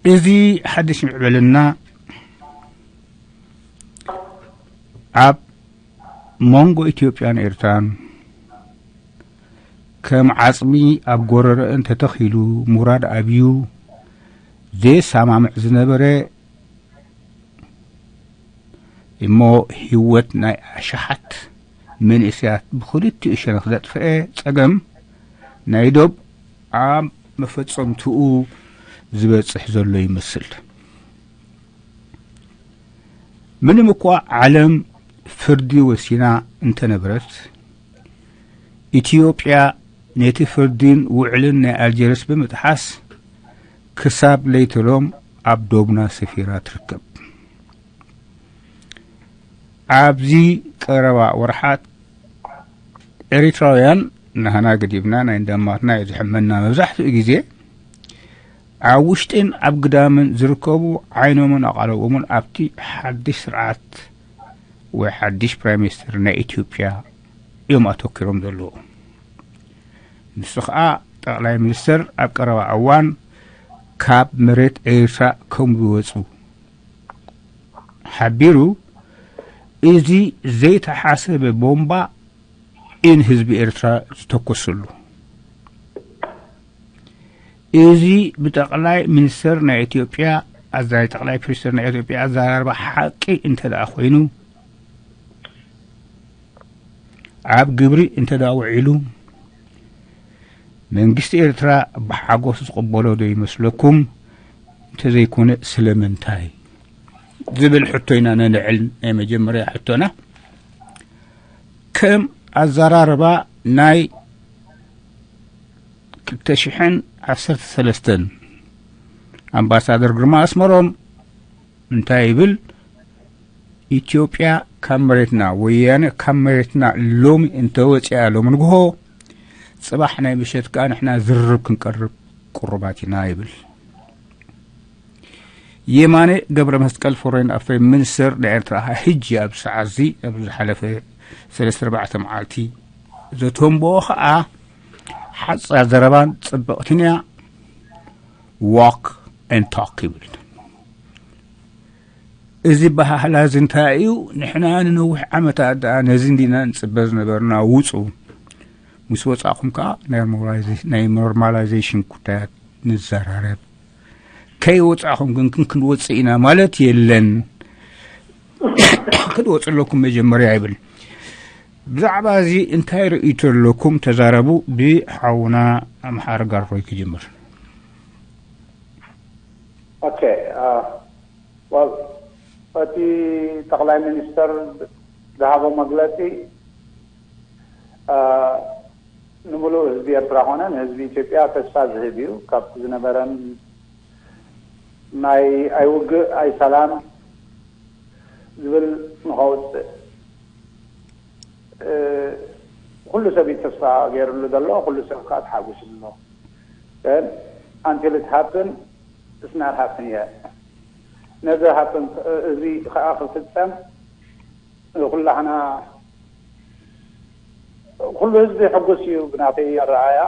እዚ ሓድሽ ምዕብልና ኣብ መንጎ ኢትዮጵያን ኤርትራን ከም ዓጽሚ ኣብ ጎረረአን ተተኺሉ፣ ሙራድ ኣብዩ ዘየሰማምዕ ዝነበረ እሞ፣ ህይወት ናይ ኣሽሓት መንእሰያት ብኽልቲኡ ሸነኽ ዘጥፍአ ጸገም ናይ ዶብ ኣብ መፈጸምትኡ ዝበጽሕ ዘሎ ይመስል። ምንም እኳ ዓለም ፍርዲ ወሲና እንተነበረት፣ ኢትዮጵያ ነቲ ፍርዲን ውዕልን ናይ ኣልጀርስ ብምጥሓስ ክሳብ ለይተሎም ኣብ ዶብና ሰፊራ ትርከብ። ኣብዚ ቀረባ ወርሓት ኤሪትራውያን፣ ናህና ገዲፍና ናይ እንዳማትና እዩ ዝሕመና። መብዛሕትኡ ግዜ ኣብ ውሽጥን ኣብ ግዳምን ዝርከቡ ዓይኖምን ኣቓልቦምን ኣብቲ ሓድሽ ስርዓት ወይ ሓድሽ ፕራይም ሚኒስተር ናይ ኢትዮጵያ እዮም ኣተኪሮም ዘለዉ። ንሱ ኸኣ ጠቕላይ ሚኒስተር ኣብ ቀረባ እዋን ካብ መሬት ኤርትራ ከም ዝወጹ ሓቢሩ፣ እዚ ዘይተሓሰበ ቦምባ ኢን ህዝቢ ኤርትራ ዝተኮሰሉ። እዚ ብጠቕላይ ሚኒስተር ናይ ኢትዮጵያ ኣዛራሪ፣ ጠቕላይ ሚኒስተር ናይ ኢትዮጵያ ኣዘራርባ ሓቂ እንተ ደኣ ኮይኑ፣ ኣብ ግብሪ እንተ ደኣ ውዒሉ፣ መንግስቲ ኤርትራ ብሓጎስ ዝቕበሎ ዶ ይመስለኩም? እንተዘይኮነ ስለምንታይ? ዝብል ሕቶ ኢና ነልዕል። ናይ መጀመርያ ሕቶና ከም ኣዘራርባ ናይ ክልተ ሽሕን ዓሰርተ ሰለስተን ኣምባሳደር ግርማ ኣስመሮም እንታይ ይብል? ኢትዮጵያ ካብ መሬትና፣ ወያነ ካብ መሬትና ሎሚ እንተወፂኣ፣ ሎሚ ንግሆ፣ ጽባሕ ናይ ምሸት ከኣ ንሕና ዝርርብ ክንቀርብ ቅሩባት ኢና ይብል። የማነ ገብረ መስቀል፣ ፎሬን ኣፌር ሚኒስተር ናይ ኤርትራ፣ ሕጂ ኣብ ሰዓት እዚ፣ ኣብ ዝሓለፈ ሰለስተ ኣርባዕተ መዓልቲ ዘተንብኦ ኸኣ ሓጻር ዘረባን ጽብቕትን እያ። ዋክ ኤንድ ቶክ ይብል። እዚ በሃህላ እዚ እንታይ እዩ? ንሕና ንነዊሕ ዓመታት ደኣ ነዚ እንዲና ንጽበ ዝነበርና፣ ውጹ፣ ምስ ወጻእኹም ከኣ ናይ ኖርማላይዜ-፣ ናይ ኖርማላይዜሽን ጉዳያት ንዘራረብ። ከይወጻእኹም ግን ክን-፣ ክንወጽእ ኢና ማለት የለን። ክትወጹ ኣለኩም መጀመርያ ይብል። ብዛዕባ እዚ እንታይ ርእይቶ ኣለኩም? ተዛረቡ። ብሓውና ኣምሓሪ ጋርፎይ ክጅምር። ኦኬ፣ አ፣ ወል፣ እቲ ጠቕላይ ሚኒስተር ዝሃቦ መግለጺ፣ አ፣ ንምሉእ ህዝቢ ኤርትራ ኮነ ንህዝቢ ኢትዮጵያ ተስፋ ዝህብ እዩ። ካብቲ ዝነበረን ናይ ኣይውግእ ኣይሰላም ዝብል ንኸውፅእ፣ እ፣ ኩሉ ሰብ እዩ ተስፋ ገይርሉ ዘሎ፣ ኩሉ ሰብ ከዓ ተሓጒሱ ኣሎ። Then until it happen, it's not happen yet. ነዚ happen፣ እዚ ከዓ ክፍፀም ኩላህና፣ ኩሉ ህዝቢ ሕጉስ እዩ። ብናተይ ኣረኣእያ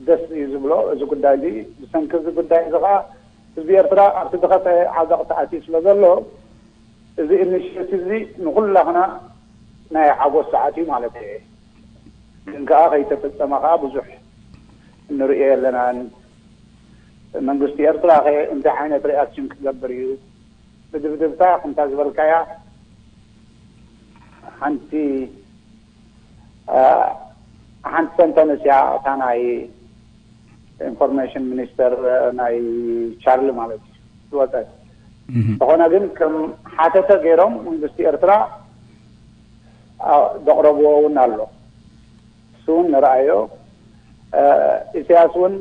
ደስ እዩ ዝብሎ እዚ ጉዳይ እዚ። ብሰንኪ እዚ ጉዳይ እዚ ከዓ ህዝቢ ኤርትራ ኣብቲ ዝኸፍአ ዓዘቕቲ ኣትዩ ስለ ዘሎ፣ እዚ ኢኒሽቲቭ እዚ ንኩላህና ናይ ሓጎስ ሰዓት እዩ ማለት እየ። ግን ከዓ ከይተፈፀመ ከዓ ብዙሕ እንርእዮ የለናን። መንግስቲ ኤርትራ ከ እንታይ ዓይነት ሪኣክሽን ክገብር እዩ? ብድብድብታ ከምታ ዝበልካያ ሓንቲ፣ አ፣ ሓንቲ ሰንተንስ እያ እታ ናይ ኢንፎርሜሽን ሚኒስተር፣ አ፣ ናይ ቻርሊ ማለት እዩ ዝወፀት። እህ። ዝኾነ ግን ከም ሓተተ ገይሮም መንግስቲ ኤርትራ፣ አ፣ ዘቕረብዎ እውን ኣሎ። እሱ እውን ንረኣዮ። አ፣ ኢሳያስ እውን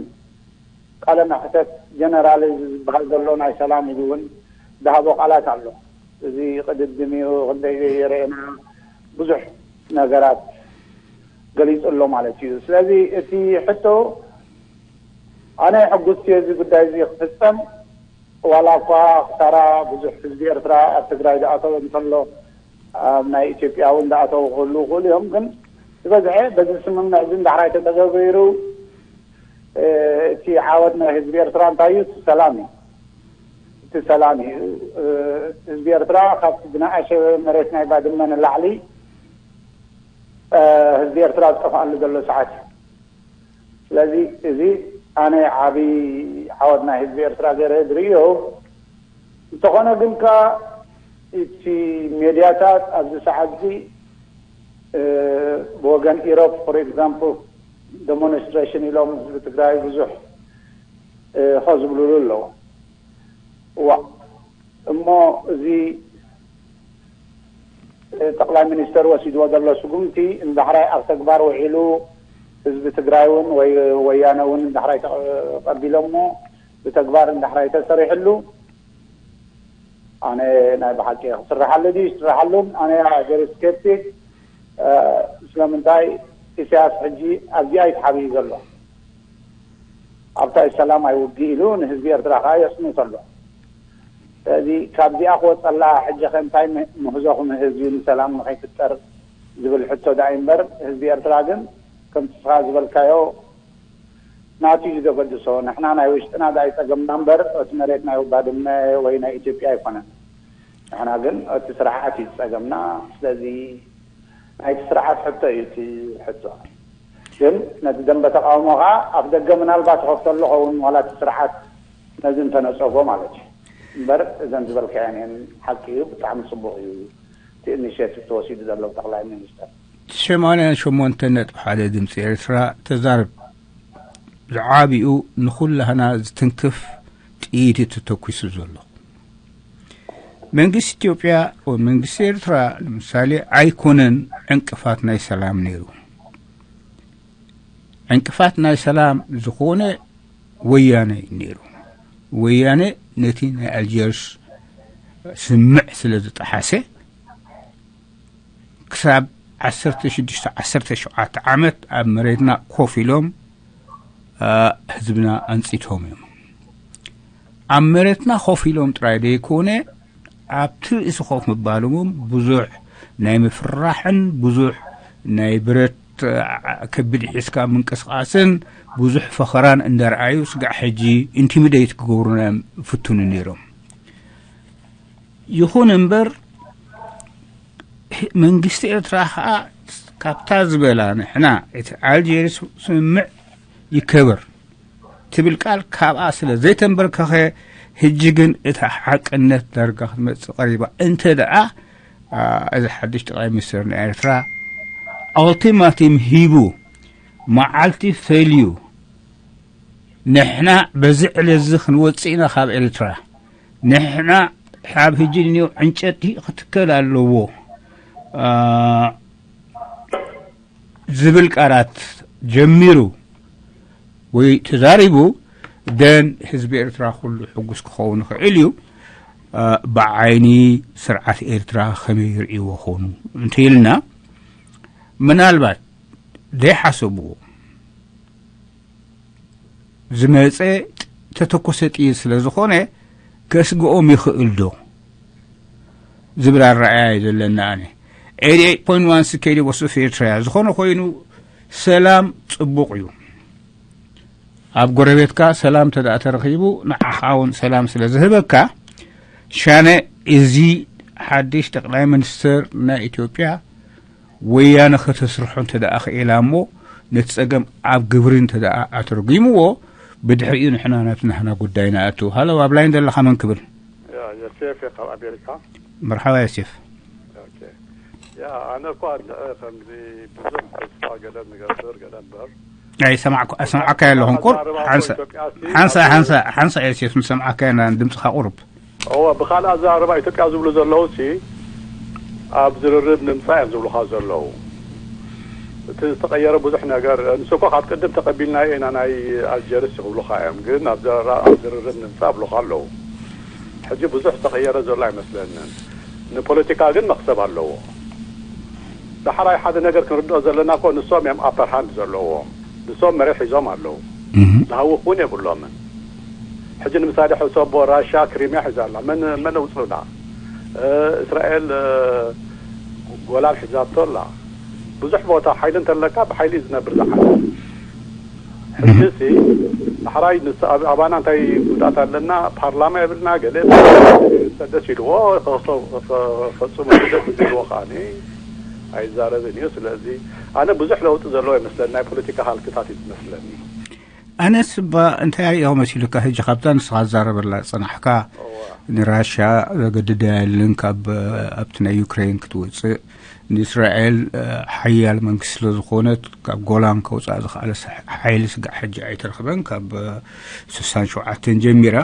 ቃለ መሕተት ጀነራል እዚ ዝበሃል ዘሎ ናይ ሰላም ኢሉ እውን ዝሃቦ ቃላት ኣሎ። እዚ ቅድድም እዩ፣ ክንደይ የርእየና፣ ብዙሕ ነገራት ገሊጹ ኣሎ ማለት እዩ። ስለዚ እቲ ሕቶ፣ ኣነ ሕጉስቲ እዚ ጉዳይ እዚ ክፍጸም፣ ዋላ እኳ ክሳራ ብዙሕ ህዝቢ ኤርትራ ኣብ ትግራይ ዝኣተወ እንተሎ፣ ኣብ ናይ ኢትዮጵያ እውን ዝኣተዉ ክህልዉ ይኽእሉ እዮም። ግን ዝበዝሐ በዚ ስምምዕ እዚ እንድሕር ኣይተተገቢሩ፣ እ፣ እቲ ዓወት ናይ ህዝቢ ኤርትራ እንታይ እዩ? እቲ ሰላም እዩ። እቲ ሰላም እዩ። ህዝቢ ኤርትራ ካብቲ ዝነኣሸ መሬት ናይ ባድመ ንላዕሊ ህዝቢ ኤርትራ ዝጠፍኣሉ ዘሎ ሰዓት እዩ። ስለዚ እዚ ኣነ ዓብዪ ዓወት ናይ ህዝቢ ኤርትራ ገይረ ዝርእዮ። እንተኾነ ግን ከኣ እቲ ሜድያታት ኣብዚ ሰዓት እዚ ብወገን ኢሮፕ for example demonstration ኢሎም ህዝቢ ትግራይ ብዙሕ ከዝብልሉ ኣለዉ። እዋ እሞ እዚ ጠቕላይ ሚኒስተር ወሲድዎ ዘሎ ስጉምቲ እንድሕራይ ኣብ ተግባር ውዒሉ ህዝቢ ትግራይ እውን ወይ ወያነ እውን እንድሕራይ ተቐቢሎሞ ብተግባር እንድሕራይ ተሰሪሕሉ ኣነ ናይ ብሓቂ ክስርሓሉ ድዩ ይስርሓሉን ኣነ very skeptic። ስለምንታይ ኢሳያስ ሕጂ ኣብዚኣ እዩ ተሓቢኡ ዘሎ። ኣብታ ሰላም ኣይውግእ ኢሉ ንህዝቢ ኤርትራ ከዓ የፅንት ኣሎ። ስለዚ ካብዚኣ ክወፀላ ሕጂ ከ እንታይ ምህዞ ክምህዝ እዩ ንሰላም ንከይፍጠር ዝብል ሕቶ ዳኣ እምበር ህዝቢ ኤርትራ ግን ከምቲ ስኻ ዝበልካዮ ናቱ እዩ ዘገድሶ። ንሕና ናይ ውሽጥና ዳኣ ይፀገምና እምበር እቲ መሬት ናይ ባድመ ወይ ናይ ኢትዮጵያ ኣይኮነን። ንሕና ግን እቲ ስርዓት እዩ ዝፀገምና። ስለዚ ናይቲ ስርዓት ሕቶ እዩ እቲ ሕቶ። ግን ነቲ ደንበ ተቃውሞ ከዓ ኣፍ ደገ ምናልባት ይኸፍተሉ ኸውን ዋላ እቲ ስርዓት ነዚ እንተነፀጎ ማለት እዩ። እምበር እዘን ዝበልካየን እየን ሓቂ እዩ፣ ብጣዕሚ ፅቡቅ እዩ እቲ ኢኒሼቲቭ ተወሲዱ ዘሎ ብጠቅላይ ሚኒስተር። ሰማንያን ሸሞንተ ነጥቢ ሓደ ድምፂ ኤርትራ ተዛረብ። ዝዓቢኡ ንኹላህና ዝትንክፍ ጥይት እዩ ተተኩሱ ዘሎ። መንግስቲ ኢትዮጵያ ወይ መንግስቲ ኤርትራ ንምሳሌ ኣይኮነን ዕንቅፋት ናይ ሰላም ነይሩ። ዕንቅፋት ናይ ሰላም ዝኾነ ወያነ እዩ ነይሩ። ወያነ ነቲ ናይ ኣልጀርስ ስምምዕ ስለ ዝጠሓሰ ክሳብ ዓሰርተ ሽዱሽተ ዓሰርተ ሸውዓተ ዓመት ኣብ መሬትና ኮፍ ኢሎም ህዝብና ኣንፂቶም እዮም። ኣብ መሬትና ኮፍ ኢሎም ጥራይ ዘይኮነ ኣብቲ ርእሲ ኮፍ ምባሎም እውን ብዙሕ ናይ ምፍርራሕን ብዙሕ ናይ ብረት ከቢድ ሒዝካ ምንቅስቃስን ብዙሕ ፈኸራን እንዳረኣዩ ስጋዕ ሕጂ ኢንቲሚደይት ክገብሩና እዮም ፍትኑ ነይሮም። ይኹን እምበር መንግስቲ ኤርትራ ከዓ ካብታ ዝበላ ንሕና እቲ ኣልጀርስ ስምምዕ ይከበር ትብል ቃል ካብኣ ስለ ዘይተንበርከኸ ሕጂ ግን እታ ሓቅነት ዳርጋ ክትመፅእ ቀሪባ እንተ ደኣ እዚ ሓድሽ ጠቕላይ ሚኒስትር ናይ ኤርትራ ኣልቲማቲም ሂቡ መዓልቲ ፈልዩ ንሕና በዚ ዕለት እዚ ክንወፅእ ኢና ካብ ኤርትራ ንሕና ካብ ሕጂ ንኔው ዕንጨቲ ክትከል ኣለዎ ዝብል ቃላት ጀሚሩ ወይ ተዛሪቡ ደን ህዝቢ ኤርትራ ኩሉ ሕጉስ ክኸውን ይኽእል እዩ። ብዓይኒ ስርዓት ኤርትራ ከመይ ይርእይዎ ኾኑ እንተኢልና ምናልባት ዘይሓሰብዎ ዝመፀ ተተኮሰ ጥይት ስለ ዝኾነ ከስግኦም ይኽእል ዶ ዝብል ኣረኣያ እዩ ዘለና። ኣነ eighty eight point one security was of ኤርትራ ዝኾነ ኮይኑ ሰላም ፅቡቕ እዩ። ኣብ ጎረቤትካ ሰላም ተደኣ ተረኺቡ ንዓኻ እውን ሰላም ስለ ዝህበካ ሻነ እዚ ሓድሽ ጠቕላይ ሚኒስትር ናይ ኢትዮጵያ ወያነ ከተስርሖ እንተ ደኣ ክኢላ እሞ ነቲ ጸገም ኣብ ግብሪ እንተ ደኣ ኣተርጒምዎ ብድሕሪኡ ንሕና ናብቲ ናህና ጉዳይ ንኣቱ። ሃሎ ኣብ ላይን ዘለኻ መን ክብል? ያ ዮሴፍ እየ ካብ ኣሜሪካ። መርሓባ ዮሴፍ። ኦኬ። ያ ኣነ እኳ እንድዒ ከምዚ ብዙሕ ተስፋ ገለ ንገብር ገለ እምበር ኣይ ሰማዕኩ ኣሰማዕካዮ ኣለኹ ቁር ሓንሳ ሓንሳ ሓንሳ ሓንሳ ዮሴፍ ንሰምዓካ ኢና ድምፅኻ ቁሩብ እወ ብኻልእ ኣዘራርባ ኢትዮጵያ ዝብሉ ዘለዉ ሲ ኣብ ዝርርብ ንምፃእ እዮም ዝብሉኻ ዘለዉ። እቲ ዝተቐየረ ብዙሕ ነገር ንሱ እኳ ካብ ቅድም ተቐቢልናዮ ኢና ናይ ኣልጀርስ ይብሉኻ እዮም ግን ኣብ ዘራ ኣብ ዝርርብ ንምፃእ ይብሉኻ ኣለዉ። ሕጂ ብዙሕ ዝተቐየረ ዘሎ ኣይመስለንን። ንፖለቲካ ግን መኽሰብ ኣለዎ። ዳሕራይ ሓደ ነገር ክንርድኦ ዘለና እኮ ንሶም እዮም ኣፐር ሃንድ ዘለዎም። ንሶም መሬት ሒዞም ኣለዉ። ዝሃውኽ እውን የብሎምን። ሕጂ ንምሳሌ ሕሰቦ ራሻ ክሪምያ ሒዛ ኣላ። መን መን ኣውፅኡላ? እስራኤል ጎላን ሒዛቶ ኣላ። ብዙሕ ቦታ ሓይሊ እንተለካ ብሓይሊ እዩ ዝነብር ዝዓለም። ሕጂ ሲ ሕራይ ንስ-፣ ኣብ-፣ ኣባና እንታይ ጉድኣት ኣለና? ፓርላማ የብልና፣ ገለ ደስ ኢልዎ፣ ፈጽሙ ደስ ኢልዎ ከዓኒ ኣይዛረብን እዩ። ስለዚ ኣነ ብዙሕ ለውጢ ዘለዎ ይመስለኒ፣ ናይ ፖለቲካ ሃልክታት እዩ ዝመስለኒ። ኣነስ እባ እንታይ ሪኦ መሲሉካ? ሕጂ ካብታ ንስኻ ትዛረበላ ዝጸናሕካ፣ ንራሻ ዘገድዳ የለን ካብ ኣብቲ ናይ ዩክሬን ክትወጽእ፣ ንእስራኤል ሓያል መንግስቲ ስለ ዝኾነት ካብ ጎላን ከውፅኣ ዝኽኣለ ሓይሊ ስጋዕ ሕጂ ኣይተረኽበን። ካብ ስሳን ሸውዓተን ጀሚራ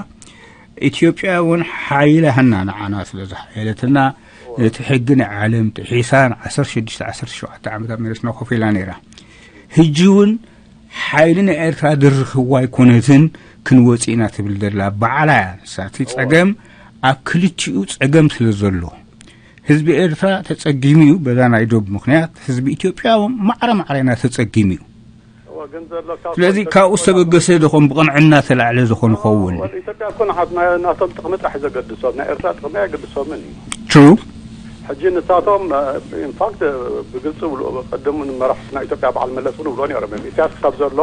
ኢትዮጵያ እውን ሓይላ ሃና ንዓና ስለ ዝሓየለትና፣ ነቲ ሕጊ ናይ ዓለም ጥሒሳ ን ዓሰርተ ሽዱሽተ ዓሰርተ ሸውዓተ ዓመት ኣብ መሬትና ኮፍ ኢላ ነይራ። ሕጂ እውን ሓይሊ ናይ ኤርትራ ድርኽዋ ኣይኮነትን፣ ክንወፅእ ኢና ትብል ዘላ ባዕላ እያ። ንሳ እቲ ጸገም ኣብ ክልቲኡ ጸገም ስለ ዘሎ፣ ህዝቢ ኤርትራ ተጸጊሙ እዩ በዛ ናይ ዶብ ምኽንያት፣ ህዝቢ ኢትዮጵያ እውን ማዕረ ማዕረ ኢና ተጸጊሙ እዩ። እወ፣ ግን ዘሎ ካብ ስለዚ ፖለቲካ ካብኡ ዝተበገሰ ዝኾን ብቕንዕና ተላዕለ ዝኾን ይኸውን። ወል ኢትዮጵያ እኮ ንዓት-፣ ናይ-፣ ናቶም ጥቕሚ ጥራሕ እዩ ዘገድሶም፣ ናይ ኤርትራ ጥቕሚ ኣይገድሶምን እዩ። ትሩ። ሕጂ ንሳቶም፣ ኢንፋክት፣ ብግልፂ ብሉ-፣ ቅድም መራሕቲ ናይ ኢትዮጵያ በዓል መለስ እውን ይብሎ ነይሮም እዮም። ኢሳያስ ክሳብ ዘሎ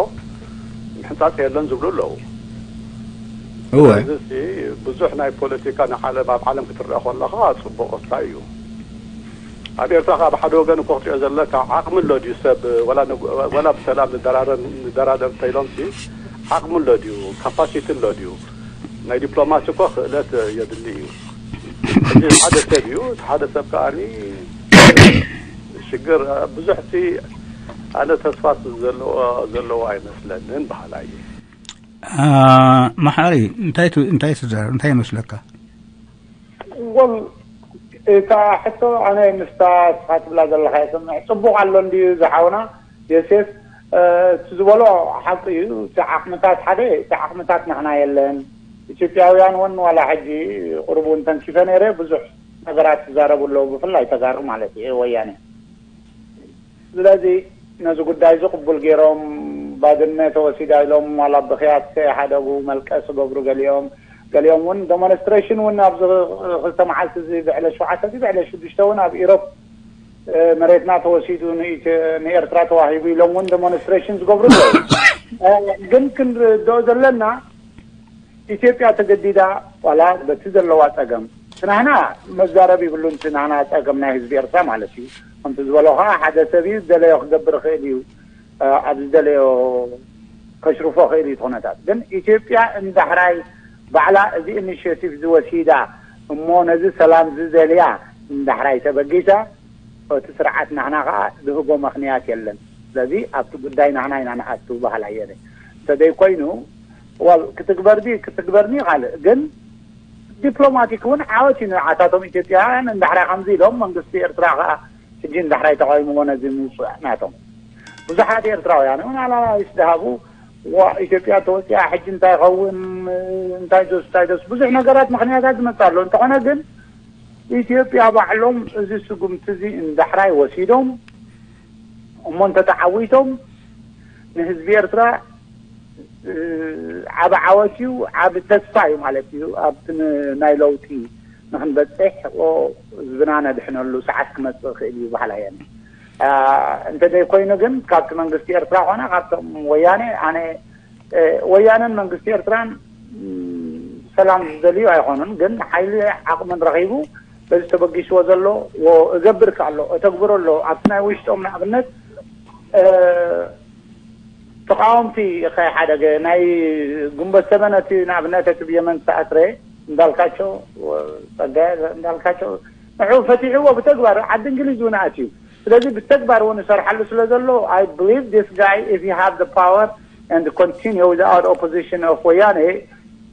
ምሕንፃፅ የለን ዝብሉ ኣለዉ። እወ። ስለዚ ብዙሕ ናይ ፖለቲካ ንዓለም፣ ኣብ ዓለም ክትረአ ከለኻ ፅቡቕ ክስታይ እዩ። ኣብ ኤርትራ ከኣ ብሓደ ወገን እኮ ክትሪኦ ዘለካ ዓቕሚ ኣሎ ድዩ ሰብ፣ ወላ ንግ-፣ ወላ ብሰላም ንደራረብ፣ ንደራደር እንተኢሎምሲ ዓቕሚ ኣሎ ድዩ? ካፓሲቲ ኣሎ ድዩ? ናይ ዲፕሎማሲ እኮ ክእለት የድሊ እዩ። ሕጂ ሓደ ሰብ እዩ፣ እቲ ሓደ ሰብ ከኣኒ ሽግር ብዙሕ እቲ ኣነ ተስፋ ዘለዎ፣ ዘለዎ ኣይመስለንን በሃላይ እየ። አ፣ መሓሪ፣ እንታይ ት-፣ እንታይ ትዛረብ? እንታይ ይመስለካ? ወል፣ እታ ሕቶ ኣነ ምስታ ንስኻ ትብላ ዘለኻ ይስምዕ። ጽቡቕ ኣሎ እንድዩ ዝሓውና ዮሴፍ፣ እ፣ እቲ ዝበሎ ሓቂ እዩ። እቲ ዓቕምታት ሓደ፣ እቲ ዓቕምታት ንሕና የለን። ኢትዮጵያውያን እውን ዋላ ሕጂ ቁሩብ እውን ተንኪፈ ነይረ፣ ብዙሕ ነገራት ይዛረቡ ኣለዉ፣ ብፍላይ ተጋሩ ማለት እዩ፣ ወያነ። ስለዚ ነዚ ጉዳይ እዚ ቅቡል ገይሮም፣ ባድመ ተወሲዳ ኢሎም ዋላ ብኽያት ከይሓደጉ መልቀስ ይገብሩ ገሊኦም። ገሊኦም እውን ደሞንስትሬሽን እውን ኣብዚ ክልተ መዓልቲ እዚ ብዕለት ሸውዓተ እዚ ብዕለት ሽዱሽተ እውን ኣብ ኢሮፕ፣ እ፣ መሬትና ተወሲዱ ንኢት-፣ ንኤርትራ ተዋሂቡ ኢሎም እውን ደሞንስትሬሽን ዝገብሩ ኣለዉ። እ፣ ግን ክንርድኦ ዘለና ኢትዮጵያ ተገዲዳ ዋላ በቲ ዘለዋ ጸገም፣ እቲ ናህና መዛረቢ ይብሉን፣ እቲ ናህና ጸገም ናይ ህዝቢ ኤርትራ ማለት እዩ። ከምቲ ዝበሎ ኸዓ ሓደ ሰብ እዩ ዝደለዮ ክገብር ይኽእል እዩ፣ እ፣ ኣብ ዝደለዮ ከሽርፎ ይኽእል እዩ እቲ ኩነታት። ግን ኢትዮጵያ እንዳሕራይ ባዕላ እዚ ኢኒሽቲቭ ዝወሲዳ እሞ ነዚ ሰላም ዝደልያ እንዳሕራይ ተበጊሳ፣ እቲ ስርዓት ናህና ኸዓ ዝህቦ ምኽንያት የለን። ስለዚ ኣብቲ ጉዳይ ናህና ኢና ንኣቱ በሃላይ እየ። እንተዘይኮይኑ፣ ዋል ክትግበር ድዩ ክትግበርኒ ካልእ፣ ግን ዲፕሎማቲክ እውን ዓወት እዩ ንዓታቶም ኢትዮጵያውያን። እንዳሕራይ ከምዚ ኢሎም መንግስቲ ኤርትራ ኸዓ ሕጂ እንዳሕራይ ተቃዊምዎ ነዚ ምውፅእ ናቶም ብዙሓት ኤርትራውያን እውን ኣናላይስ ዝሃቡ፣ ዋ፣ ኢትዮጵያ ተወፂኣ ሕጂ እንታይ ይኸውን፣ እንታይ ዶስ፣ እንታይ ዶስ፣ ብዙሕ ነገራት ምኽንያታት ዝመፅእ ኣሎ። እንተኾነ ግን ኢትዮጵያ ባዕሎም እዚ ስጉምቲ እዚ እንዳሕራይ ወሲዶም እሞ እንተተዓዊቶም ንህዝቢ ኤርትራ፣ እ፣ ዓቢ ዓወት እዩ፣ ዓቢ ተስፋ እዩ ማለት እዩ። ኣብቲ ን-፣ ናይ ለውጢ ንኽንበጽሕ፣ ኦ፣ ህዝብና ነድሕነሉ ሰዓት ክመጽእ ይኽእል እዩ በሃላይ እየ። አ፣ እንተዘይኮይኑ ግን ካብቲ መንግስቲ ኤርትራ ኮነ ካብቶም ወያነ፣ ኣነ፣ እ፣ ወያነን መንግስቲ ኤርትራን፣ ም፣ ሰላም ዝደልዩ ኣይኾኑን፣ ግን ሓይሊ ዓቕምን ረኺቡ በዚ ተበጊስዎ ዘሎ፣ ዎ፣ እገብር ከ ኣሎ፣ እተግብሮ ኣሎ። ኣብቲ ናይ ውሽጦም ንኣብነት፣ እ፣ ተቃወምቲ ከይሓደገ ናይ ግንቦት ሰበን እቲ ንኣብነት እቲ ብየመን ዝተኣስረ እንዳልካቸው፣ ጸጋየ እንዳልካቸው ንዑ ፈቲሕዎ ብተግባር ዓዲ እንግሊዝ እውን ኣትዩ። ስለዚ ብተግባር እውን ይሰርሓሉ ስለ ዘሎ፣ I believe this guy, if he have the power and continue without opposition of ወያነ፣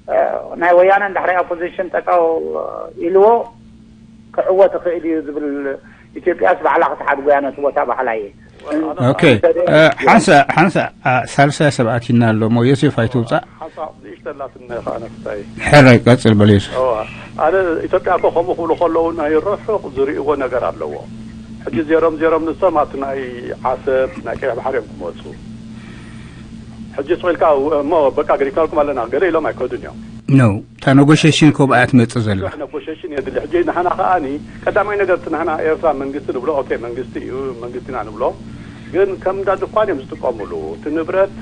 እ፣ ናይ ወያነ እንድሕሪ ኦፖዚሽን ጠጠው ኢልዎ ክዕወት ይኽእል እዩ ዝብል፣ ኢትዮጵያስ ባዕላ ክትሓድጎ እያ ነቲ ቦታ በሃላይ እየ። ኦኬ፣ እ፣ ሓንሳ፣ ሓንሳ፣ እ፣ ሳልሳይ ሰብ ኣቲና ኣሎ እሞ ዮሴፍ ኣይትውጻእ። ሓንሳእ ንእሽቶ ኣላትኒ ኸዓ ነፍታይ። ሕራይ ቀጽል በል ዮሴፍ። እዋ፣ ኣነ ኢትዮጵያ እኮ ከምኡ ክብሉ ከለዉ ናይ ርሑቕ ዝርእይዎ ነገር ኣለዎ። ሕጂ ዜሮም ዜሮም ንሶም ኣብቲ ናይ ዓሰብ ናይ ቀይሕ ባሕሪ እዮም ክመጹ። ሕጂ ስቕ ኢልካ እሞ በቃ ገዲፍናልኩም ኣለና ገለ ኢሎም ኣይከዱን እዮም። ኖ፣ እታ ነጎሽሽን ኮብኣ ትመጽእ ዘላ። ብዙሕ ነጎሽሽን የድሊ። ሕጂ ንሕና ከኣኒ ቀዳማይ ነገር እቲ ንሕና ኤርትራ መንግስቲ ንብሎ፣ ኦኬ መንግስቲ እዩ፣ መንግስቲ ኢና ንብሎ። ግን ከም እንዳ ድኳን እዮም ዝጥቀሙሉ። እቲ ንብረት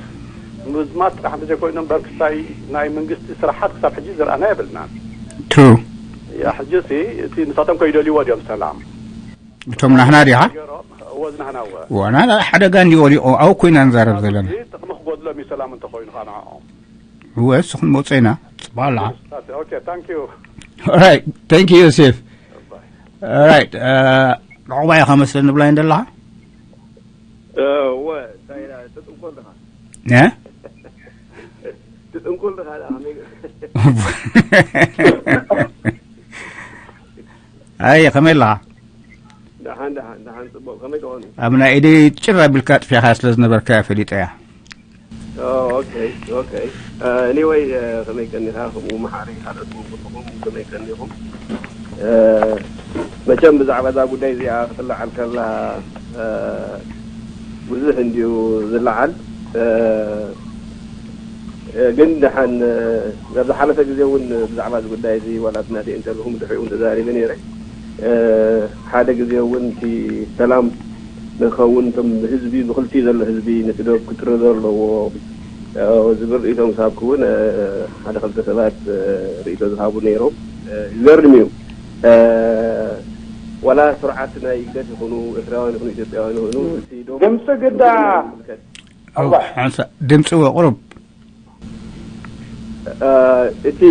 ምዝማት ጥራሕ እንተዘይኮይኑ እምበር ክሳይ ናይ መንግስቲ ስራሓት ክሳብ ሕጂ ዝረኣና የብልናን። True። ያ ሕጂ ሲ እቲ ንሳቶም ከይደልይዎ ድዮም ሰላም እቶም ናህና ዲኻ? ገሮም እወ ዝናህናወ ዋና ሓደጋ እንዲ ወዲቑ ኣብ ኮይና ንዛረብ ዘለና። ጥቕሚ ክጎድሎም እዩ ሰላም እንተኮይኑ ከዓ ንዕኦም እወ ንስኹም መውፅእና ፅባላ። ኦኬ ታንክ ዩ Alright, thank you ዮሴፍ። Alright, ዕቑባይ ኢኻ መስለኒ ብላይ እንደለኻ። እወ እንታይ ኢላ ትጥንቆል ዲኻ? እ? ትጥንቆል ዲኻ? ኣይ ከመይ ኣለኻ? ደሓን ደሓን ደሓን፣ ፅቡቅ። ከመይ ትኾኑ? ኣብ ናይ ኢደይ ጭር ኣቢልካ ጥፊኻ ስለ ዝነበርካ ፈሊጠያ። ኦኬ ኦኬ። ኤኒወይ፣ ከመይ ቀኒኻ? ከምኡ መሓሪ ካልኦት እውን ኩልኹም ከመይ ቀኒኹም? መቸም ብዛዕባ እዛ ጉዳይ እዚኣ ክትለዓል ከላ ብዙሕ እንድዩ ዝለዓል። ግን ደሓን ኣብ ዝሓለፈ ግዜ እውን ብዛዕባ እዚ ጉዳይ እዚ ዋላ ብናተይ እንተልኹም ድሕሪኡ እውን ተዛሪበ ነይረ። ሓደ ግዜ እውን እቲ ሰላም ንኸውን እቶም ህዝቢ ብክልቲኡ ዘሎ ህዝቢ ነቲ ዶብ ክጥረዘ ኣለዎ ዝብል ርእይቶ ምስ ሃብኩ እውን ሓደ ክልተ ሰባት ርእይቶ ዝሃቡ ነይሮም። ይገርም እዩ። ዋላ ስርዓት ናይ ህግደፍ ይኹኑ ኤርትራውያን ይኹኑ ኢትዮጵያውያን ይኹኑ እቲ ዶብ ድምፂ ግዳ ዝምልከት ሓንሳ ድምፂ ወ ቁሩብ እቲ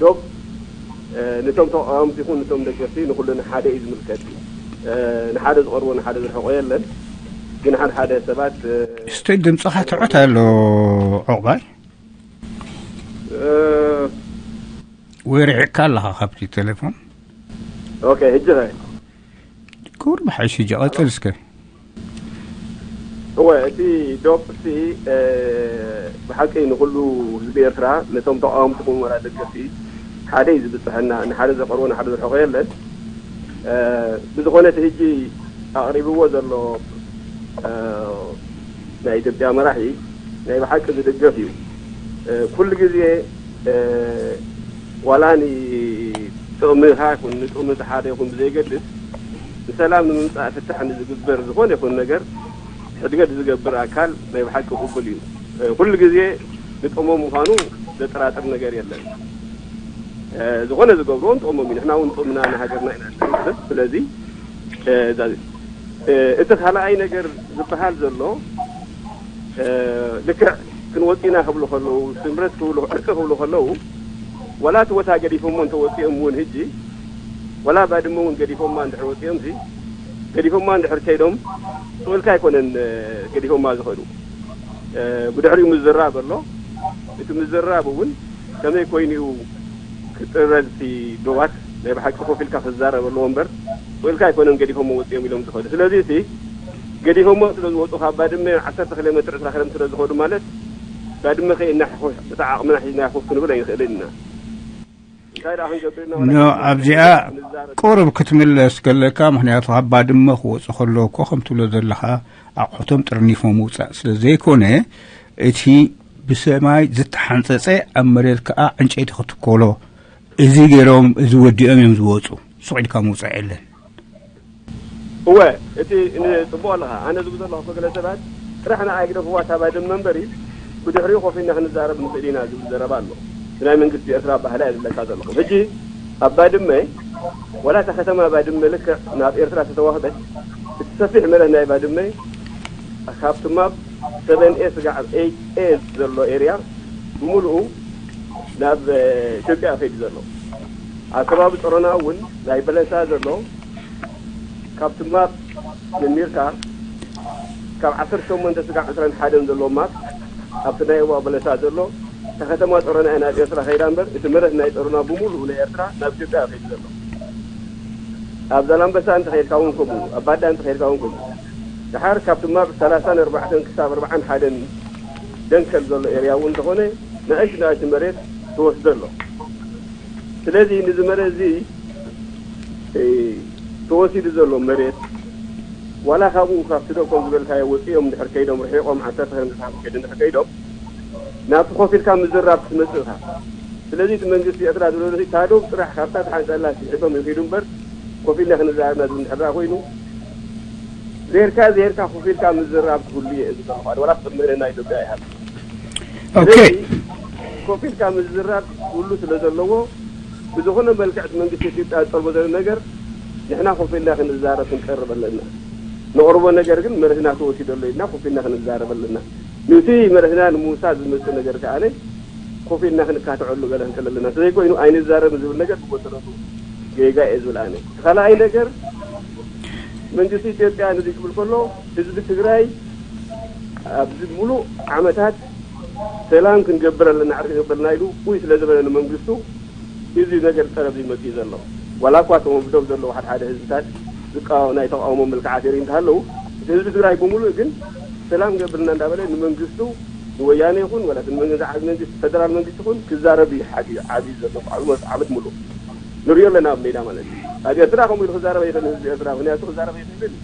ዶብ ነቶም ተቃወምቲ ይኹን ነቶም ደገፍቲ ንኩሉ ንሓደ እዩ ዝምልከት። ንሓደ ዝቐርቦ ንሓደ ዝርሕቆ የለን። ግን ሓደ ሓደ ሰባት እስቲ ድምፅኻ ትዑት ኣሎ ዑቕባይ ወይ ርሒቕካ ኣለኻ ካብቲ ቴሌፎን። ኦኬ ሕጂ ኸ ክቡር ብሓይሽ ሕጂ ቀፅል እስከ። እወ እቲ ዶብ ሲ ብሓቂ ንኩሉ ህዝቢ ኤርትራ ነቶም ተቃወምቲ ይኹን ወላ ደገፍቲ ሓደ እዩ ዝብፅሐና። ንሓደ ዘቐርቦ ንሓደ ዝርሕቆ የለን። ብዝኾነ እቲ ሕጂ ኣቕሪብዎ ዘሎ ናይ ኢትዮጵያ መራሒ ናይ ብሓቂ ዝድገፍ እዩ። ኩሉ ግዜ ዋላ ንጥቕምኻ ይኹን ንጥቕሚ እቲ ሓደ ይኹን ብዘይገድስ ንሰላም ንምምፃእ ፍታሕ ንዝግበር ዝኾነ ይኹን ነገር ሕድገት ዝገብር ኣካል ናይ ብሓቂ ቅቡል እዩ። ኩሉ ግዜ ንጥቕሞም ምዃኑ ዘጠራጥር ነገር የለን። ዝኾነ ዝገብርዎ ንጥቕሞም እዩ። ንሕና እውን ጥቕምና ንሃገርና ኢና ንሓስብ። ስለዚ እቲ ካልኣይ ነገር ዝበሃል ዘሎ ልክዕ ክንወፅእ ኢና ክብሉ ከለዉ ስምረት ክብሉ ዕርቂ ክብሉ ከለዉ ዋላ እቲ ቦታ ገዲፎሞ እንተወፂኦም እውን ሕጂ ዋላ ባድመ እውን ገዲፎማ እንድሕር ወፂኦም ሲ ገዲፎማ እንድሕር ከይዶም ስቕ ኢልካ ኣይኮነን ገዲፎማ ዝኸዱ። ብድሕሪኡ ምዝራብ ኣሎ። እቲ ምዝራብ እውን ከመይ ኮይኑ እዩ ክጥረዝ እቲ ዶባት ናይ ብሓቂ ኮፍ ኢልካ ክዛረብ ኣለዎ እምበር ስቕ ኢልካ ኣይኮነን ገዲፎሞ ወፂኦም ኢሎም ዝኸዱ። ስለዚ እቲ ገዲፎሞ ስለ ዝወፁ ካብ ባድመ ዓሰርተ ኪሎ ሜትር ዕስራ ኪሎ ሜትር ስለ ዝኸዱ ማለት ባድመ ከይናሕኹ እቲ ዓቕምና ሒዝና ኮፍ ክንብል ኣይንኽእልን ኢና። እንታይ ደኣ ክንገብር ኢና? ኖ ኣብዚኣ ቁሩብ ክትምለስ ከለካ ምክንያቱ ካብ ባድመ ክወፁ ከለዉ እኮ ከም ትብሎ ዘለካ ኣቑሑቶም ጥርኒፎም ምውፃእ ስለ ዘይኮነ እቲ ብሰማይ ዝተሓንፀፀ ኣብ መሬት ከዓ ዕንጨይቲ ክትኮሎ እዚ ገይሮም እዚ ወዲኦም እዮም ዝወፁ። ሱቕ ኢልካ ምውፃእ የለን። እወ እቲ ንፅቡቕ ኣለኻ። ኣነ ዝብል ዘለኹ እኮ ገለ ሰባት ጥራሕ ንዓ ይግደፍዋ እታ ባድመ እምበሪ ብድሕሪኡ ኮፍ ኢልና ክንዛረብ ንኽእል ኢና ዝብል ዘረባ ኣሎ። እቲ ናይ መንግስቲ ኤርትራ ባህላ እየ ዝብለካ ዘለኹ። ሕጂ ኣብ ባድመ ዋላ እታ ከተማ ባድመ ልክዕ ናብ ኤርትራ ተተዋህበት እቲ ሰፊሕ መሬት ናይ ባድመ ካብቲ ማፕ ሰቨን ኤ ስጋዕ ኤይት ኤ ዘሎ ኤርያ ብምሉኡ ናብ ኢትዮጵያ ከይዱ ዘሎ ኣብ ከባቢ ጸሮና እውን ናይ በለሳ ዘሎ ካብቲ ማፕ ጀሚርካ ካብ ዓሰርተ ሸሞንተ ስጋዕ ዕስራን ሓደን ዘሎ ማፕ ኣብቲ ናይ እዋ በለሳ ዘሎ እታ ከተማ ጸሮና እያ ናብ ኤርትራ ከይዳ እምበር እቲ መሬት ናይ ጸሮና ብምሉኡ ናይ ኤርትራ ናብ ኢትዮጵያ ከይዱ ዘሎ። ኣብ ዛላምበሳ እንተኸይድካ እውን ከምኡ፣ ኣብ ባዳ እንተኸይድካ እውን ከምኡ። ድሓር ካብቲ ማፕ ሰላሳን ኣርባዕተን ክሳብ ኣርባዓን ሓደን ደንከል ዘሎ ኤርያ እውን እንተኾነ ንእሽቱ ንእሽቱ መሬት ትወስዶ ኣሎ። ስለዚ ንዚ መሬት እዚ ተወሲዱ ዘሎ መሬት ዋላ ካብኡ ካብቲ ዶ ከም ዝበልካዮ ወፂኦም እንድሕር ከይዶም ርሒቆም ዓሰርተ ኪሎ ሜትር ሓንቲ ከይዱ እንድሕር ከይዶም ናብቲ ኮፍ ኢልካ ምዝራብ ክትመፅእ ኢኻ። ስለዚ እቲ መንግስቲ ኤርትራ ዝብሎ እዚ እታ ዶብ ጥራሕ ካብታ ተሓንፀላ ስሒቦም ይኺዱ እምበር ኮፍ ኢልና ክንዛረብና ዝብል እንድሕር ደኣ ኮይኑ ዘይርካ ዘይርካ ኮፍ ኢልካ ምዝራብ ክህሉ እየ እዚ ዘለኹ ዋላ ክጥምህልና ኢትዮጵያ ይሃብ። ኦኬ። ኮፍ ኢልካ ምዝራብ ኩሉ ስለ ዘለዎ፣ ብዝኾነ መልክዕ እቲ መንግስቲ ኢትዮጵያ ዝጠልቦ ዘሎ ነገር ንሕና ኮፍ ኢልና ክንዛረብ ክንቀርብ ኣለና። ነቕርቦ ነገር ግን መርህና ተወሲዶ ኣሎ ኢልና ኮፍ ኢልና ክንዛረብ ኣለና። ነቲ መርህና ንምውሳድ ዝመጽእ ነገር ከኣ ኮፍ ኢልና ክንካትዐሉ ገለ ክንክእል ኣለና። እንተዘይኮይኑ ኣይንዛረብን ዝብል ነገር ብመሰረቱ ጌጋ እየ ዝብል ኣነ። ካልኣይ ነገር መንግስቲ ኢትዮጵያ ነዚ ክብል ከሎ ህዝቢ ትግራይ ኣብዚ ሙሉእ ዓመታት ሰላም ክንገብር ኣለና ዕርቂ ክገብርና ኢሉ ውይ ስለ ዝበለ ንመንግስቱ እዚ ነገር ጠረብ ይመፅእ ዘሎ። ዋላ እኳ እቶም ኣብ ዶብ ዘለዉ ሓደ ሓደ ህዝብታት ዝቃወ ናይ ተቃውሞ ምልክዓት የርኢ እንተሃለዉ እቲ ህዝቢ ትግራይ ብምሉእ ግን ሰላም ገብርና እንዳበለ ንመንግስቱ ንወያነ ይኹን ወላ ንመንግስቲ ዓቢ መንግስቲ ፈደራል መንግስቲ ይኹን ክዛረብ እዩ ሓዲ ዓቢ ዘሎ ዓመት ዓመት ሙሉእ ንሪኦ ኣለና ኣብ ሜዳ ማለት እዩ። ኣብ ኤርትራ ከምኡ ኢሉ ክዛረብ ኣይኽእልን ህዝቢ ኤርትራ ምክንያቱ ክዛረብ ኣይኽእልን።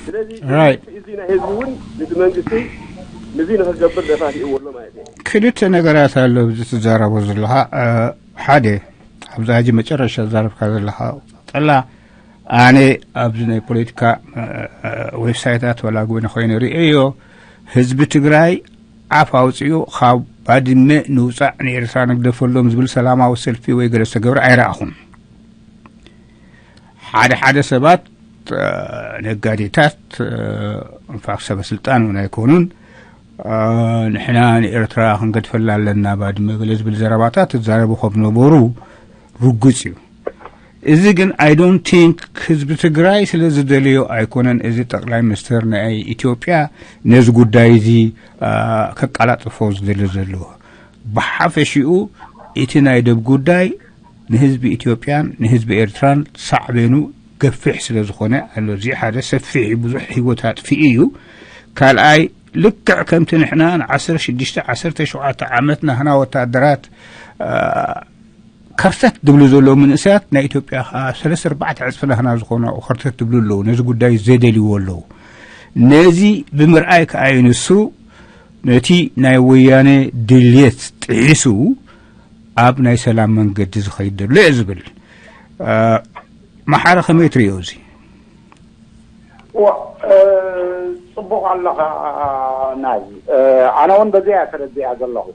ስለዚ Right. እዚ ናይ ህዝቢ እውን ነቲ መንግስቲ ነዚ ንክገብር ደፋፊእዎ ኣሎ ማለት እዩ። ክልተ ነገራት ኣሎ ኣብዚ ትዛረቦ ዘለኻ። እ፣ ሓደ ኣብዚ ሕጂ መጨረሻ ዛረብካ ዘለኻ ጠላ ኣነ ኣብዚ ናይ ፖለቲካ እ፣ እ፣ ዌብሳይታት ወላ ጎነ ኮይነ ርእዮ ህዝቢ ትግራይ ዓፍ ኣውፅኡ ካብ ባድመ ንውፃእ ንኤርትራ ንግደፈሎም ዝብል ሰላማዊ ሰልፊ ወይ ገለ ዝተገብረ ኣይረኣኹን። ሓደ ሓደ ሰባት እ፣ ነጋዴታት እ፣ እንፋክ ሰበ ስልጣን እውን ኣይኮኑን እ፣ ንሕና ንኤርትራ ክንገድፈላ ኣለና ባድመ ገለ ዝብል ዘረባታት ትዛረቡ ከም ነበሩ ርጉፅ እዩ። እዚ ግን I don't think ህዝቢ ትግራይ ስለ ዝደለዮ ኣይኮነን። እዚ ጠቅላይ ሚኒስትር ናይ ኢትዮጵያ ነዚ ጉዳይ እዚ እ፣ ከቀላጥፎ ዝደሊ ዘሎ ብሓፈሽኡ እቲ ናይ ደብ ጉዳይ ንህዝቢ ኢትዮጵያን ንህዝቢ ኤርትራን ሳዕቤኑ ገፊሕ ስለ ዝኾነ ኣሎ። እዚ ሓደ ሰፊሕ እዩ፣ ብዙሕ ህይወት ኣጥፊኡ እዩ። ካልኣይ ልክዕ ከምቲ ንሕና ንዓሰርተ ሽዱሽተ ዓሰርተ ሸውዓተ ዓመት ናህና ወታደራት እ፣ ከርተት ድብሉ ዘለዉ መንእሰያት ናይ ኢትዮጵያ ከዓ ሰለስተ ኣርባዕተ ዕፅፊ ናህና ዝኾኑ ኣብኡ ከርተት ድብሉ ኣለዉ። ነዚ ጉዳይ ዘይደልይዎ ኣለዉ። ነዚ ብምርኣይ ከዓ እዩ ንሱ ነቲ ናይ ወያነ ድልየት ጥሒሱ ኣብ ናይ ሰላም መንገዲ ዝኸይድ ዘሎ እየ ዝብል። እ፣ መሓረ ከመይ ትርእዮ እዚ? ዋ፣ እ፣ ጽቡቕ ኣለኻ ናዚ። እ፣ ኣነ እውን በዚኣ እየ ተረዲኣ ዘለኹ።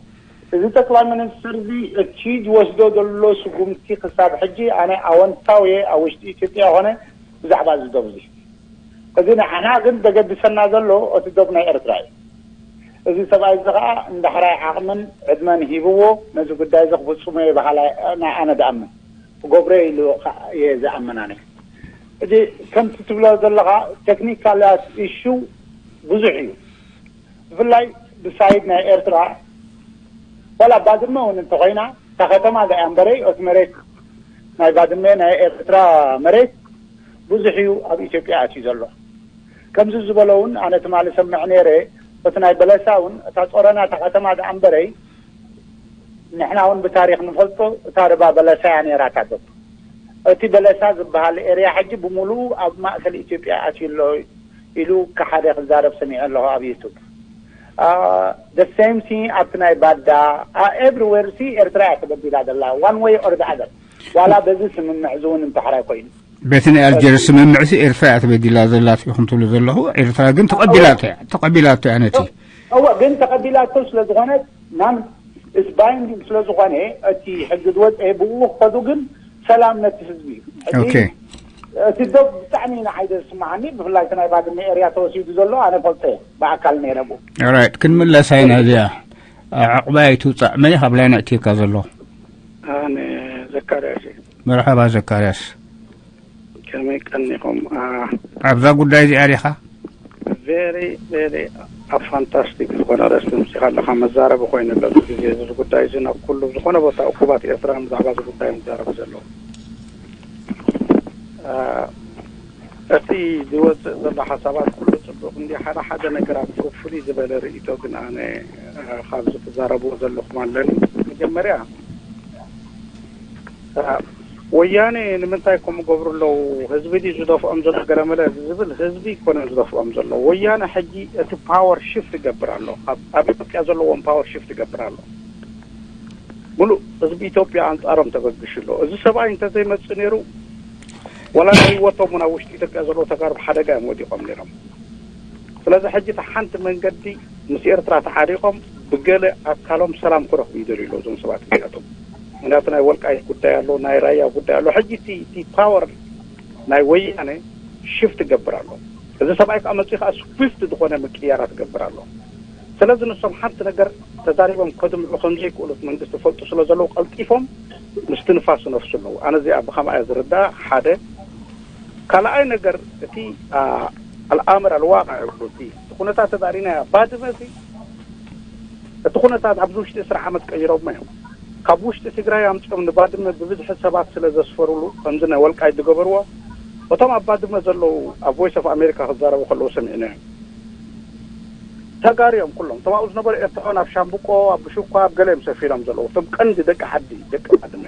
እዚ ጠቅላይ ሚኒስትር እዚ እቲ ዝወስዶ ዘሎ ስጉምቲ ክሳብ ሕጂ ኣነ ኣወንታዊ እየ ኣብ ውሽጢ ኢትዮጵያ ኮነ ብዛዕባ እዚ ዶብ እዚ። እዚ ንዓና ግን ዘገድሰና ዘሎ እቲ ዶብ ናይ ኤርትራ እዩ። እዚ ሰብኣይ እዚ ኸዓ እንዳሕራይ ዓቕምን ዕድመን ሂብዎ ነዚ ጉዳይ እዚ ክፍጽሞ እየ በሃላይ ናይ ኣነ ዝኣምን። ክገብሮ ኢሉ ኸዓ እየ ዝኣምን ኣነ። እዚ ከምቲ ትብሎ ዘለኻ ቴክኒካላት ኢሹ ብዙሕ እዩ። ብፍላይ ብሳይድ ናይ ኤርትራ ዋላ ባድመ እውን እንተኾይና እታ ከተማ ደኣ እምበረይ እቲ መሬት ናይ ባድመ ናይ ኤርትራ መሬት ብዙሕ እዩ ኣብ ኢትዮጵያ ኣትዩ ዘሎ። ከምዚ ዝበሎ እውን ኣነ ትማሊ ሰምዕ ነይረ እቲ ናይ በለሳ እውን እታ ጾረና እታ ከተማ ደኣ እምበረይ ንሕና እውን ብታሪኽ ንፈልጦ እታ ርባ በለሳ እያ ነይራ እታ ዶብ። እቲ በለሳ ዝበሃል ኤርያ ሕጂ ብምሉኡ ኣብ ማእከል ኢትዮጵያ ኣትዩ ኣሎ ኢሉ ከሓደ ክዛረብ ሰሚዐ ኣለኹ ኣብ ዩቱብ። The same thing ኣብቲ ናይ ባዳ everywhere ሲ ኤርትራ እያ ተበዲላ ዘላ one way or the other ዋላ በዚ ስምምዕ እዚ እውን እንተሕራይ ኮይኑ በቲ ናይ ኣልጀርስ ስምምዕሲ ኤርትራ እያ ተበዲላ ዘላ ኢኹም ትብሉ ዘለኹ። ኤርትራ ግን ተቐቢላቶ እያ፣ ተቐቢላቶ እያ ነቲ እወ ግን ተቐቢላቶ ስለ ዝኾነ ናም is binding ስለ ዝኾነ እቲ ሕጊ ዝወፀ ብኡ ክኸዱ ግን ሰላም ነቲ ህዝቢ እዩ። ሕጂ ኦኬ። እቲ ዶብ ብጣዕሚ ንዓይ ዘስማዓኒ ብፍላይ እቲ ናይ ባድመ ኤርያ ተወሲዱ ዘሎ ኣነ ፈልጠ እየ ብኣካል ነይረ ብኡ። ኦራይት፣ ክንምለሳ ኢና እዚኣ። ዕቕባይ ኣይትውፃእ። መን ኢኻ ብላይና እትየካ ዘሎ? ኣነ ዘካርያስ እየ። መርሓባ ዘካርያስ። ከመይ ቀኒኹም? ኣብዛ ጉዳይ እዚኣ ዲኻ? ቬሪ ቬሪ ኣብ ፋንታስቲክ ዝኾነ ርእስቲ ምሲኻ ኣለኻ። መዛረቢ ኮይኑ ኣሎ እዚ ግዜ እዚ ጉዳይ እዚ ናብ ኩሉ ዝኾነ ቦታ እኩባት ኤርትራን ብዛዕባ እዚ ጉዳይ ምዛረቡ ዘለዉ። እቲ ዝወፅእ ዘሎ ሓሳባት ኩሉ ፅቡቅ እንዲ ሓደ ሓደ ነገራት ፍልይ ዝበለ ርእይቶ ግን ኣነ ካብዚ ትዛረብዎ ዘለኹም ኣለኒ። መጀመርያ ወያኔ ንምንታይ ከምኡ ገብሩ ኣለዉ? ህዝቢ ድዩ ዝደፍኦም ዘሎ? ገለመለ ዝብል ህዝቢ ይኮነ ዝደፍኦም ዘሎ። ወያነ ሕጂ እቲ ፓወር ሽፍት ይገብር ኣሎ። ኣብ ኢትዮጵያ ዘለዎም ፓወር ሽፍት ይገብር ኣሎ። ሙሉእ ህዝቢ ኢትዮጵያ ኣንጻሮም ተበግሹ ኣሎ። እዚ ሰብኣይ እንተዘይመጽእ ነይሩ ዋላ ንህይወቶም እውን ኣብ ውሽጢ ኢትዮጵያ ዘለዉ ተጋሩ ብሓደጋ እዮም ወዲቖም ነይሮም። ስለዚ ሕጂ እቲ ሓንቲ መንገዲ ምስ ኤርትራ ተሓሪቖም ብገለ ኣካሎም ሰላም ክረኽቡ ይደልዩ ኣለዉ እዞም ሰባት እዚኣቶም። ምክንያቱ ናይ ወልቃይት ጉዳይ ኣሎ፣ ናይ ራያ ጉዳይ ኣሎ። ሕጂ እቲ እቲ ፓወር ናይ ወያነ ሽፍት ይገብር ኣሎ። እዚ ሰብኣይ ከዓ መፅኡ ከዓ ስዊፍት ዝኾነ ምቅያራት ይገብር ኣሎ። ስለዚ ንሶም ሓንቲ ነገር ተዛሪቦም ከድምዑ ከም ዘይክእሉ እቲ መንግስቲ ፈልጡ ስለ ዘለዉ ቀልጢፎም ምስቲ ንፋስ ይነፍሱ ኣለዉ። ኣነ እዚኣ ብኸምኣ እየ ዝርዳእ። ሓደ ካልኣይ ነገር እቲ ኣልኣምር ኣልዋቃዕ ይብሉ እቲ እቲ ኩነታት ተዛሪናያ ባድመ እዚ እቲ ኩነታት ኣብዚ ውሽጢ ዕስራ ዓመት ቀይሮሞ እዮም። ካብ ውሽጢ ትግራይ ኣምፅኦም ንባድመ ብብዝሒ ሰባት ስለ ዘስፈሩሉ ከምዚ ናይ ወልቃይት ዝገበርዎ እቶም ኣብ ባድመ ዘለዉ ኣብ ቮይስ ኦፍ ኣሜሪካ ክዛረቡ ከለዉ ሰሚዕናዮም። ተጋሩ እዮም ኩሎም። እቶም ኣብኡ ዝነበሩ ኤርትራውያን ኣብ ሻምብቆ፣ ኣብ ብሽኳ፣ ኣብ ገለ እዮም ሰፊሮም ዘለዉ። እቶም ቀንዲ ደቂ ዓዲ፣ ደቂ ባድመ።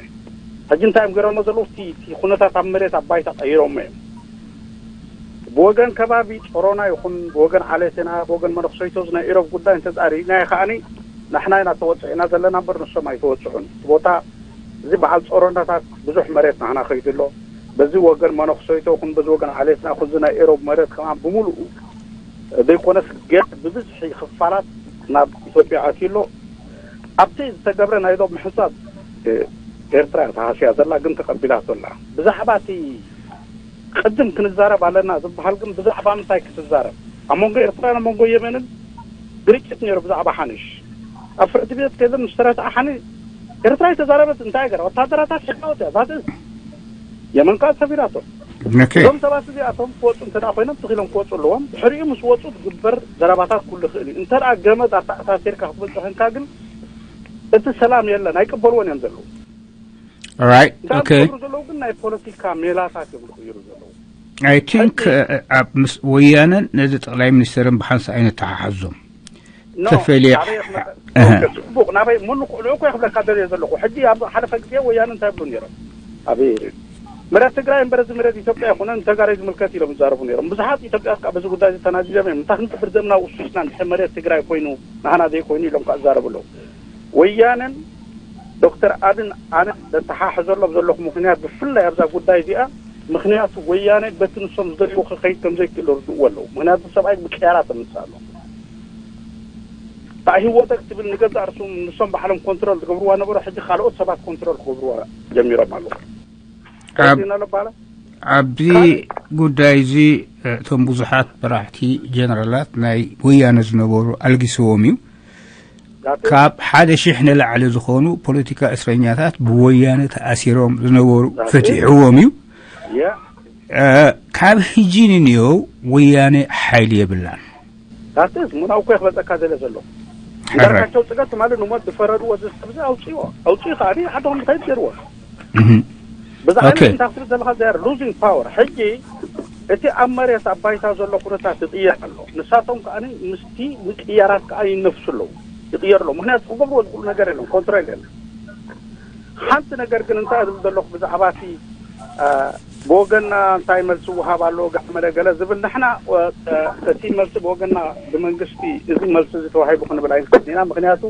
ሕጂ እንታይ እዮም ገይሮሞ ዘለዉ? እቲ እቲ ኩነታት ኣብ መሬት ኣብ ባይታ ቀይሮሞ እዮም። ብወገን ከባቢ ጾሮና ይኹን ብወገን ዓሌትና፣ ብወገን መነኩሰይቶ ናይ ኢሮብ ጉዳይ እንተዛሪብናዮ ከኣኒ ንሕና ኢና ተወጽዕና ዘለና እምበር ንሶም ኣይተወጽዑን። እቲ ቦታ እዚ በዓል ጾሮናታት ብዙሕ መሬት ናህና ከይዱ ኣሎ። በዚ ወገን መነኩሰይቶ ይኹን በዚ ወገን ዓሌትና ይኹን እዚ ናይ ኢሮብ መሬት ከማን ብምሉኡ ዘይኮነስ ገ ብብዝሒ ክፋላት ናብ ኢትዮጵያ ኣትዩ ኣሎ። ኣብቲ ዝተገብረ ናይ ዶብ ምሕጻብ ኤርትራ እያ ተሃስያ ዘላ ግን ተቐቢላቶ ኣላ። ብዛዕባ እቲ ቅድም ክንዛረብ ኣለና ዝበሃል ግን ብዛዕባ ምንታይ ክትዛረብ? ኣብ መንጎ ኤርትራን ኣብ መንጎ የመንን ግርጭት ነይሩ ብዛዕባ ሓንሽ ኣብ ፍርዲ ቤት ከይዶም ምስ ተረትኣ ሓኒ ኤርትራ ይተዛረበት እንታይ ገራ ወታደራታት ሕጋወት እያ ዛትእስ የመን ከዓ ሰፊራቶ። እዞም ሰባት እዚኣቶም ክወፁ እንተ ኮይኖም ትኽኢሎም ክወፁ ኣለዎም። ድሕሪኡ ምስ ወፁ ትግበር ዘረባታት ኩሉ ይኽእል እዩ። እንተ ገመድ ኣተኣሳሲርካ ክትብል ፀኸንካ ግን እቲ ሰላም የለን ኣይቅበልዎን እዮም ዘለዉ። Right. Okay. ዘለዉ ግን ናይ ፖለቲካ ሜላታት እዮም ዝቕይሩ ዘለዉ። I think ኣብ ምስ ወያነን ነዚ ጠቅላይ ሚኒስትርን ብሓንሳ ኣይነተሓሓዞም። ተፈልየ ጽቡቅ ናበይ ምኑ ልዑ እኮ ክብለካ ደልየ ዘለኹ። ሕጂ ኣብ ዝሓለፈ ግዜ ወያነ እንታይ ብሉ ነይሮም? ኣብ መሬት ትግራይ እምበር እዚ መሬት ኢትዮጵያ ይኹነ ንተጋሩ ዝምልከት ኢሎም ይዛረቡ ነይሮም። ብዙሓት ኢትዮጵያ ከዓ በዚ ጉዳይ ተናዚዞም እዮም። እንታይ ክንገብር ዘለና ውሱስና እንድሕር መሬት ትግራይ ኮይኑ ናህና ዘይኮይኑ ኢሎም ከዓ ዝዛረቡ ኣለዉ። ወያነን ዶክተር ኣብን ኣነ ዘተሓሕዘሎም ዘለኹ ምኽንያት ብፍላይ ኣብዛ ጉዳይ እዚኣ ምኽንያቱ ወያነ በቲ ንሶም ዝደልይዎ ክኸይድ ከም ዘይክእል ርድእዎ ኣለዉ። ምኽንያቱ ሰብኣይ ምቅያራት ተምፅእ ኣሎ። ታሂወተ ክትብል ንገዛእ ርእሶም ንሶም ባዕሎም ኮንትሮል ዝገብርዋ ነበሩ። ሕጂ ካልኦት ሰባት ኮንትሮል ክገብርዋ ጀሚሮም ኣለዉ። ተረዲእና ኣሎ በሃላ። ኣብዚ ጉዳይ እዚ እቶም ብዙሓት መራሕቲ ጀነራላት ናይ ወያነ ዝነበሩ ኣልጊስዎም እዩ። ካብ ሓደ ሽሕ ንላዕሊ ዝኾኑ ፖለቲካ እስረኛታት ብወያነ ተኣሲሮም ዝነበሩ ፈቲሕዎም እዩ። ካብ ሕጂ ንንየው ወያነ ሓይሊ የብላን። ዳትስ ሙናው እኮ ክበፀካ ዘለ ዘሎ እንዳርካቸው ጽገት ማለት ንሞት ዝፈረድዎ እዚ ሰብ እዚ ኣውፅዎ ኣውፅኡ ከዓ ሓደኹም እንታይ ገይርዎ ብዛዕባ እንታይ ክትብል ዘለካ ዘር ሉዚንግ ፓወር ሕጂ እቲ ኣብ መሬት ኣብ ባይታ ዘሎ ኩነታት ይቕየር ኣሎ። ንሳቶም ከዓ ምስቲ ምቅያራት ከዓ ይነፍሱ ኣለዉ ይቕየር ኣለዉ። ምክንያቱ ክገብርዎ ዝኽእሉ ነገር የለን፣ ኮንትሮል የለን። ሓንቲ ነገር ግን እንታይ ዝብል ዘለኹ ብዛዕባ እቲ ብወገንና እንታይ መልሲ ውሃብ ኣሎ ጋዕ መለ ገለ ዝብል ንሕና እቲ መልሲ ብወገንና ብመንግስቲ እዚ መልሲ እዚ ተዋሂቡ ክንብል ኣይንክእልን ኢና። ምክንያቱ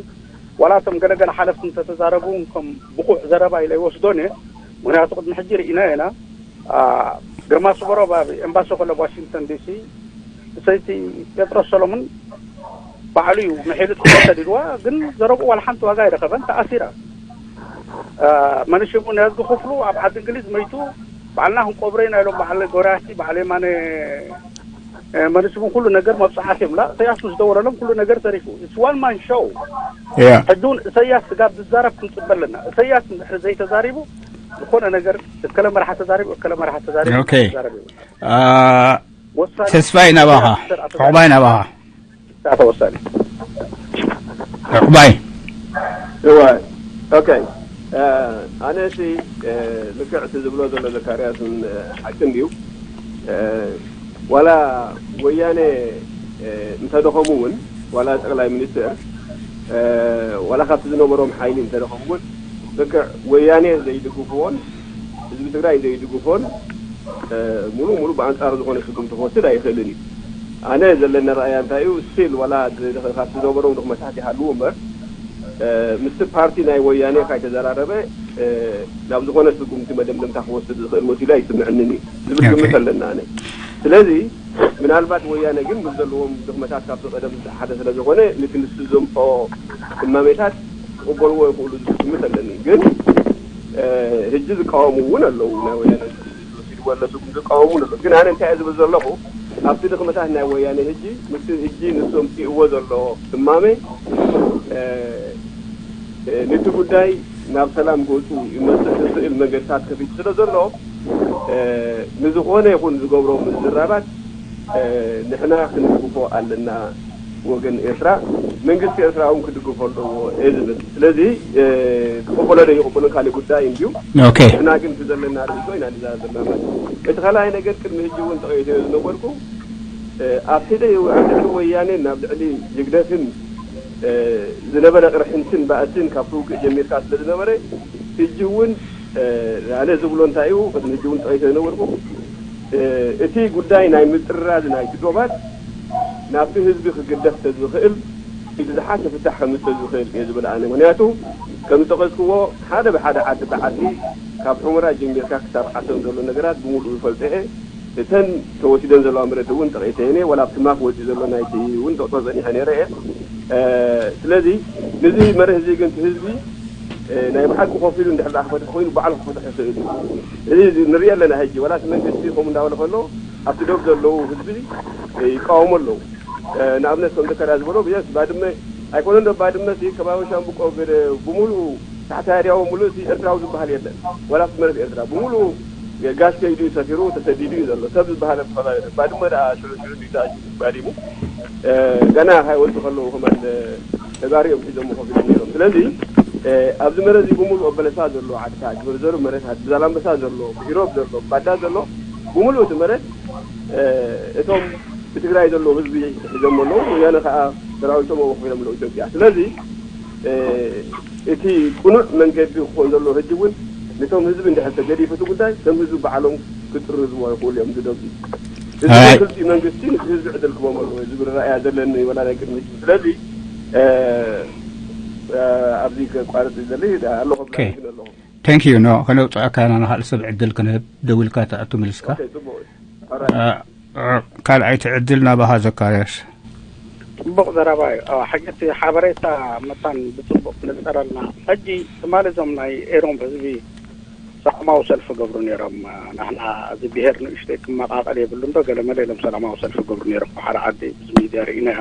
ዋላ እቶም ገለገለ ሓለፍቲ እንተተዛረቡ ከም ብቑዕ ዘረባ ኢለ ይወስዶን እየ። ምክንያቱ ቅድሚ ሕጂ ርኢና ኢና። ግርማ ስበሮብ ኣብ ኤምባሲ ኮለብ ዋሽንግተን ዲሲ ሰይቲ ጴጥሮስ ሰሎሙን ባዕሉ እዩ ምሒሉ ትኮ ሰዲድዋ ግን ዘረብኡ ዋላ ሓንቲ ዋጋ ኣይረኸበን ተኣሲራ። መንሽሙ ነዝጊ ክፍሉ ኣብ ዓዲ እንግሊዝ መይቱ ባዕልና ክንቆብሮ ኢና ኢሎም በዓል ጎራያቲ በዓል የማነ መንሽሙ ኩሉ ነገር መብፅዓት እዮም ላ ኢሳያስ ምስ ደወለሎም ኩሉ ነገር ተሪፉ it's one man show። ሕጂ እውን ኢሳያስ ስጋብ ዝዛረብ ክንፅበ ኣለና። ኢሳያስ እንድሕር ዘይተዛሪቡ ዝኾነ ነገር እከለ መርሓ ተዛሪቡ እከለ መርሓ ተዛሪቡ ተዛረብ ተስፋይ ናባኻ። ዕቑባይ ናባኻ። ተወሳኒ ዕቑባይ። እወ ኦኬ። ኣነ ሲ ልክዕ እቲ ዝብሎ ዘሎ ዘካርያስ ሓቂ እንድዩ። ዋላ ወያነ እንተደኸሙ እውን ዋላ ጠቅላይ ሚኒስትር ዋላ ካብቲ ዝነበሮም ሓይሊ እንተደኸሙ እውን ልክዕ ወያነ ዘይድግፍዎን ህዝቢ ትግራይ ዘይድግፎን ሙሉእ ሙሉእ ብኣንፃሩ ዝኾነ ስጉምቲ ክወስድ ኣይኽእልን እዩ። ኣነ ዘለኒ ረኣያ እንታይ እዩ ስቲል ዋላ ካብቲ ዝነበሮም ድኽመታት ይሃልዉ እምበር ምስቲ ፓርቲ ናይ ወያነ ካይተዘራረበ ናብ ዝኾነ ስጉምቲ መደምደምታ ክወስድ ዝኽእል መሲሉ ኣይስምዐንን እዩ ዝብል ግምት ኣለና ኣነ። ስለዚ ምናልባት ወያነ ግን ምስ ዘለዎም ድኽመታት ካብቲ ቀደም ዝተሓተ ስለ ዝኾነ፣ ነቲ ንሱ ዘምፅኦ እማሜታት ክቕበልዎ ይኽእሉ ዝብል ግምት ኣለኒ። ግን ሕጂ ዝቃወሙ እውን ኣለዉ። ናይ ወያነ ተወሲድዎ ኣሎ ስጉም ዝቃወሙ እውን ኣለዉ። ግን ኣነ እንታይ እየ ዝብል ዘለኹ፣ ኣብቲ ድኽመታት ናይ ወያነ ሕጂ ምስቲ ሕጂ ንሱ ኣምፅእዎ ዘሎ እማመ ነቲ ጉዳይ ናብ ሰላም ገፁ ይመፅእ ዝኽእል መንገድታት ከፊቱ ስለ ዘሎ፣ ንዝኾነ ይኹን ዝገብሮ ምዝራባት ንሕና ክንድግፎ ኣለና። ወገን ኤርትራ፣ መንግስቲ ኤርትራ እውን ክድግፎ ኣለዎ እየ ዝብል። ስለዚ ክቕበሎ ዶ ይቕበሎ ካልእ ጉዳይ እንድዩ። ንሕና ግን እቲ ዘለና ርእይቶ ኢና ንዛረብ ዘለና ማለት እዩ። እቲ ካልኣይ ነገር ቅድሚ ሕጂ እውን ጠቒሰዮ ዝነበርኩ ኣብ ሕደ ኣብ ልዕሊ ወያኔን ኣብ ልዕሊ ህግደፍን ዝነበረ ቅርሕንትን ባእስን ካብቲ ውግእ ጀሚርካ ስለ ዝነበረ፣ ሕጂ እውን ኣነ ዝብሎ እንታይ እዩ፣ ቅድሚ ሕጂ እውን ጠቒሰ ዝነበርኩ፣ እቲ ጉዳይ ናይ ምጥርራዝ ናይቲ ዶባት ናብቲ ህዝቢ ክግደፍ ተዝኽእል፣ እቲ ዝሓሸ ፍታሕ ከምፅእ ዝኽእል እየ ዝብል ኣነ። ምክንያቱ ከም ዝጠቐስክዎ፣ ሓደ ብሓደ፣ ዓዲ ብዓዲ፣ ካብ ሑመራ ጀሚርካ ክሳብ ዓሰብ ዘሎ ነገራት ብምሉእ ዝፈልጦ እየ። እተን ተወሲደን ዘለዋ መሬት እውን ጠቒሰ እየ፣ ዋላ ኣብቲ ማፕ ወፂኡ ዘሎ ናይቲ እውን ጠቕሶ ፀኒሐ ነይረ እየ። ስለዚ ነዚ መርህ እዚ ግን እቲ ህዝቢ ናይ ብሓቂ ኮፍ ኢሉ እንድሕር ደኣ ክፈትሕ ኮይኑ ባዕሉ ክፈትሕ ይኽእል እዩ። እዚ ንሪኦ ኣለና። ሕጂ ዋላ እቲ መንግስቲ ከምኡ እንዳበለ ከሎ ኣብቲ ዶብ ዘለዉ ህዝቢ ይቃወሙ ኣለዉ። ንኣብነት ከም ዘከርያ ዝበሎ ብየስ ባድመ ኣይኮነን ዶ ባድመ እቲ ከባቢ ሻምብቆ ገለ ብምሉኡ ታሕቲ ሃዲያዎ ምሉእ እቲ ኤርትራዊ ዝበሃል የለን። ዋላ ኣብቲ መሬት ኤርትራ ብምሉኡ ጋሽ ከይዱ እዩ ሰፊሩ ተሰዲዱ እዩ ዘሎ። ሰብ ዝበሃል ኣብቲ ከባቢ የለን። ባድመ ደኣ ሽዑ ሽዑ ድዩ ተኣትዩ ባዲሙ ገና ካይወፁ ከለዉ ከማን ተጋሩ እዮም ሒዞም ኮፍ ኢሎም ነይሮም። ስለዚ ኣብዚ መሬት እዚ ብምሉእ በለሳ ዘሎ ዓድታት፣ በርዘሩ መሬታት፣ ብዛላምበሳ ዘሎ፣ ኢሮብ ዘሎ፣ ባዳ ዘሎ ብምሉእ እቲ መሬት እቶም ብትግራይ ዘለዉ ህዝቢ ሒዞም ኣለዉ። ወያነ ከዓ ሰራዊቶም ኣብኡ ከፊሎም ኣለዉ ኢትዮጵያ። ስለዚ እቲ ቅኑዕ መንገዲ ክኾን ዘለዎ ሕጂ እውን ነቶም ህዝቢ እንድሕር ተገዲፉ እቲ ጉዳይ ከም ህዝቢ ባዕሎም ክጥርዝዎ ይኽእሉ እዮም ዝደብዙ። እዚ ኣይ- ክልቲኡ መንግስቲ ነቲ ህዝቢ ዕድል ክቦም ኣለዎ ዝብል ራእያ ዘለኒ ወላ ናይ ቅድሚ ሕጂ። ስለዚ ኣብዚ ከቋርጥ ዘለይ ኣለኹ ኦኬ። ግን ኣለኹ። Thank you። ኖ፣ ከነውፅኣካ ኢና፣ ንኻልእ ሰብ ዕድል ክንህብ። ደዊልካ ትኣቱ፣ መሊስካ። ኦኬ፣ ፅቡቅ። ኦራይት። አ፣ አ፣ ካልኣይቲ ዕድል ናባኻ ዘካርያስ። ፅቡቕ ዘረባ እዩ። አ፣ ሕጂ እቲ ሓበሬታ መታን ብፅቡቕ ንፀረልና። ሕጂ ትማሊ እዞም ናይ ኤሮም ህዝቢ ሰላማዊ ሰልፊ ገብሩ ነይሮም። አ፣ ናሕና እዚ ብሄር ንእሽተይ ክመቃቀል የብሉ እንዶ ገለ መለ ኢሎም ሰላማዊ ሰልፊ ገብሩ ነይሮም። ሓደ ዓዲ እዚ ሚድያ ርኢናዮ።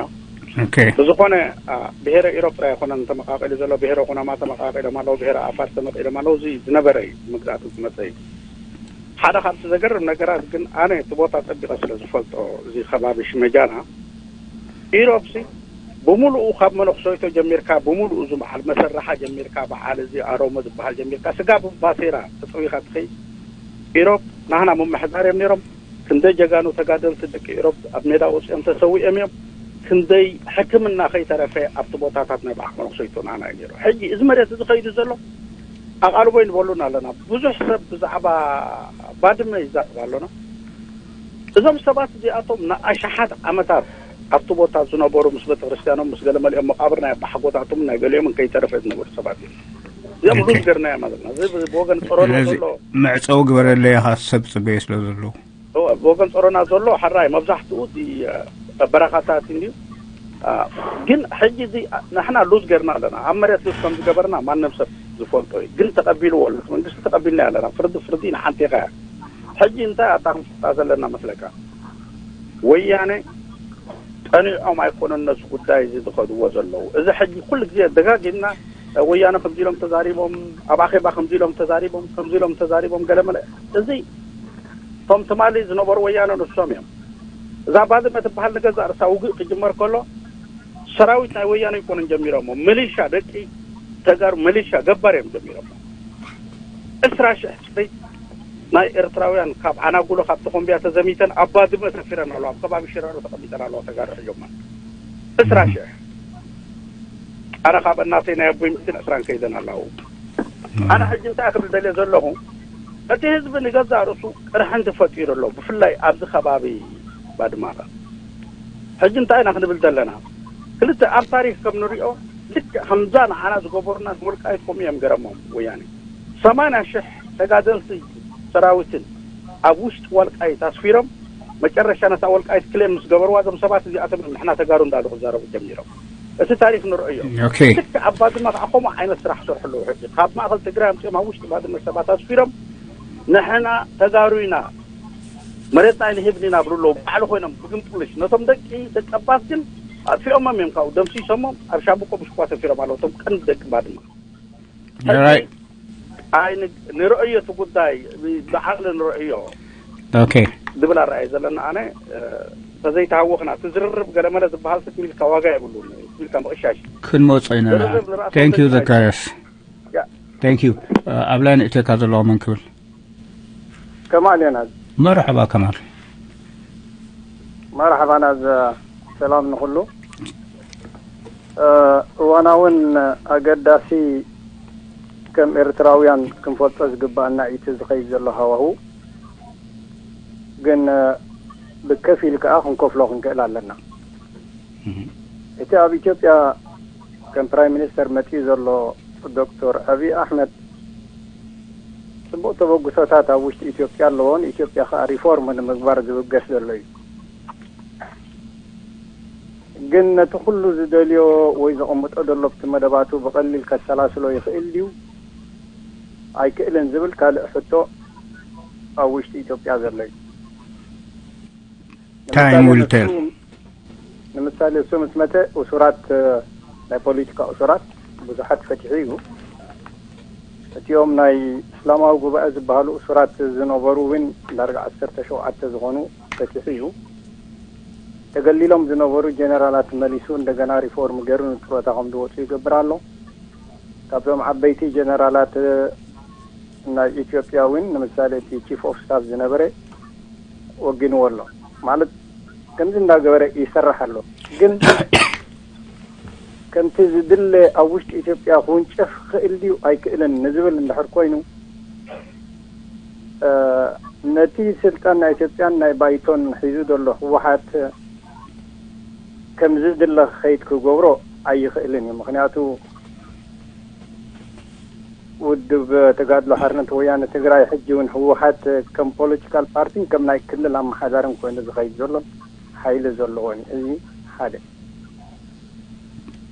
ኦኬ። ብዝኾነ፣ አ፣ ብሄረ ኢሮብ ጥራይ ኣይኮነን ተመቃቂሉ ዘሎ፣ ብሄረ ኩናማ ተመቃቂሎም ኣለዉ፣ ብሄረ ኣፋር ተመቂሎም ኣለዉ። እዚ ዝነበረ እዩ፣ ምግዛእቲ ዝመፀ እዩ። ሓደ ካብቲ ዘገርም ነገራት ግን ኣነ እቲ ቦታ ፀቢቐ ስለ ዝፈልጦ፣ እዚ ከባቢ ሽመጃና፣ ኢሮብሲ ብምሉኡ ካብ መነኩሰይቶ ጀሚርካ፣ ብምሉኡ እዚ በዓል መሰራሓ ጀሚርካ፣ በዓል እዚ ኣሮሞ ዝበሃል ጀሚርካ፣ ስጋ ባሴራ ተፀዊኻ ትኸይድ። ኢሮብ ናህና ምምሕዳር እዮም ነይሮም። ክንደይ ጀጋኑ ተጋደልቲ ደቂ ኢሮብ ኣብ ሜዳ ወፂኦም ተሰዊኦም እዮም። ክንደይ ሕክምና ከይተረፈ ኣብቲ ቦታታት ናይ በዓል መነኩሰይቶ ናህና እዩ ነይሩ። ሕጂ እዚ መሬት እዚ ከይዱ ዘሎ ኣቓልቦ ይንበሉን ኣለና። ብዙሕ ሰብ ብዛዕባ ባድመ ይዛረብ ኣሎና። እዞም ሰባት እዚኣቶም ንኣሽሓት ዓመታት ኣብቲ ቦታ ዝነበሩ ምስ ቤተክርስትያኖም ምስ ገለ መሊኦም መቃብር ናይ ኣባሓጎታቶም ናይ ገሊኦምን ከይተረፈ ዝነበሩ ሰባት እዮም። እዚኦም ኦኬ። ሉዝ ገርናዮ ማለት ነው። እዚ ብወገን ጸሮና ስለዚ ዘሎ መዕጸዊ ግበረለይ ኢኻ ሰብ ጽበየ ስለ ዘለዉ። እወ፣ ብወገን ጸሮና ዘሎ ሕራይ መብዛሕትኡ እቲ በረኻታት እንድዩ። አ፣ ግን ሕጂ እዚ ንሕና ሉዝ ገርና ኣለና። ኣብ መሬት ሉዝ ከም ዝገበርና ማንም ሰብ ዝፈልጦ እዩ። ግን ተቐቢልዎ ኣሎ። መንግስቲ ተቐቢልና ኣለና። ፍርዲ ፍርዲ ንሓንቲ ኢኻ እያ። ሕጂ እንታይ ኣታ ክንፈልጣ ዘለና መስለካ? ወያነ ጠኒዖም ኣይኮነን ነዚ ጉዳይ እዚ ዝኸድዎ ዘለዉ። እዚ ሕጂ ኩሉ ግዜ ደጋጊምና ወያነ ከምዚ ኢሎም ተዛሪቦም፣ ኣብ ኣኼባ ከምዚ ኢሎም ተዛሪቦም፣ ከምዚ ኢሎም ተዛሪቦም፣ ገለመለ። እዚ እቶም ትማሊ ዝነበሩ ወያነ ንሶም እዮም። እዛ ባድመ ትበሃል ንገዛእ ርእሳ ውግእ ክጅመር ከሎ ሰራዊት ናይ ወያነ ኣይኮነን ጀሚሮሞ፣ ሚሊሻ ደቂ ተጋሩ ሚሊሻ ገባር እዮም ጀሚሮሞ። ዕስራ ሽሕ ጥሪት ናይ ኤርትራውያን ካብ ዓናጉሎ ካብ ተኾምቢያ ተዘሚተን ኣብ ባድመ ሰፊረን ኣለዋ፣ ኣብ ከባቢ ሽራሮ ተቐሚጠን ኣለዋ ተጋሩ ሕጆማ። ዕስራ ሽሕ። ኣነ ካብ እናተይ ናይ ኣቦይ ሚእትን ዕስራን ከይደን ኣለዉ። ኣነ ሕጂ እንታይ ክብል ደልየ ዘለኹ፣ እቲ ህዝቢ ንገዛእ ርእሱ ቅርሕንቲ ፈጢሩ ኣሎ፣ ብፍላይ ኣብዚ ከባቢ ባድማኸ። ሕጂ እንታይ ኢና ክንብል ዘለና? ክልተ ኣብ ታሪኽ ከም ንሪኦ ልክዕ ከምዛ ንዓና ዝገበሩና ንወልቃይት ከምኡ እዮም ገረሞም ወያነ። ሰማንያ ሽሕ ተጋደልቲ ሰራዊትን ኣብ ውሽጢ ወልቃይት ኣስፊሮም መጨረሻ ነታ ወልቃይት ክሌም ምስ ገበርዋ፣ እዞም ሰባት እዚኣቶም እዮም ንሕና ተጋሩ እንዳሉ ክዛረቡ ጀሚሮም። እቲ ታሪክ ንርእዮ። Okay. ልክዕ ኣብ ባድመ ከዓ ከምኡ ዓይነት ስራሕ ሰርሑ ኣለዉ። ሕጂ ካብ ማእኸል ትግራይ ኣምፅኦም ኣብ ውሽጢ ባድመ ሰባት ኣስፊሮም፣ ንሕና ተጋሩ ኢና፣ መሬትና ኣይንህብን ኢና ብሉ ኣለዉ። ባዕሉ ኮይኖም ብግምጥልሽ ነቶም ደቂ ደቀባት ግን ኣጥፊኦሞም እዮም። ካብኡ ደምሲሶሞም ኣብ ሻምብቆ ብሽኳ ሰፊሮም ኣለዉ። እቶም ቀንዲ ደቂ ባድመ All right. ኣይ ንርእዮ እቲ ጉዳይ፣ ብዓቕሊ ንርእዮ Okay. ዝብል ኣረኣየ ዘለና። ኣነ ተዘይተሃወኽና እቲ ዝርርብ ገለመለ ዝበሃል ስት ሚልካ ዋጋ የብሉን። ሚልካ ምቕሻሽ ክንመጾ ኢና። ዝርርብ ንራእሲ Thank you ወደድና። ዘካርያስ። ያ። Thank you. ኣብ ላይን እተካ ዘለዋ መን ክብል? ከማል ዮናስ። መርሐባ ከማል። መርሐባ ናዝ፣ ሰላም ንኹሉ። እዋናውን ኣገዳሲ ከም ኤርትራውያን ክንፈልጦ ዝግባኣና እዩ እቲ ዝኸይድ ዘሎ ሃዋሁ። ግን ብከፊል ከኣ ክንከፍሎ ክንክእል ኣለና። እቲ ኣብ ኢትዮጵያ ከም ፕራይም ሚኒስተር መጺኡ ዘሎ ዶክተር ኣብይ ኣሕመድ ጽቡቕ ተበግሶታት ኣብ ውሽጢ ኢትዮጵያ ኣለዎ። ንኢትዮጵያ ከኣ ሪፎርም ንምግባር ዝብገስ ዘሎ እዩ። ግን ነቲ ኩሉ ዝደልዮ ወይ ዘቐምጦ ዘሎ ኣብቲ መደባቱ ብቐሊል ከሰላስሎ ይኽእል ድዩ ኣይክእልን ዝብል ካልእ ሕቶ ኣብ ውሽጢ ኢትዮጵያ ዘሎ እዩ። Time will tell. ንምሳሌ እሱ ምስ መፀ እሱራት፣ ናይ ፖለቲካ እሱራት ብዙሓት ፈቲሑ እዩ። እቲኦም ናይ እስላማዊ ጉባኤ ዝበሃሉ እሱራት ዝነበሩ እውን ዳርጋ ዓሰርተ ሸውዓተ ዝኾኑ ፈቲሑ እዩ። ተገሊሎም ዝነበሩ ጀነራላት መሊሱ እንደገና ሪፎርም ገይሩ ንጥሮታ ከም ዝወፁ ይገብር ኣሎ። ካብዞም ዓበይቲ ጀነራላት ናይ ኢትዮጵያ እውን ንምሳሌ እቲ ቺፍ ኦፍ ስታፍ ዝነበረ ወጊንዎ ኣሎ። ማለት ከምዚ እንዳገበረ ይሰርሕ ኣሎ። ግን ከምቲ ዝድለ ኣብ ውሽጢ ኢትዮጵያ ክውንጨፍ ክእል ድዩ ኣይክእልን ንዝብል እንድሕር ኮይኑ፣ ነቲ ስልጣን ናይ ኢትዮጵያን ናይ ባይቶን ሒዙ ዘሎ ህወሓት ከምዚ ዝድለ ክኸይድ ክገብሮ ኣይኽእልን እዩ። ምክንያቱ ውድብ ተጋድሎ ሓርነት ወያነ ትግራይ ሕጂ እውን ህወሓት ከም ፖለቲካል ፓርቲን ከም ናይ ክልል ኣመሓዳርን ኮይኑ ዝኸይድ ዘሎ ሓይሊ ዘለዎን እዩ። እዚ ሓደ።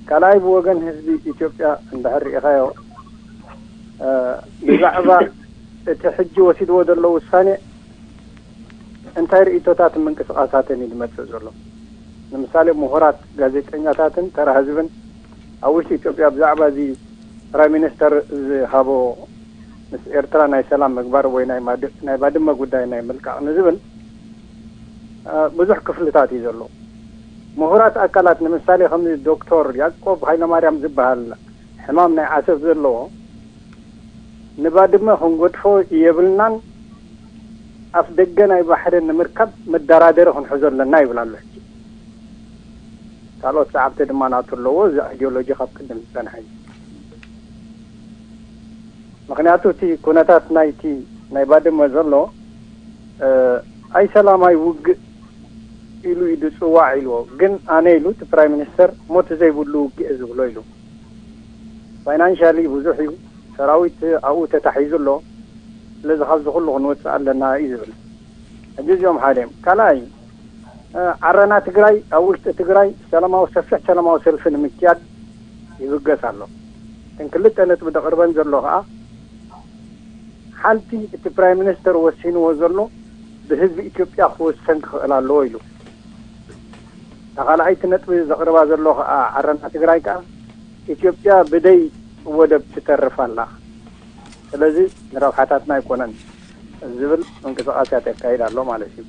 ካልኣይ ብወገን ህዝቢ ኢትዮጵያ እንድሕር ርኢኻዮ፣ ብዛዕባ እቲ ሕጂ ወሲድዎ ዘሎ ውሳኔ እንታይ ርኢቶታትን ምንቅስቃሳትን እዩ ዝመፅእ ዘሎ? ንምሳሌ ምሁራት፣ ጋዜጠኛታትን ተራ ህዝብን ኣብ ውሽጢ ኢትዮጵያ ብዛዕባ እዚ ፕራይም ሚኒስተር ዝሃቦ ምስ ኤርትራ ናይ ሰላም ምግባር ወይ ናይ ማድ-፣ ናይ ባድመ ጉዳይ ናይ ምልቃቕ ንዝብል ብዙሕ ክፍልታት እዩ ዘሎ። ምሁራት ኣካላት ንምሳሌ ከምዚ ዶክተር ያዕቆብ ሃይለማርያም ዝበሃል ሕማም ናይ ዓሰብ ዘለዎ ንባድመ ክንገድፎ የብልናን፣ ኣፍ ደገ ናይ ባሕሪ ንምርካብ መደራደሪ ክንሕዞ ኣለና ይብል ኣሎ። ሕጂ ካልኦት ሰዓብቲ ድማ ናቱ ኣለዎ። እዚ ኣይዲዮሎጂ ካብ ቅድም ዝፀንሐ እዩ። ምክንያቱ እቲ ኩነታት ናይቲ ናይ ባድመ ዘሎ ኣይ ሰላማይ ውግእ ኢሉ እዩ ዝፅዋዕ ኢልዎ። ግን ኣነ ኢሉ እቲ ፕራይም ሚኒስተር ሞት ዘይብሉ ውግእ ዝብሎ ኢሉ። ፋይናንሻሊ ብዙሕ እዩ፣ ሰራዊት ኣብኡ ተታሒዙ ኣሎ። ስለዚ ካብዚ ኩሉ ክንወፅእ ኣለና እዩ ዝብል። ሕጂ እዚኦም ሓደ እዮም። ካልኣይ ዓረና ትግራይ ኣብ ውሽጢ ትግራይ ሰላማዊ፣ ሰፊሕ ሰላማዊ ሰልፊ ንምክያድ ይብገስ ኣሎ። እተን ክልተ ነጥቢ ዘቕርበን ዘሎ ከዓ ሓንቲ እቲ ፕራይም ሚኒስተር ወሲንዎ ዘሎ ብህዝቢ ኢትዮጵያ ክወሰን ክኽእል ኣለዎ ኢሉ። እታ ካልኣይቲ ነጥቢ ዘቕርባ ዘሎ ከዓ ዓረና ትግራይ ከዓ ኢትዮጵያ ብደይ ወደብ ትተርፍ ኣላ፣ ስለዚ ንረብሓታትና ኣይኮነን ዝብል ምንቅስቃሳት የካይድ ኣሎ ማለት እዩ።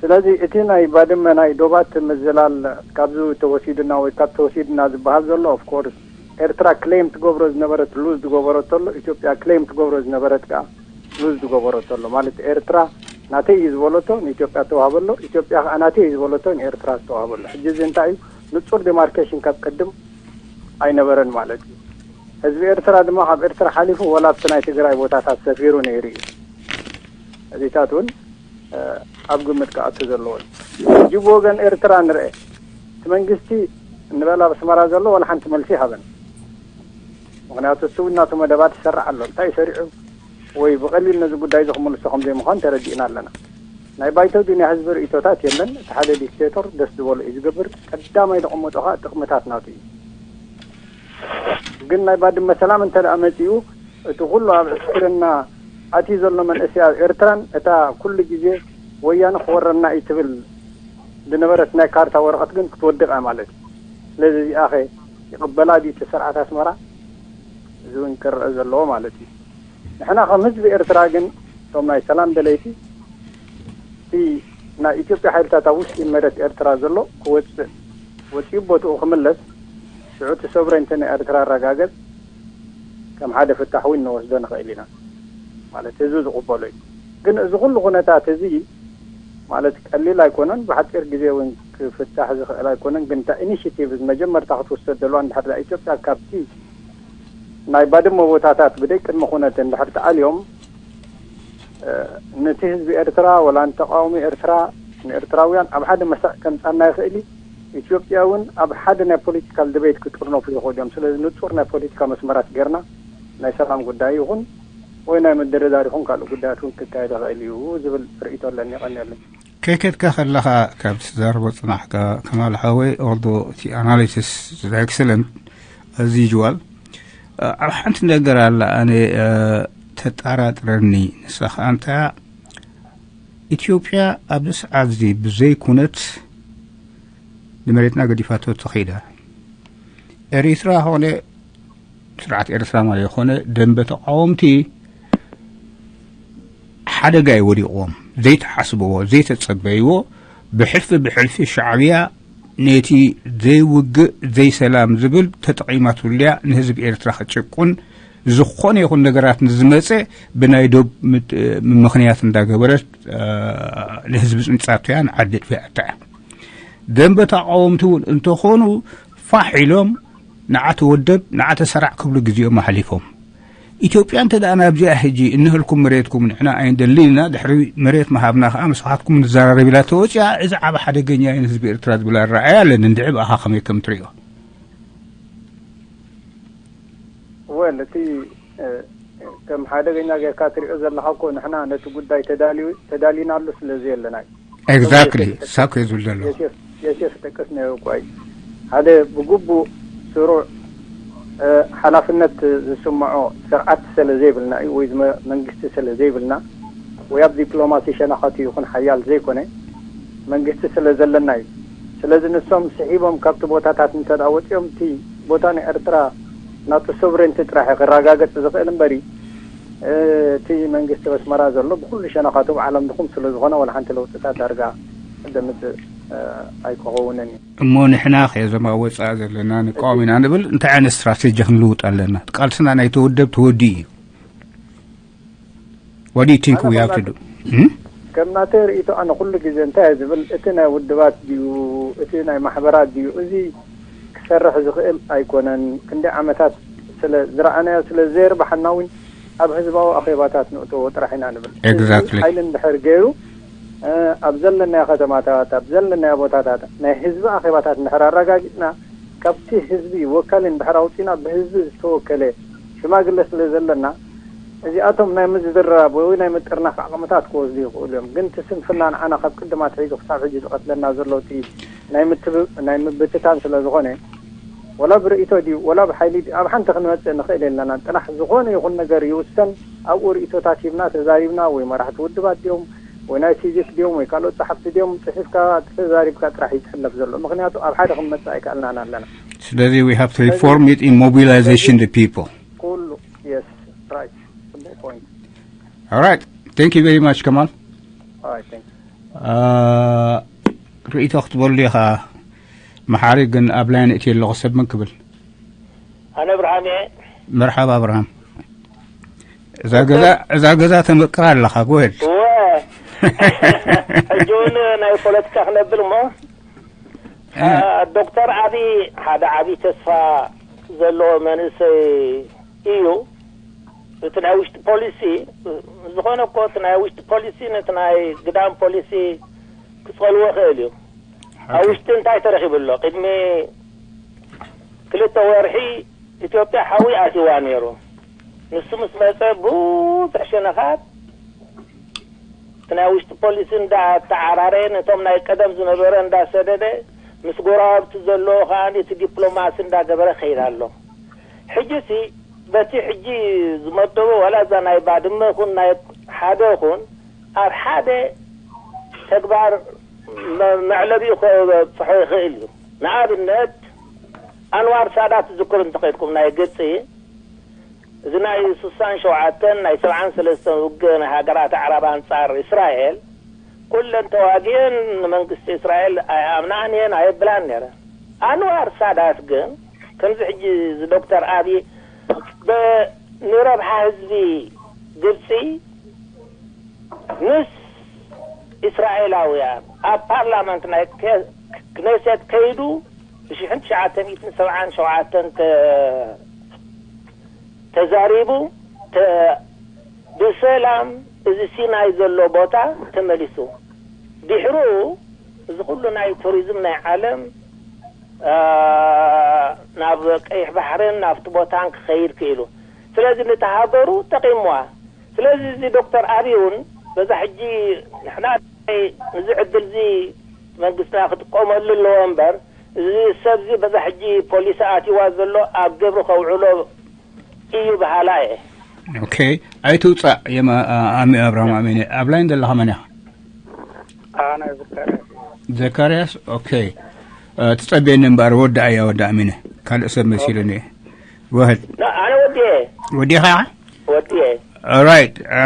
ስለዚ እቲ ናይ ባድመ ናይ ዶባት ምዝላል ካብዚ ተወሲዱና ወይ ካብ ተወሲዱና ዝበሃል ዘሎ ኦፍኮርስ ኤርትራ ክሌም ትገብሮ ዝነበረት ሉዝ ዝገበረቶ ኣሎ። ኢትዮጵያ ክሌም ትገብሮ ዝነበረት ከዓ ሉዝ ዝገበረቶ ኣሎ። ማለት ኤርትራ ናተይ እዩ ዝበለቶ ንኢትዮጵያ ዝተዋህበ ኣሎ። ኢትዮጵያ ከዓ ናተይ እዩ ዝበለቶ ንኤርትራ ዝተዋህበ ኣሎ። ሕጂ እዚ እንታይ እዩ? ንጹር ዲማርኬሽን ካብ ቅድም ኣይነበረን ማለት እዩ። ህዝቢ ኤርትራ ድማ ካብ ኤርትራ ሓሊፉ ወላ ኣብቲ ናይ ትግራይ ቦታታት ሰፊሩ ነይሩ እዩ። እዚታት እውን ኣብ ግምት ክኣቱ ዘለዎ እዩ። ሕጂ ብወገን ኤርትራ ንርአ፣ እቲ መንግስቲ እንበል ኣብ ኣስመራ ዘሎ ዋላ ሓንቲ መልሲ ይሃበን። ምክንያቱ እሱ እውን ናቱ መደባት ይሰርሕ ኣሎ። እንታይ ሰሪዑ ወይ ብቐሊል ነዚ ጉዳይ እዚ ክምልሶ ከም ዘይምዃን ተረዲእና ኣለና። ናይ ባይቶ ዱንያ ህዝቢ ርእይቶታት የለን። እቲ ሓደ ዲክቴቶር ደስ ዝበሎ እዩ ዝገብር። ቀዳማይ ዘቐመጦ ከዓ ጥቕምታት ናቱ እዩ። ግን ናይ ባድመ ሰላም እንተ ደኣ መጺኡ፣ እቲ ኩሉ ኣብ ዕስክርና ኣትዩ ዘሎ መንእሰይ ኣብ ኤርትራን እታ ኩሉ ግዜ ወያነ ክወረና እዩ ትብል ዝነበረት ናይ ካርታ ወረቐት ግን ክትወድቕ እያ ማለት እዩ። ስለዚ እዚኣኸ ይቕበላ ድዩ እቲ ስርዓት ኣስመራ? እዚ እውን ክረአ ዘለዎ ማለት እዩ። ንሕና ከም ህዝቢ ኤርትራ ግን፣ እቶም ናይ ሰላም ደለይቲ፣ እቲ ናይ ኢትዮጵያ ሓይልታት ኣብ ውሽጢ መሬት ኤርትራ ዘሎ ክወፅእ፣ ወፂኡ ቦትኡ ክምለስ፣ ሽዑ እቲ ሶቨሬንቲ ናይ ኤርትራ ኣረጋገፅ ከም ሓደ ፍታሕ እውን ንወስዶ ንኽእል ኢና። ማለት ህዝቢ ዝቕበሎ እዩ። ግን እዚ ኩሉ ኩነታት እዚ ማለት ቀሊል ኣይኮነን፣ ብሓፂር ግዜ እውን ክፍታሕ ዝኽእል ኣይኮነን። ግን እታ ኢኒሽቲቭ መጀመርታ ክትውሰድ ዘለዋ፣ እንድሕር ኢትዮጵያ ካብቲ ናይ ባድመ ቦታታት ብደይ ቅድመ ኩነት እንድሕር ተኣልዮም፣ እ፣ ነቲ ህዝቢ ኤርትራ ወላ ንተቃዋሚ ኤርትራ፣ ንኤርትራውያን ኣብ ሓደ መስርዕ ከምጻና ይኽእል እዩ። ኢትዮጵያ እውን ኣብ ሓደ ናይ ፖለቲካል ዲቤት ክጥርነፉ ይኽእሉ እዮም። ስለዚ ንጹር ናይ ፖለቲካ መስመራት ጌርና ናይ ሰላም ጉዳይ ይኹን ወይ ናይ ምድርዳር ይኹን ካልእ ጉዳያት እውን ክካየድ ይኽእል እዩ ዝብል ርእይቶ ኣለኒ። የቐንየለይ። ከይከድካ ከለኻ ካብ ትዛረቦ ጽናሕካ ከማል ሓወይ፣ ኦልዶ እቲ ኣናሊሲስ ኤክሰለንት፣ ኣዝ ዩዥዋል። ኣብ ሓንቲ ነገር ኣላ ኣነ፣ እ፣ ተጠራጥረኒ። ንሳ ኸኣ እንታይ እያ? ኢትዮጵያ ኣብዚ ሰዓት እዚ ብዘይ ኩነት ንመሬትና ገዲፋቶ ተኸይዳ። ኤሪትራ ኾነ ስርዓት ኤርትራ ማለት ኾነ ደንበ ተቃወምቲ ሓደጋ እዩ ወዲቕዎም። ዘይተሓስብዎ፣ ዘይተጸበይዎ፣ ብሕልፊ ብሕልፊ ሻዕብያ ነቲ ዘይውግእ ዘይሰላም ዝብል ተጠቒማትሉ እያ ንህዝቢ ኤርትራ ክጭቁን ዝኾነ ይኹን ነገራት ንዝመጸ ብናይ ዶብ ምት-፣ ምኽንያት እንዳገበረት፣ እ፣ ንህዝቢ ጽንጻቶ እያ፣ ንዓዲ ኣጥፊኣታ እያ። ደንበ ተቃወምቲ እውን እንተኾኑ ፋሕ ኢሎም ንዓ ተወደብ፣ ንዓ ተሰራዕ ክብሉ ግዜኦም ኣሕሊፎም። ኢትዮጵያ እንተ ደኣ ናብዚኣ ሕጂ እንህልኩም መሬትኩም ንሕና ኣይንደልን ኢና፣ ድሕሪ መሬት ምሃብና ከኣ ምሳኻትኩም ንዘራረብ ኢላ ተወጺኣ፣ እዚ ዓቢ ሓደገኛ እዩ ንህዝቢ ኤርትራ ዝብል ኣረኣእያ ኣለኒ። እንድዒ ብኣኻ ከመይ ከም ትርእዮ? ወል፣ እቲ፣ እ፣ ከም ሓደገኛ ጌርካ ትሪኦ ዘለኻ እኮ ንሕና ነቲ ጉዳይ ተዳልዩ-፣ ተዳሊናሉ ስለ ዘየለና እዩ። ኤግዛክትሊ፣ እሳብ ከ ዝብል ዘሎ። የሴፍ፣ የሴፍ ጠቀስ ነይሩ እኮ እዩ። ሓደ ብግቡእ ስሩዕ፣ እ፣ ሓላፍነት ዝስምዖ ስርዓት ስለ ዘይብልና እዩ፣ ወይ ዝመ-፣ መንግስቲ ስለ ዘይብልና፣ ወይ ኣብ ዲፕሎማሲ ሸነኻቱ ይኹን ሓያል ዘይኮነ መንግስቲ ስለ ዘለና እዩ። ስለዚ ንሶም ስሒቦም ካብቲ ቦታታት እንተ ደኣ ወጺኦም፣ እቲ ቦታ ንኤርትራ ናቱ ሶቨሬንቲ ጥራሕ እዩ ክረጋገጽ ዝኽእል እምበሪ፣ እቲ መንግስቲ ኣስመራ ዘሎ ብኹሉ ሸነኻቱ ብዓለም ድኹም ስለ ዝኾነ፣ ዋላ ሓንቲ ለውጥታት ዳርጋ ዘምጽእ ኣይክኸውንን እዩ። እሞ ንሕና ከ እዞም ኣብ ወጻኢ ዘለና ንቃወም ኢና ንብል፣ እንታይ ዓይነት ስትራቴጂ ክንልውጥ ኣለና? ቃልስና ናይ ተወደብ ተወዲኡ እዩ። What do you think we have to do? እም? ከም ናተይ ርእይቶ ኣነ ኩሉ ግዜ እንታይ እየ ዝብል፣ እቲ ናይ ውድባት ድዩ፣ እቲ ናይ ማሕበራት ድዩ፣ እዚ ክሰርሕ ዝኽእል ኣይኮነን። ክንደይ ዓመታት ስለ ዝረኣናዮ ስለ ዘየርብሓና እውን ኣብ ህዝባዊ ኣኼባታት ንእተዎ ጥራሕ ኢና ንብል። ኤግዛክትሊ። እዚ ሓይሊ እንድሕር ገይሩ፣ እ፣ ኣብ ዘለናዮ ከተማታት፣ ኣብ ዘለናዮ ቦታታት ናይ ህዝቢ ኣኼባታት እንድሕር ኣረጋጊጽና፣ ካብቲ ህዝቢ ወካሊ እንድሕር ኣውጺና ብህዝቢ ዝተወከለ ሽማግለ ስለ ዘለና፣ እዚኣቶም ናይ ምዝርራብ ወይ ናይ ምጥርናፍ ዓቕምታት ክወስዱ ይኽእሉ እዮም። ግን እቲ ስንፍና ንዓና ካብ ቅድም ኣትሒዙ ክሳብ ሕጂ ዝቐትለና ዘሎ እቲ ናይ ምትብ-፣ ናይ ምብትታን ስለ ዝኾነ፣ ወላ ብርእይቶ ድዩ፣ ወላ ብሓይሊ ድዩ፣ ኣብ ሓንቲ ክንመጽእ ንኽእል የለናን። ጥራሕ ዝኾነ ይኹን ነገር ይውሰን፣ ኣብኡ ርእይቶታት ሂብና፣ ተዛሪብና፣ ወይ መራሕቲ ውድባት ድዮም፣ ወይ ናይ ሲቪክ ድዮም፣ ወይ ካልኦት ጸሓፍቲ ድዮም፣ ጽሒፍካ፣ ተዛሪብካ ጥራሕ እዩ ዝሕለፍ ዘሎ። ምኽንያቱ ኣብ ሓደ ክንመጽእ ኣይከኣልናን ኣለና። ስለዚ we have to ስለዚ reform it in mobilization the people. ኩሉ፣ yes, right. ጽቡቕ ፖይንት። All right. Thank you very much, Kamal. All right, thank you. አ፣ ርእይቶ ክትበሉ ኢኻ መሓሪ፣ ግን ኣብ ላይን እትየ ኣለኹ። ሰብ መን ክብል? ኣነ ኣብርሃም እየ። መርሓባ ኣብርሃም። እዛ ገዛ፣ እዛ ገዛ ተመቅራ ኣለኻ፣ ጎሄድ። እወ። ሕጂ እውን ናይ ፖለቲካ ክነብል እሞ፣ እ። አ፣ ዶክተር ኣብይ ሓደ ዓብዪ ተስፋ ዘለዎ መንእሰይ እዩ። እቲ ናይ ውሽጢ ፖሊሲ፣ ዝኾነ እኮ እቲ ናይ ውሽጢ ፖሊሲ ነቲ ናይ ግዳም ፖሊሲ ክጸልዎ ይኽእል እዩ። ኣብ ኦኬ። ውሽጢ እንታይ ተረኺቡ ኣሎ? ቅድሚ ክልተ ወርሒ ኢትዮጵያ ሓዊ ኣትይዋ ነይሩ። ንሱ ምስ መጸ ብዙሕ ሸነኻት እቲ ናይ ውሽጢ ፖሊሲ እንዳተዓራረየ፣ ነቶም ናይ ቀደም ዝነበረ እንዳሰደደ፣ ምስ ጎረባብቲ ዘለዎ ከኣ እቲ ዲፕሎማሲ እንዳገበረ ከይድ ኣሎ። ሕጂ ሲ በቲ ሕጂ ዝመደቦ ዋላ እዛ ናይ ባድመ ይኹን ናይ ሓደ ይኹን ኣብ ሓደ ተግባር መ-፣ መዕለቢኡ ከብጽሖ ይኽእል እዩ። ንኣብነት ኣንዋር ሳዳት ትዝክሩ እንተኸድኩም ናይ ግብጺ፣ እዚ ናይ ስሳን ሸውዓተን ናይ ሰብዓን ሰለስተን ውግእ ናይ ሃገራት ኣዕራብ ኣንጻር እስራኤል፣ ኩለን ተዋጊአን ንመንግስቲ እስራኤል ኣይኣምናን እየን፣ ኣየብላን ነይረን። ኣንዋር ሳዳት ግን ከምዚ ሕጂ እዚ ዶክተር ኣብይ ብ-፣ ንረብሓ ህዝቢ ግብጺ ምስ እስራኤላውያን ኣብ ፓርላመንት ናይ ከ-፣ ክነሴት ከይዱ ብሽሕን ትሽዓተ ሚእትን ሰብዓን ሸውዓተን ተ-፣ ተዛሪቡ ተ-፣ ብሰላም እዚ ሲናይ ዘሎ ቦታ ተመሊሱ። ድሕሩ እዚ ኩሉ ናይ ቱሪዝም ናይ ዓለም፣ አ፣ ናብ ቀይሕ ባሕርን ናብቲ ቦታን ክኸይድ ክኢሉ። ስለዚ ነቲ ሃገሩ ጠቒምዋ። ስለዚ እዚ ዶክተር ኣብይ እውን በዛ ሕጂ ንሕና እዚ ዕድል እዚ መንግስትና ክጥቀመሉ ኣለዎ እምበር፣ እዚ ሰብ እዚ በዛ ሕጂ ፖሊሲ ኣትይዋ ዘሎ ኣብ ግብሪ ከውዕሎ እዩ በሃላ እየ። ኦኬ፣ ኣይትውጻእ የማ-፣ ኣ-፣ ኣሚ-፣ ኣብርሃም ኣሜነ። ኣብ ላይን ዘለኻ መን ኢኻ? ኣነ ዘካርያስ። ዘካርያስ፣ ኦኬ። እ፣ ትጸበየኒ እምበኣር ወዲ ኣያ ወዲ ኣሚነ። ካልእ ሰብ መሲሉኒ። ወህድ። ና-፣ ኣነ ወዲ እየ። ወዲ ኢኻ? ወዲ እየ። ኦራይት። እ፣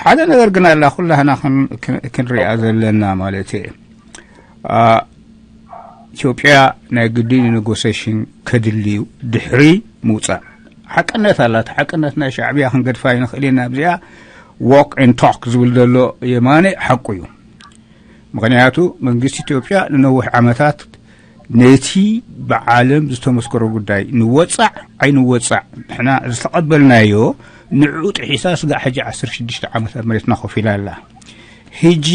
ሓደ ነገር ግን ኣላ ኩላህና ክን-፣ ክን-፣ ክንሪኣ ዘለና ማለት እየ። እ፣ ኢትዮጵያ ናይ ግድን ኔጎሴሽን ከድልዩ ድሕሪ ምውጻእ ሓቅነት ኣላት። ሓቅነት ናይ ሻዕብያ ክንገድፋ ይንኽእል ኢና። ኣብዚኣ ዎክ ኤን ቶክ ዝብል ዘሎ የማነ ሓቁ እዩ። ምኽንያቱ መንግስቲ ኢትዮጵያ ንነዊሕ ዓመታት ነቲ ብዓለም ዝተመስከሮ ጉዳይ ንወጻዕ ኣይንወጻዕ ንሕና ዝተቐበልናዮ ንዕኡ ጥሒሳ ስጋዕ ሕጂ ዓሰርተ ሽዱሽተ ዓመት ኣብ መሬትና ኮፍ ኢላ ኣላ። ሕጂ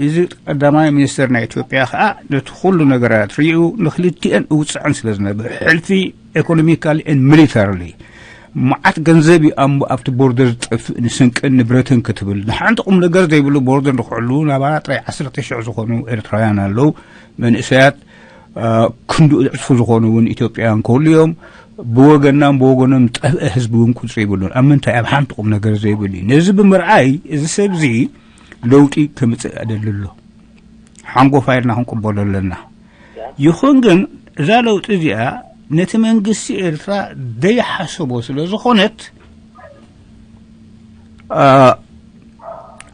እዚ ቀዳማይ ሚኒስትር ናይ ኢትዮጵያ ኸኣ ነቲ ኩሉ ነገራት ሪኡ ንክልቲአን እውጽዐን ስለ ዝነብር ሕልፊ ኢኮኖሚካሊ ኤንድ ሚሊታሪሊ መዓት ገንዘብ እዩ ኣም-፣ ኣብቲ ቦርደር ዝጠፍእ ንስንቅን ንብረትን ክትብል ንሓንቲ ቁም ነገር ዘይብሉ ቦርደር ንክሕሉ ናባና ጥራይ ዓሰርተ ሽሕ ዝኾኑ ኤርትራውያን ኣለዉ። መንእሰያት፣ አ፣ ክንዱ ዕጽፉ ዝኾኑ እውን ኢትዮጵያውያን ክህሉ እዮም። ብወገናም ብወገኖም ዝጠፍአ ህዝቢ እውን ቁጽሪ ይብሉን። ኣብ ምንታይ? ኣብ ሓንቲ ቁም ነገር ዘይብሉ እዩ። ነዚ ብምርኣይ እዚ ሰብ እዚ ለውጢ ከምጽእ ኣደሊ ኣሎ። ሓንጎፋ ኢልና ክንቅበሎ ኣለና። ይኹን ግን እዛ ለውጢ እዚኣ ነቲ መንግስቲ ኤርትራ ዘይሓሰቦ ስለ ዝኾነት፣ አ፣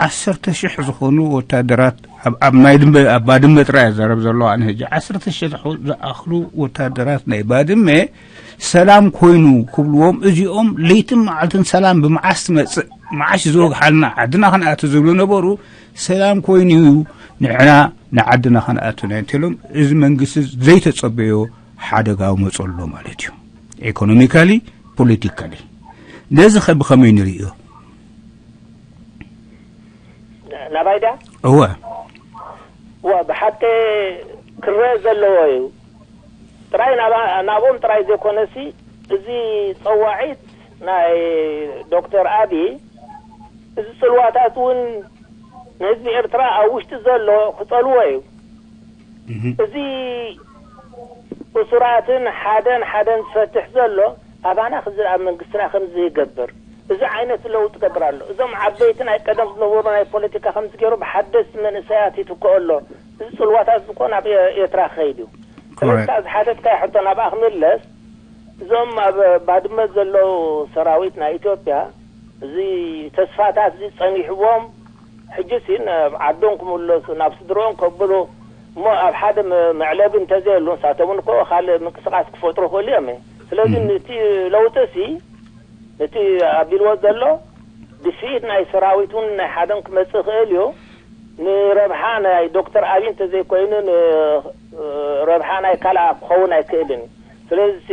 ዓሰርተ ሽሕ ዝኾኑ ወታደራት ኣብ፣ ኣብ ናይ ድመ-፣ ኣብ ባድመ ጥራይ እዛረብ ዘለኹ ኣነ ሕጂ። ዓሰርተ ሽሕ ዝኣኽሉ ወታደራት ናይ ባድመ ሰላም ኮይኑ ክብልዎም፣ እዚኦም ለይትን መዓልትን ሰላም ብመዓስ ትመጽእ፣ መዓስ ዝወግሓልና፣ ዓድና ክንኣቱ ዝብሉ ነበሩ። ሰላም ኮይኑ እዩ ንሕና ንዓድና ክንኣቱ ናይ እንተሎም፣ እዚ መንግስቲ ዘይተጸበዮ ሓደጋ መጸሎ ማለት እዩ። ኢኮኖሚካሊ፣ ፖለቲካሊ። ነዚ ኸ ብኸመይ ንርእዮ? ናባይ ድያ? እወ። እወ፣ ብሓቂ ክረአ ዘለዎ እዩ። ጥራይ ናባ-፣ ናብኦም ጥራይ ዘይኮነሲ፣ እዚ ጸዋዒት ናይ ዶክተር ኣቢ፣ እዚ ጽልዋታት እውን ንህዝቢ ኤርትራ ኣብ ውሽጢ ዘሎ ክጸልዎ እዩ። እህ። እዚ እሱራትን ሓደን ሓደን ዝፈትሕ ዘሎ ኣባና ክዚ ኣብ መንግስትና ከምዚ ይገብር፣ እዚ ዓይነት ለውጢ ገብር ኣሎ። እዞም ዓበይቲ ናይ ቀደም ዝነበሩ ናይ ፖለቲካ ከምዚ ገይሩ ብሓደስቲ መንእሰያት ይትክኦ ኣሎ። እዚ ጽልዋታት ዝኾን ኣብ ኤ-፣ ኤርትራ ክኸይድ እዩ። ስለዚ Correct. እታ ዝሓተትካዮ ሕቶ ናብኣ ክምለስ፣ እዞም ኣብ ባድመ ዘለዉ ሰራዊት ናይ ኢትዮጵያ፣ እዚ ተስፋታት እዚ ጸኒሕዎም፣ ሕጂ ሲ ናብ ዓዶም ክምለሱ፣ ናብ ስድርኦም ከብሉ፣ እሞ ኣብ ሓደ መ-፣ መዕለቢ እንተዘየሉ፣ ንሳቶም እውን እኮ ካልእ ምንቅስቓስ ክፈጥሩ ይኽእሉ እዮም። ስለዚ እም። ነቲ ለውጢ ሲ፣ ነቲ ኣቢልዎ ዘሎ ድፍኢት ናይ ሰራዊት እውን ናይ ሓደን ክመጽእ ይኽእል እዩ። ንረብሓ ናይ ዶክተር ኣብይ እንተዘይኮይኑ፣ ን-፣ ረብሓ ናይ ካልኣ ክኸውን ኣይክእልን እዩ። ስለዚ ሲ፣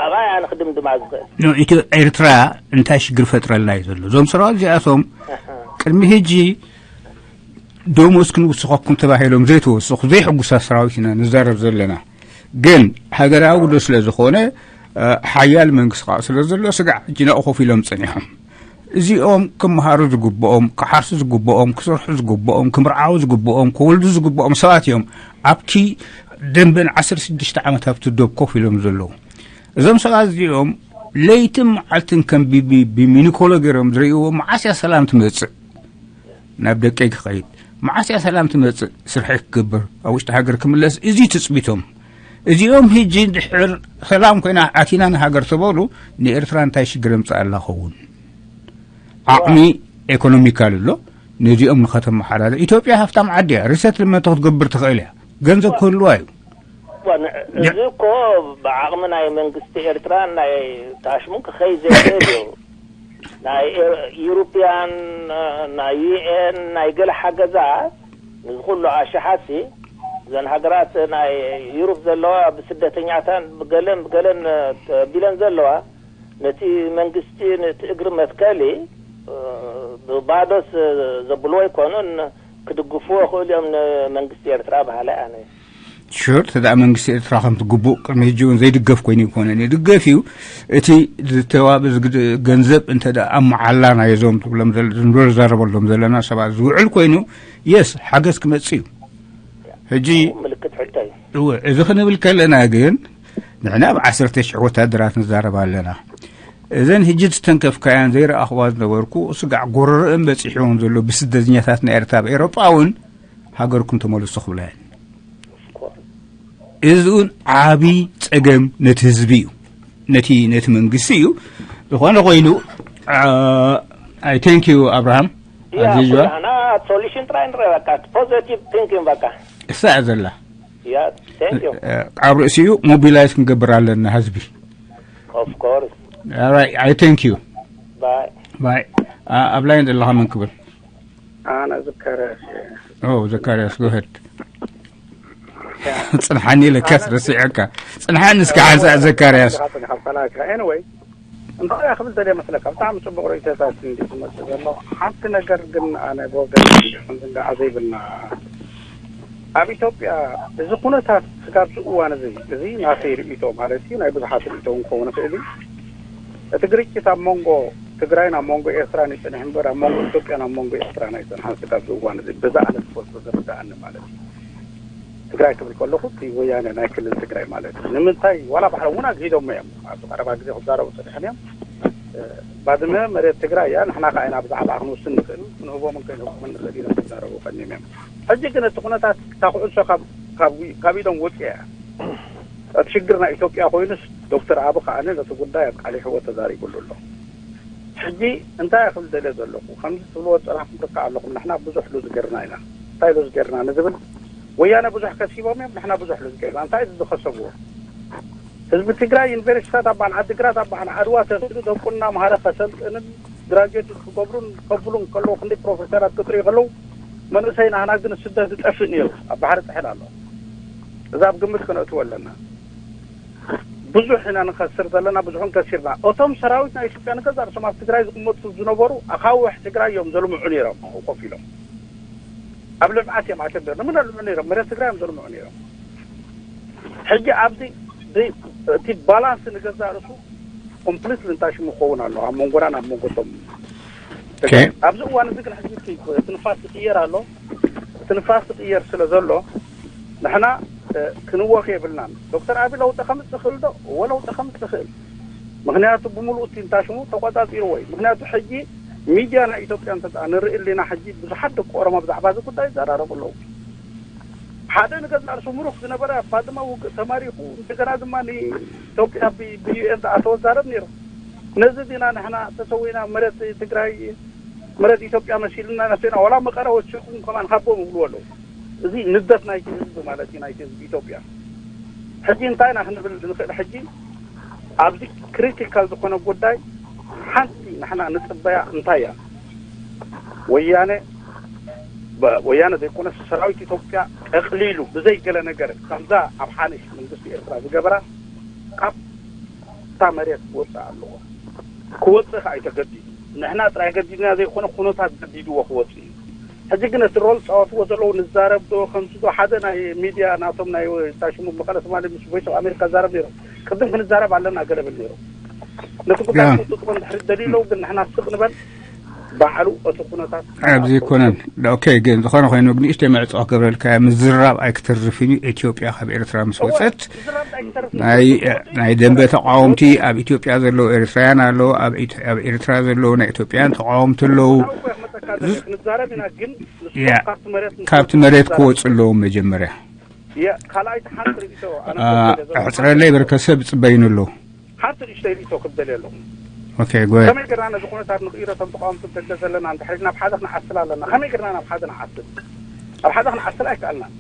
ኣብኣ እያ ንክድምድማ ዝኽእል። ኖ፣ ኢትዮ-፣ ኤርትራ እንታይ ሽግር ፈጥረላ እዩ ዘሎ? እዞም ሰራዊት እዚኣቶም ኣሃ። ቅድሚ ሕጂ ደሞዝ ክንውስኸኩም ተባሂሎም ዘይተወሰኹ ዘይሕጉሳት ሰራዊት ኢና ንዛረብ ዘለና። ግን ሃገራዊ ጉዳይ ስለ ዝኾነ፣ እ፣ ሓያል መንግስቲ ከዓ ስለ ዘሎ ስጋዕ ሕጂ ናብኡ ኮፍ ኢሎም ጸኒሖም። እዚኦም ክመሃሩ ዝግብኦም፣ ክሓርሱ ዝግብኦም፣ ክሰርሑ ዝግብኦም፣ ክምርዓዉ ዝግብኦም፣ ክወልዱ ዝግብኦም ሰባት እዮም ኣብቲ ደንበን ዓሰርተ ሽዱሽተ ዓመት ኣብቲ ዶብ ኮፍ ኢሎም ዘለዉ። እዞም ሰባት እዚኦም ለይትን መዓልትን ከም ቢቢ ብሚኒኮሎ ገይሮም ዝርእይዎ፣ መዓስ እያ ሰላም ትመጽእ? ናብ ደቀይ ክኸይድ፣ መዓስ እያ ሰላም ትመጽእ? ስርሐይ ክገብር፣ ኣብ ውሽጢ ሃገር ክምለስ፣ እዚ ትጽቢቶም። እዚኦም ሕጂ ድሕር ሰላም ኮይና ኣቲና ንሃገር ተበሉ፣ ንኤርትራ እንታይ ሽግር የምጽኣላ ኸውን? ዓቕሚ ኤኮኖሚካል ኣሎ፣ ነዚኦም ንኸተመሓላለ። ኢትዮጵያ ሃፍታም ዓዲ እያ፣ ሪሰትልመንት ክትገብር ትኽእል እያ፣ ገንዘብ ክህልዋ እዩ። እዋ፣ ን-፣ ያ- እዚ እኮ ብዓቕሚ ናይ መንግስቲ ኤርትራን ናይ ታሽሙን ክኸይድ ዘይኽእል እዩ። ናይ ኤ-፣ ዩሮፕያን፣ ናይ ዩ ኤን፣ ናይ ገለ ሓገዛ ንዝኹሉ ኣሽሓትሲ እዘን ሃገራት ናይ ዩሮፕ ዘለዋ ብስደተኛታን ብገለን ብገለን ተቢለን ዘለዋ ነቲ መንግስቲ ነቲ እግሪ መትከሊ፣ እ፣ ብባዶስ ዘብልዎ ኣይኮኑን፣ ክድግፍዎ ይኽእሉ እዮም ንመንግስቲ ኤርትራ በሃላይ ኣነ። ሹር፣ ተደኣ መንግስቲ ኤርትራ ከምቲ ግቡእ ቅድሚ ሕጂ እውን ዘይድገፍ ኮይኑ ይኮነን፣ ይድገፍ እዩ። እቲ ዝተዋበ ዝግድ-፣ ገንዘብ እንተ ደኣ ኣብ መዓላ ናይ እዞም ትብሎም ዘለ-፣ ንብሎ ዝዛረበሎም ዘለና ሰባት ዝውዕል ኮይኑ፣ የስ፣ ሓገዝ ክመጽእ እዩ። ሕጂ ምልክት ሕቶ እዩ። እወ፣ እዚ ክንብል ከለና ግን ንሕና ብ ዓሰርተ ሽሕ ወታደራት ንዛረብ ኣለና። እዘን ሕጂ ዝተንከፍካያን ዘይረኣኽዋ ዝነበርኩ ስጋዕ ጎረረአን በጺሕወን ዘሎ ብስደተኛታት ናይ ኤርትራ ኣብ ኤሮጳ እውን ሃገርኩም ተመልሱ ክብላ እየን። እዚ እውን ዓቢ ጸገም ነቲ ህዝቢ እዩ፣ ነቲ፣ ነቲ መንግስቲ እዩ። ዝኾነ ኮይኑ፣ አ፣ I thank you ኣብርሃም፣ ያ፣ as usual። ኩላህና ሶሉሽን ጥራይ ንርኢ፣ በቃ ፖዚቲቭ ቲንኪንግ በቃ። እሳ እያ ዘላ። ያ፣ thank you። እ፣ ኣብ ርእሲኡ ሞቢላይዝ ክንገብር ኣለና ህዝቢ። Of course። All right, I thank you። ባይ። ባይ። አ፣ ኣብ ላይን ዘለኻ መን ክብል? ኣነ ዘካርያስ እየ። ኦ፣ ዘካርያስ፣ go ahead። ያ። ጽንሓኒ ኢለካስ ኣነ ረሲዐካ። ጽንሓኒ እስከ ሓንሳእ ዘካርያስ። ጽንሓ፣ ጽንሓ፣ ፈላካ። ኤኒወይ፣ እንታይ እያ ክብል ደልየ መስለካ? ብጣዕሚ ጽቡቕ ርእይቶታት እንዲ ዝመጽእ ዘሎ። ሓንቲ ነገር ግን ኣነ ብወገን ክንዝንግዓ ዘይብልና፣ ኣብ ኢትዮጵያ እዚ ኩነታት ስጋብ እዚ እዋን እዚ፣ እዚ ናተይ ርእይቶ ማለት እዩ፣ ናይ ብዙሓት ርእይቶ እውን ክኸውን ይኽእል እዩ። እቲ ግርጭት ኣብ መንጎ ትግራይን ኣብ መንጎ ኤርትራን ይጽንሕ እምበር፣ ኣብ መንጎ ኢትዮጵያን ኣብ መንጎ ኤርትራን ኣይጸንሓን ስጋብ እዚ እዋን እዚ፣ በዛ ኣነ ዝፈልጦ ዝርድኣኒ ማለት እዩ። ትግራይ ክብል ከለኹ እቲ ወያነ ናይ ክልል ትግራይ ማለት እዩ። ንምንታይ ዋላ ባዕሎም እውን ኣግሂዶሞ እዮም። ኣብዚ ቀረባ ግዜ ክዛረቡ ጸኒሖም እዮም። እ፣ ባድመ መሬት ትግራይ እያ፣ ንሕና ከኣ ኢና ብዛዕባ ክንውስን ንኽእል፣ ክንህቦምን ከይንህቦምን ንኽእል ኢሎም ክዛረቡ ቀኒዮም እዮም። ሕጂ ግን እቲ ኩነታት እታ ኩዕሶ ካብ፣ ካብ፣ ካብ ኢዶም ወፂኣ እያ። እቲ ሽግር ናይ ኢትዮጵያ ኮይኑስ ዶክተር ኣቢ ከኣ ነቲ ጉዳይ ኣቃሊሕዎ ተዛሪቡሉ ኣሎ። ሕጂ እንታይ እየ ክብል ደልየ ዘለኹ፣ ከምዚ ትብልዎ ዝጸናሕኩም ትከኣ ኣለኹም፣ ንሕና ብዙሕ ሉዝ ጌርና ኢና። እንታይ ሉዝ ጌርና ንዝብል፣ ወያነ ብዙሕ ከሲቦም እዮም፣ ንሕና ብዙሕ ሉዝ ጌርና። እንታይ እዩ ዝኸሰብዎ? ህዝቢ ትግራይ ዩኒቨርሲቲታት ኣብ በዓል ዓዲግራት፣ ኣብ በዓል ዓድዋ ተሰዲዱ ደቁ እናምሃረ ከሰልጥንን ግራጁዌት ክገብሩን ከብሉን ከለዉ፣ ክንደይ ፕሮፌሰራት ክጥርዩ ከለዉ፣ መንእሰይ ናህና ግን ስደት ዝጠፍእ ነይሩ፣ ኣብ ባሕሪ ጥሕል ኣሎ። እዛ ኣብ ግምት ክነእትዎ ኣለና። ብዙሕ ኢና ንኸስር ዘለና፣ ብዙሕን ከሲርና። እቶም ሰራዊት ናይ ኢትዮጵያ ንገዛእ ርእሶም ኣብ ትግራይ ዝቕመጡ ዝነበሩ ኣኻውሕ ትግራይ እዮም ዘልምዑ ነይሮም፣ ኣብኡ ኮፍ ኢሎም። ኣብ ልምዓት እዮም ኣትዮም ነይሮም። ንምን ኣልምዑ ነይሮም? መሬት ትግራይ እዮም ዘልምዑ ነይሮም። ሕጂ ኣብዚ ብ-፣ እቲ ባላንስ ንገዛእ ርእሱ ኮምፕሊትሊ እንታይ ሽሙ ክኸውን ኣሎ ኣብ መንጎናን ኣብ መንጎ እቶም ኦኬ። ኣብዚ እዋን እዚ ግን ሕጂ እቲ፣ እቲ ንፋስ ይቕየር ኣሎ። እቲ ንፋስ ይቕየር ስለ ዘሎ ንሕና፣ እ፣ ክንወኽ የብልናን። ዶክተር ኣቢ ለውጢ ከምጽእ ይኽእል ዶ? እወ ለውጢ ከምጽእ ይኽእል። ምኽንያቱ ብምሉእ እቲ እንታይ ሽሙ ተቆጻጺርዎ እዩ። ምኽንያቱ ሕጂ ሚድያ ናይ ኢትዮጵያ እንተ ንርኢ ኣለና ሕጂ ብዙሓት ደቂ ኦሮሞ ብዛዕባ እዚ ጉዳይ ይዘራረቡ ኣለዉ። ሓደ ንገዛእ ርእሱ ምሩኽ ዝነበረ ኣብ ባድመ ውግእ ተማሪኹ፣ እንደገና ድማ ንኢትዮጵያ ብ-፣ ብ-ዩ ኤን ዝኣተወ ዛረብ ነይሩ። ነዚ ዲና ንሕና ተሰዊና መሬት ትግራይ፣ መሬት ኢትዮጵያ መሲሉና ነሲና፣ ዋላ መቐረ ወሲኹም ከማን ሃቦም ይብልዎ ኣለዉ። እዚ ንግደት ናይቲ ህዝቢ ማለት እዩ፣ ናይቲ ህዝቢ ኢትዮጵያ። ሕጂ እንታይ ኢና ክንብል ንኽእል? ሕጂ ኣብዚ ክሪቲካል ዝኾነ ጉዳይ ሓንቲ ንሕና ንጽበያ እንታይ እያ? ወያነ፣ በ-፣ ወያነ ዘይኮነስ ሰራዊት ኢትዮጵያ ጠቕሊሉ ብዘይ ገለ ነገር ከምዛ ኣብ ሓንሽ መንግስቲ ኤርትራ ዝገበራ ካብታ መሬት ክወጽእ ኣለዎ። ክወጽእ ከኣ እዩ ተገዲዱ። ንሕና ጥራይ ገዲድና ዘይኮነ ኩነታት ገዲድዎ ክወጽእ እዩ። ሕጂ ግን እቲ ሮል ዝጻወትዎ ዘለዉ ንዛረብ ዶ ከምዚ ዶ ሓደ ናይ ሚድያ ናቶም ናይ እንታይ ሽሙ መቐለ ትማሊ ምስ ቮይስ ኦፍ ኣሜሪካ ዛረብ ነይሮም። ቅድም ክንዛረብ ኣለና ገለ ብል ነይሮም። ነቲ ጉዳይ ያ። ክውጥጥዎ እንድሕር ደልዩ ኣለዉ ግን ንሕና ስቕ ንበል። ባዕሉ እቲ ኩነታት ኣብዚ ይኮነን። ኦኬ፣ ግን ዝኾነ ኮይኑ ግን ንእሽተይ መዕጾ ክገብረልካ፣ ምዝራብ ኣይክተርፍን እዩ። ኢትዮጵያ ካብ ኤርትራ ምስ ወጸት ናይ ደንበ ተቃወምቲ ኣብ ኢትዮጵያ ዘለዉ ኤርትራውያን ኣለዉ፣ ኣብ ኤርትራ ዘለዉ ናይ ኢትዮጵያን ተቃወምቲ ኣለዉ። ንዛረብ ኢና፣ ግን ካብቲ መሬት ክወፁ ኣለዎም መጀመርያ። ካልኣይቲ ሓንቲ ርእቶ ሕፅረለይ በርከሰብ ፅበይኑ ኣለዉ። ሓንቲ ንእሽተይ ርእቶ ክብል ኣለኹ። ኦኬ፣ ጎይ ከመይ ገርና ነዚ ኩነታት ንቕይሮ? እቶም ተቃወምቲ ደገ ዘለና እንድሕር ናብ ሓደ ክንዓስል ኣለና። ከመይ ገርና ናብ ሓደ ንዓስል? ኣብ ሓደ ክንዓስል ኣይከኣልናን።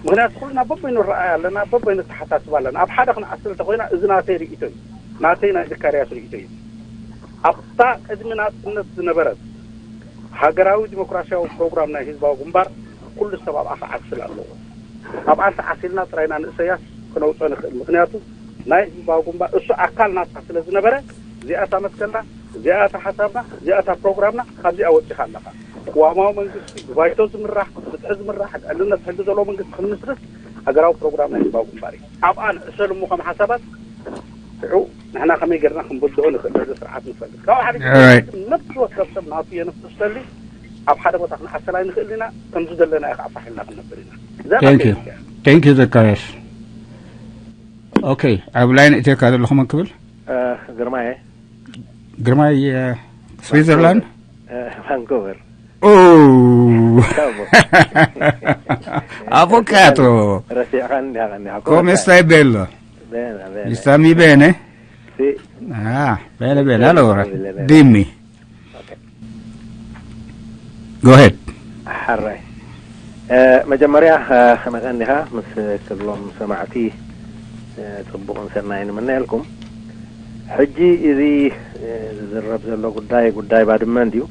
ምክንያቱ ኩልና በበይኑ ረኣይ ኣለና፣ በበይኑ ተሓሳስብ ኣለና። ኣብ ሓደ ክንዓስል እንተኮይና እዚ ናተይ ርእቶ እዩ፣ ናተይ ናይ ዘካርያስ ርእቶ እዩ። ኣብታ ቅድሚ ናፅነት ዝነበረት ሃገራዊ ዲሞክራሲያዊ ፕሮግራም ናይ ህዝባዊ ግንባር ኩሉ ሰብ ኣብኣ ክዓስል ኣለዎ። ኣብኣ እንተዓሲልና ጥራይና ንእሰያስ ክነውፅኦ ንኽእል። ምክንያቱ ናይ ህዝባዊ ግንባር እሱ ኣካል ናታ ስለ ዝነበረ እዚኣታ መትከልና፣ እዚኣታ ሓሳብና፣ እዚኣታ ፕሮግራምና ካብዚኣ ወፂኻ ኣለኻ። ቅዋማዊ መንግስቲ ብባይቶ ዝምራሕ፣ ብፍትሒ ዝምራሕ፣ ልዕልነት ሕጊ ዘለዎ መንግስቲ ክንምስርት ሃገራዊ ፕሮግራም ናይ ህዝባዊ ግንባር እዩ። ኣብኣ ንዕሰል እሞ ከም ሓሳባት ሽዑ ንሕና ከመይ ጌርና ክንብድሆ ንኽእል ነዚ ስርዓት ንፈልጥ። ካብኡ ሓዲግና ነፍሲ ወከፍ ሰብ ናቱ የንፍስ ተሊ ኣብ ሓደ ቦታ ክንዓሰል ኣይንኽእል ኢና። ከምዚ ዘለና ኢኻ ኣፋሒልና ክንነብር ኢና። እዛ Thank you. ኣካይዳ እያ። Thank you ዘካርያስ። ኦኬ፣ ኣብ ላይን እቴካ ዘለኹ መን ክብል? ግርማየ ግርማይ ስዊዘርላንድ። ቫንኮቨር ኦ፣ አቮካዶ ረሲዕካ እንዲኻ እንዲኻ ኮሜ ስታይ ቤሎ? ቤነ ቤነ Mi sta mi bene? ሲ Ah, bene, bene. Allora, dimmi. Go ahead. ሓራይ መጀመርያ ከመይ ቀኒኻ ምስ ክሎም ሰማዕቲ ጽቡቕን ሰናይን ንምነየልኩም። ሕጂ እዚ ዝዝረብ ዘሎ ጉዳይ ጉዳይ ባድመ እንድዩ።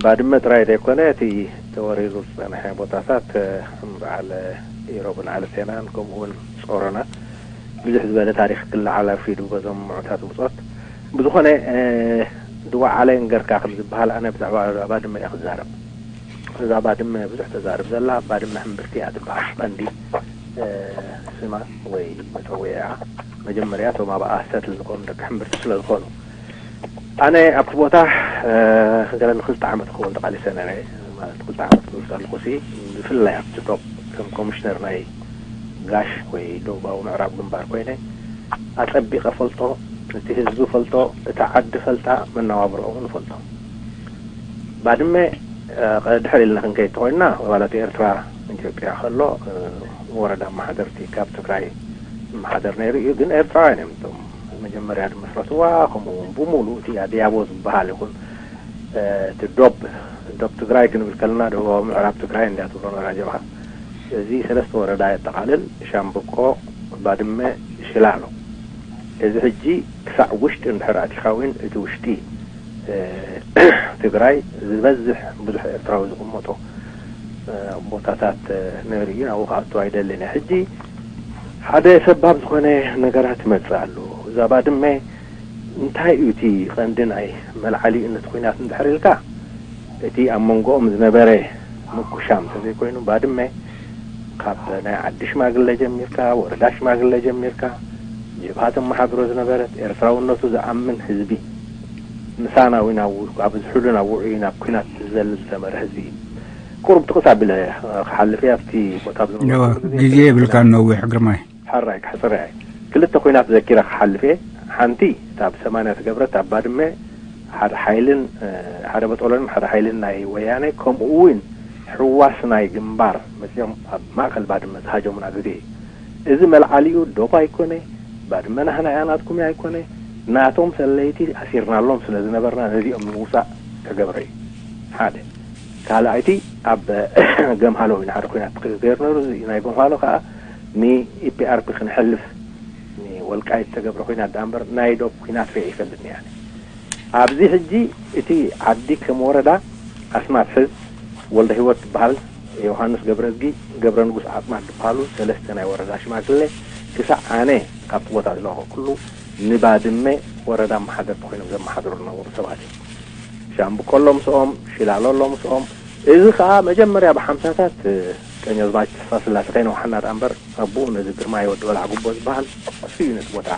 ባድመ ጥራይ ዘይኮነ እቲ ተወሪሩ ዝጸንሐ ቦታታት በዓል ኢሮብን ዓለቴናን ከምኡ እውን ጾሮና ብዙሕ ዝበለ ታሪኽ ክለዓል ኣርፊዱ በዞም ምዑታት ብጾት። ብዝኾነ ድዋዕ ዓለይ እንገርካ ከም ዝበሃል ኣነ ብዛዕባ ባድመ እየ ክዛረብ። እዛ ባድመ ብዙሕ ተዛርብ ዘላ ባድመ ሕምብርቲ እያ ትበሃል ቀንዲ ስማ ወይ መጸውዒኣ። መጀመርያ እቶም ኣብኣ ሰትል ዝኾኑ ደቂ ሕምብርቲ ስለ ዝኾኑ ኣነ ኣብቲ ቦታ ገለ ንክልተ ዓመት ክኸውን ተቓሊሰ ነረ። ማለት ክልተ ዓመት ክብል ከለኹ ሲ ብፍላይ ኣብቲ ዶብ ከም ኮሚሽነር ናይ ጋሽ ወይ ደቡባዊ ምዕራብ ግንባር ኮይነ ኣጸቢቐ ፈልጦ፣ እቲ ህዝቢ ፈልጦ፣ እታ ዓዲ ፈልጣ፣ መነባብሮኦም እውን ፈልጦ። ባድመ ድሕር ኢልና ክንከይድ ተኮይንና ዋላ እቲ ኤርትራ ኢትዮጵያ ከሎ ወረዳ ኣመሓደርቲ ካብ ትግራይ መሓደር ነይሩ እዩ። ግን ኤርትራውያን እዮም እቶም መጀመርያ ዝመስረትዋ። ከምኡ እውን ብሙሉ እቲ ኣድያቦ ዝበሃል ይኹን እቲ ዶብ ዶብ ትግራይ ክንብል ከለና ደቡባዊ ምዕራብ ትግራይ እንድያ ትብሎ ነራ ጀብሃ። እዚ ሰለስተ ወረዳ የጠቓልል፣ ሻምብቆ፣ ባድመ፣ ሽላሎ። እዚ ሕጂ ክሳዕ ውሽጢ እንድሕር ኣቲኻ እውን እቲ ውሽጢ ትግራይ ዝበዝሕ ብዙሕ ኤርትራዊ ዝቕመጦ ቦታታት ነይሩ እዩ። ናብኡ ክኣቱ ኣይደልን እየ። ሕጂ ሓደ ሰባብ ዝኾነ ነገራት ይመፅእ ኣሎ። እዛ ባድመ እንታይ እዩ እቲ ቀንዲ ናይ መልዓሊኡ ነቲ ኩናት እንድሕር ኢልካ እቲ ኣብ መንጎኦም ዝነበረ ምጉሻም እንተዘይኮይኑ ባድመ ካብ ናይ ዓዲ ሽማግለ ጀሚርካ ወረዳ ሽማግለ ጀሚርካ ጀብሃ ተመሓድሮ ዝነበረት ኤርትራውነቱ ዝኣምን ህዝቢ ምሳና እውን ኣብ ዝሕሉ ናብ ውዑይ ናብ ኩናት ዝዘልል ዝሰመረ ህዝቢ እዩ። ቁሩብ ትቕስ ኣቢለ ክሓልፍ እየ ኣብቲ ቦታ ኣብ ዝነበርኩሉ ግዜ ግዜ የብልካ ነዊሕ ግርማይ። ሕራይ ክሕፅር እየ። ክልተ ኩናት ዘኪረ ክሓልፍ እየ። ሓንቲ እታ ብ ሰማንያ ዝገብረት ኣብ ባድመ ሓደ ሓይልን ሓደ በጦሎንን ሓደ ሓይልን ናይ ወያነ ከምኡ እውን ሕዋስ ናይ ግንባር መፅኦም ኣብ ማእከል ባድመ ዝሃጀሙና ግዜ እዩ። እዚ መልዓሊኡ ዶብ ኣይኮነ፣ ባድመ ናህና እያ ናትኩም እያ ኣይኮነ፣ ናቶም ሰለይቲ ኣሲርናሎም ስለ ዝነበርና ነዚኦም ንምውፃእ ተገብረ እዩ። ሓደ ካልኣይቲ ኣብ ገምሃሎ ኢና ሓደ ኩናት ክገይር ነሩ። እዚ ናይ ገምሃሎ ከዓ ንኢፒኣርፒ ክንሕልፍ ንወልቃይት ተገብረ ኩናት ደኣ እምበር ናይ ዶብ ኩናት ሪአ ይፈልጥኒ እያ። ኣብዚ ሕጂ እቲ ዓዲ ከም ወረዳ ኣስማት ሕዝ ወልደ ህይወት ዝበሃል ዮሃንስ ገብረዝጊ ገብረ ንጉስ ዓጽማት ዝበሃሉ ሰለስተ ናይ ወረዳ ሽማግለ ክሳዕ ኣነ ካብቲ ቦታ ዝለቐኩሉ ንባድመ ወረዳ ኣመሓደርቲ ኮይኖም ዘመሓድሩ ዝነበሩ ሰባት እዮም። ሻምብቆ ኣሎ ምስኦም፣ ሽላሎ ኣሎ ምስኦም። እዚ ከዓ መጀመርያ ብሓምሳታት ቀኛዝማች ተስፋስላሴ ከይነውሓና ደኣ እምበር ኣቦኡ ነዚ ግርማይ ወዲ በላዕ ጉቦ ዝበሃል እሱ እዩ ነቲ ቦታ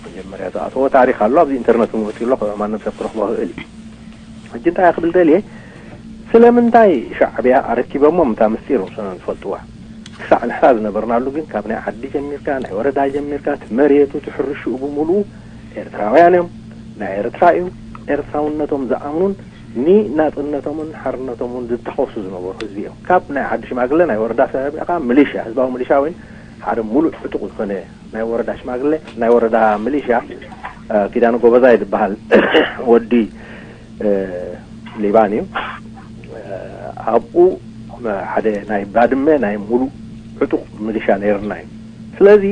መጀመርያ ዝኣተዎ ታሪክ ኣሎ። ኣብዚ ኢንተርነት እውን ወፂኡ ኣሎ፣ ማንም ሰብ ክረኽቦ ይኽእል እዩ። ሕጂ እንታይ ክብል ደልየ፣ ስለምንታይ ሻዕብያ ኣረኪቦሞም እታ ምስጢር ንሶም እዮም ዝፈልጥዋ። ክሳዕ ንሕና ዝነበርናሉ ግን ካብ ናይ ዓዲ ጀሚርካ፣ ናይ ወረዳ ጀሚርካ፣ እቲ መሬቱ፣ እቲ ሕርሽኡ ብምሉኡ ኤርትራውያን እዮም። ናይ ኤርትራ እዩ። ኤርትራውነቶም ዝኣምኑን ንናጽነቶምን ሓርነቶምን ዝታኾሱ ዝነበሩ ህዝቢ እዮም። ካብ ናይ ዓዲ ሽማግለ፣ ናይ ወረዳ ሰብ፣ ሚሊሽያ፣ ህዝባዊ ሚሊሽያ ወይ ሓደ ሙሉእ ዕጡቕ ዝኾነ ናይ ወረዳ ሽማግለ፣ ናይ ወረዳ ሚሊሽያ፣ እ፣ ኪዳነ ጎበዛይ ዝበሃል ወዲ፣ እ፣ ሊባን እዩ። እ፣ ኣብኡ ሓደ ናይ ባድመ ናይ ሙሉእ ዕጡቕ ሚሊሽያ ነይርና እዩ። ስለዚ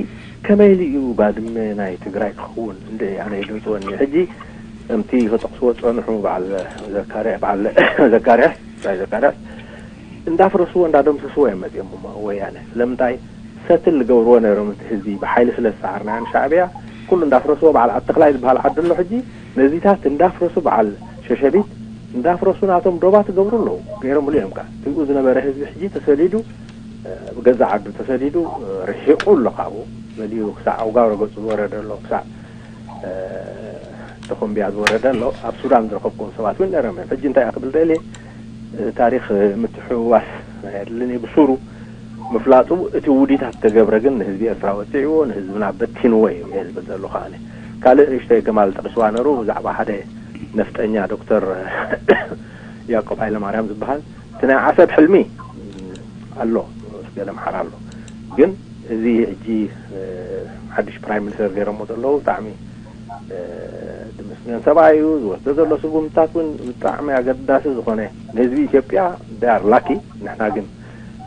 ከመይ ኢሉ እዩ ባድመ ናይ ትግራይ ክኸውን? እንደ ኣነ ይድምፅወኒ። ሕጂ ከምቲ ክጠቕስዎ ዝፀንሑ በዓል ዘካርያ-፣ በዓል ዘካርያስ፣ ራይ ዘካርያስ እንዳፍረስዎ እንዳደምሰስዎ እዮም መፅኦም እሞ ወያነ። ስለምንታይ ሰትል ዝገብርዎ ነይሮም እቲ ህዝቢ ብሓይሊ ስለ ዝሰዓርናዮ ንሻዕብያ ኩሉ እንዳፍረስዎ በዓል ኣብ ተኽላይ ዝበሃል ዓዲ ኣሎ ሕጂ ነዚታት እንዳፍረሱ በዓል ሸሸቢት እንዳፍረሱ ናቶም ዶባት ይገብሩ ኣለዉ። ገይሮምሉ እዮም ከኣ። ትብኡ ዝነበረ ህዝቢ ሕጂ ተሰዲዱ፣ እ፣ ብገዛእ ዓዱ ተሰዲዱ፣ እ፣ ርሒቑ ኣሎ ካብኡ። ገሊኡ ክሳዕ ኣውጋው ረገጹ ዝወረደ ኣሎ፣ ክሳዕ፣ እ፣ ተኾምቢያ ዝወረደ ኣሎ። ኣብ ሱዳን ዝረኸብኩም ሰባት እውን ነይሮም እዮም። ሕጂ እንታይ እየ ክብል ደልየ፣ እ፣ ታሪኽ ምትሕውዋስ ኣየድልን እዩ። ብሱሩ ምፍላጡ እቲ ውዲታት ተገብረ ግን ንህዝቢ ኤርትራ ወጺዕዎ፣ ንህዝብና በቲንዎ እዩ እየ ዝብል ዘለኹ ኣነ። ካልእ ንእሽተይ ከማል ጠቒስዋ ነይሩ፣ ብዛዕባ ሓደ ነፍጠኛ ዶክተር ያዕቆብ ሃይለማርያም ዝበሃል፣ እቲ ናይ ዓሰብ ሕልሚ ኣሎ፣ ገለ ምሓር ኣሎ። ግን እዚ ሕጂ፣ እ፣ ሓድሽ ፕራይም ሚኒስተር ገይሮሞ ዘለዉ ብጣዕሚ፣ እ፣ ድምስገን ሰብኣይ እዩ። ዝወስዶ ዘሎ ስጉምትታት እውን ብጣዕሚ ኣገዳሲ ዝኾነ ንህዝቢ ኢትዮጵያ፣ they are lucky። ንሕና ግን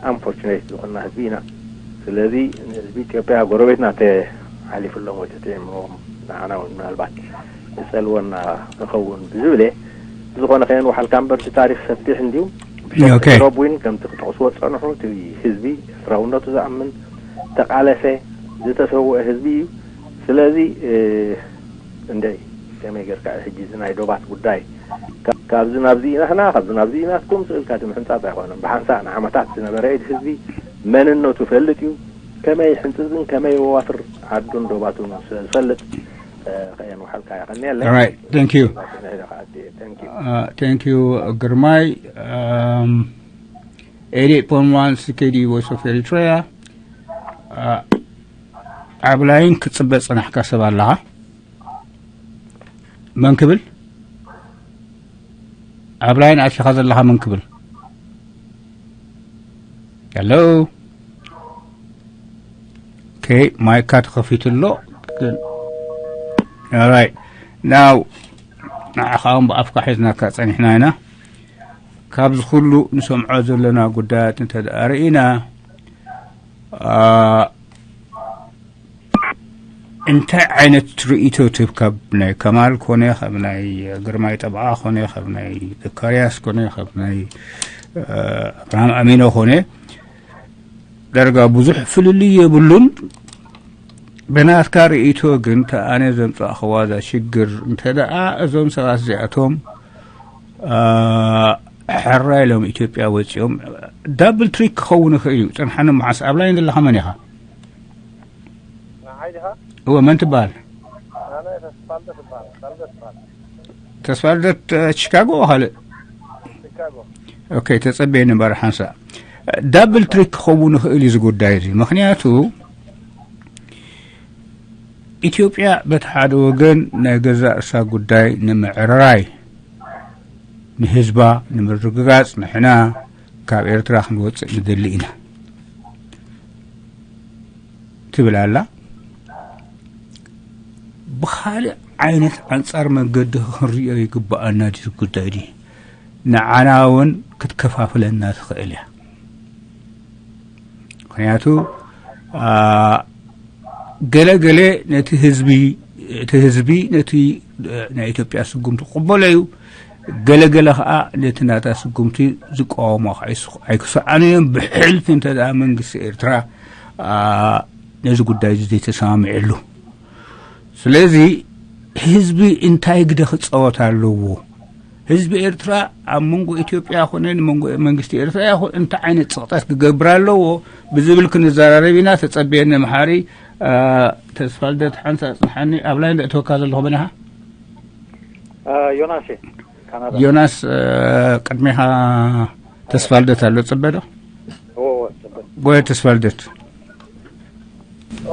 ኣንፎርቹኔት ዝኾንና ህዝቢ ኢና። ስለዚ ንህዝቢ ኢትዮጵያ ጎረቤትና ተሓሊፍሎም ወይ ተጥዒምዎም ንዓና እውን ምናልባት ይጸልወና ይኸውን ብዝብል እየ። ዝኾነ ከየን ውሓልካ እምበር እቲ ታሪኽ ሰፊሕ እንድዩ። ኦኬ። ሮብ እውን ከምቲ ክጠቕስዎ ዝጸንሑ እቲ ህዝቢ ኤርትራውነቱ ዝኣምን፣ ተቓለሰ፣ ዝተሰውአ ህዝቢ እዩ። ስለዚ፣ እ፣ እንደይ ከመይ ጌርካ ሕጂ እዚ ናይ ዶባት ጉዳይ ካብ-፣ ካብዚ ናብዚ ኢና ንሕና፣ ካብዚ ናብዚ ኢናትኩም ስእልካ እቲ ምሕንጻጽ ኣይኮነን። ብሓንሳእ ንዓመታት ዝነበረ ኢድ ህዝቢ መንነቱ ፈልጥ እዩ። ከመይ ሕንጽጽን ከመይ ወዋፍር ዓዱን ዶባቱን ስለ ዝፈልጥ፣ እ፣ ከየን ውሓልካ የቐንየለይ። All right. Thank you. ንሕና ከኣ፣ thank you። Uh, thank you, ግርማይ። Um, eighty-eight point one C K D Voice of Eritrea. Uh, ኣብ ላይን ክጽበ ጸናሕካ ሰብ ኣለኻ? መን ክብል? ኣብ ላይን ኣቲኻ ዘለኻ መን ክብል? ሄሎ? ኦኬ፣ ማይካ ተኸፊቱ ኣሎ። ግን፣ ኦራይት። ናው፣ ንዓኻ እውን ብኣፍካ ሒዝናካ ጸኒሕና ኢና። ካብዚ ኩሉ ንሰምዖ ዘለና ጉዳያት እንተ ደኣ ርኢና፣ አ፣ እንታይ ዓይነት ርእይቶ ትህብ? ካብ ናይ ከማል ኮነ፣ ካብ ናይ ግርማይ ጠበቓ ኮነ፣ ካብ ናይ ዘካርያስ ኮነ፣ ካብ ናይ፣ እ፣ ኣብርሃም ኣሚኖ ኮነ፣ ዳርጋ ብዙሕ ፍልልይ የብሉን። ብናትካ ርእይቶ ግን፣ እታ ኣነ ዘምጻእኽዋ እዛ ሽግር፣ እንተ ደኣ እዞም ሰባት እዚኣቶም፣ እ፣ ሕራይ ኢሎም ኢትዮጵያ ወጺኦም፣ ዳብል ትሪክ ክኸውን ይኽእል እዩ። ጽንሓኒ መዓስ ኣብ ላይን ዘለኻ መን ኢኻ? ንዓይ ዲኻ? እወ፣ መን ትበሃል? ኣነ ተስፋልደት እበሃል። ተስፋልደት እበሃል። ተስፋልደት፣ እ፣ ቺካጎ ካልእ? ቺካጎ። ኦኬ፣ ተጸበየኒ እምበር ሓንሳእ። ዳብል ትሪክ ክኸውን ይኽእል እዩ እዚ ጉዳይ እዚ። ምኽንያቱ፣ ኢትዮጵያ በቲ ሓደ ወገን ናይ ገዛእ ርእሳ ጉዳይ ንምዕርራይ፣ ንህዝባ ንምርግጋጽ፣ ንሕና ካብ ኤርትራ ክንወጽእ ንደሊ ኢና ትብል ኣላ። ብኻልእ ዓይነት ኣንጻር መንገዲ ክንሪኦ ይግብኣና ድዩ ጉዳይ ድዩ? ንዓና እውን ክትከፋፍለና ትኽእል እያ። ምኽንያቱ፣ አ፣ ገለ ገለ ነቲ ህዝቢ፣ እቲ ህዝቢ ነቲ፣ እ፣ ናይ ኢትዮጵያ ስጉምቲ ክቕበሎ እዩ። ገለ ገለ ኸኣ ነቲ ናታ ስጉምቲ ዝቃወሞ ኣይስ-፣ ኣይክሰኣኑ እዮም። ብሕልፊ እንተ ደኣ መንግስቲ ኤርትራ፣ አ፣ ነዚ ጉዳይ እዚ ዘይተሰማሚዐሉ። ስለዚ ህዝቢ እንታይ ግደ ክጻወት ኣለዎ? ህዝቢ ኤርትራ ኣብ መንጎ ኢትዮጵያ ኮነ ንመንጎ መንግስቲ ኤርትራ ይኹን እንታይ ዓይነት ጽቕጠት ክገብር ኣለዎ ብዝብል ክንዘራረብ ኢና። ተጸብየኒ መሓሪ። አ፣ ተስፋልደት ሓንሳእ ጽንሓኒ። ኣብ ላይን ዘእተወካ ዘለኹ መን ኢኻ? አ፣ ዮናስ እየ። ካናዳ። ዮናስ፣ ቅድሜኻ ተስፋልደት ኣሎ፣ ጽበ ዶ? እዎ፣ እዎ፣ ጽበ። ጎየ ተስፋልደት።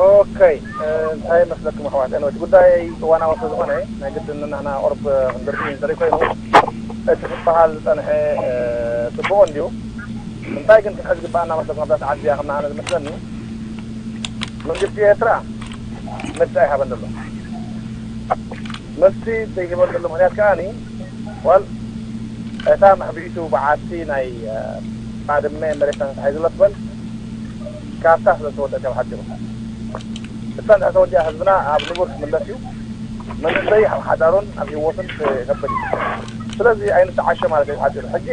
ኦኬ፣ እንታይ መስለኩም ኣሕዋት? እቲ ጉዳይ እዋናዊ ስለዝኾነ ናይ ግድን ንሕና ቁርብ ክንድርኢ እንተደይ ኮይኑ፣ እቲ ክበሃል ዝጸንሐ ጽቡቕ እንድዩ። እንታይ ግን ክንሕዝ ግባኣና መስለኩም ኣብዛ ሰዓት እዚኣ ከም ንዓነ ዝመስለኒ መንግስቲ ኤርትራ መልሲ ኣይሃበን ዘሎ። መልሲ ዘይህበን ዘሎ ምክንያት ከኣኒ ዋል እታ መሕብኢቱ በዓቲ ናይ ባድመ መሬትና ተታሒዙ ኣሎ ትበል ካርታ ስለ ዝተወደት እያ ብሓፂሩ። እታ እንድሕር ተወዲኣ ህዝብና ኣብ ንቡር ክምለስ እዩ። መንእሰይ ኣብ ሓዳሩን ኣብ ህይወቱን ክነብር እዩ። ስለዚ ኣይንተዓሸ ማለት እዩ ብሓፂሩ። ሕጂ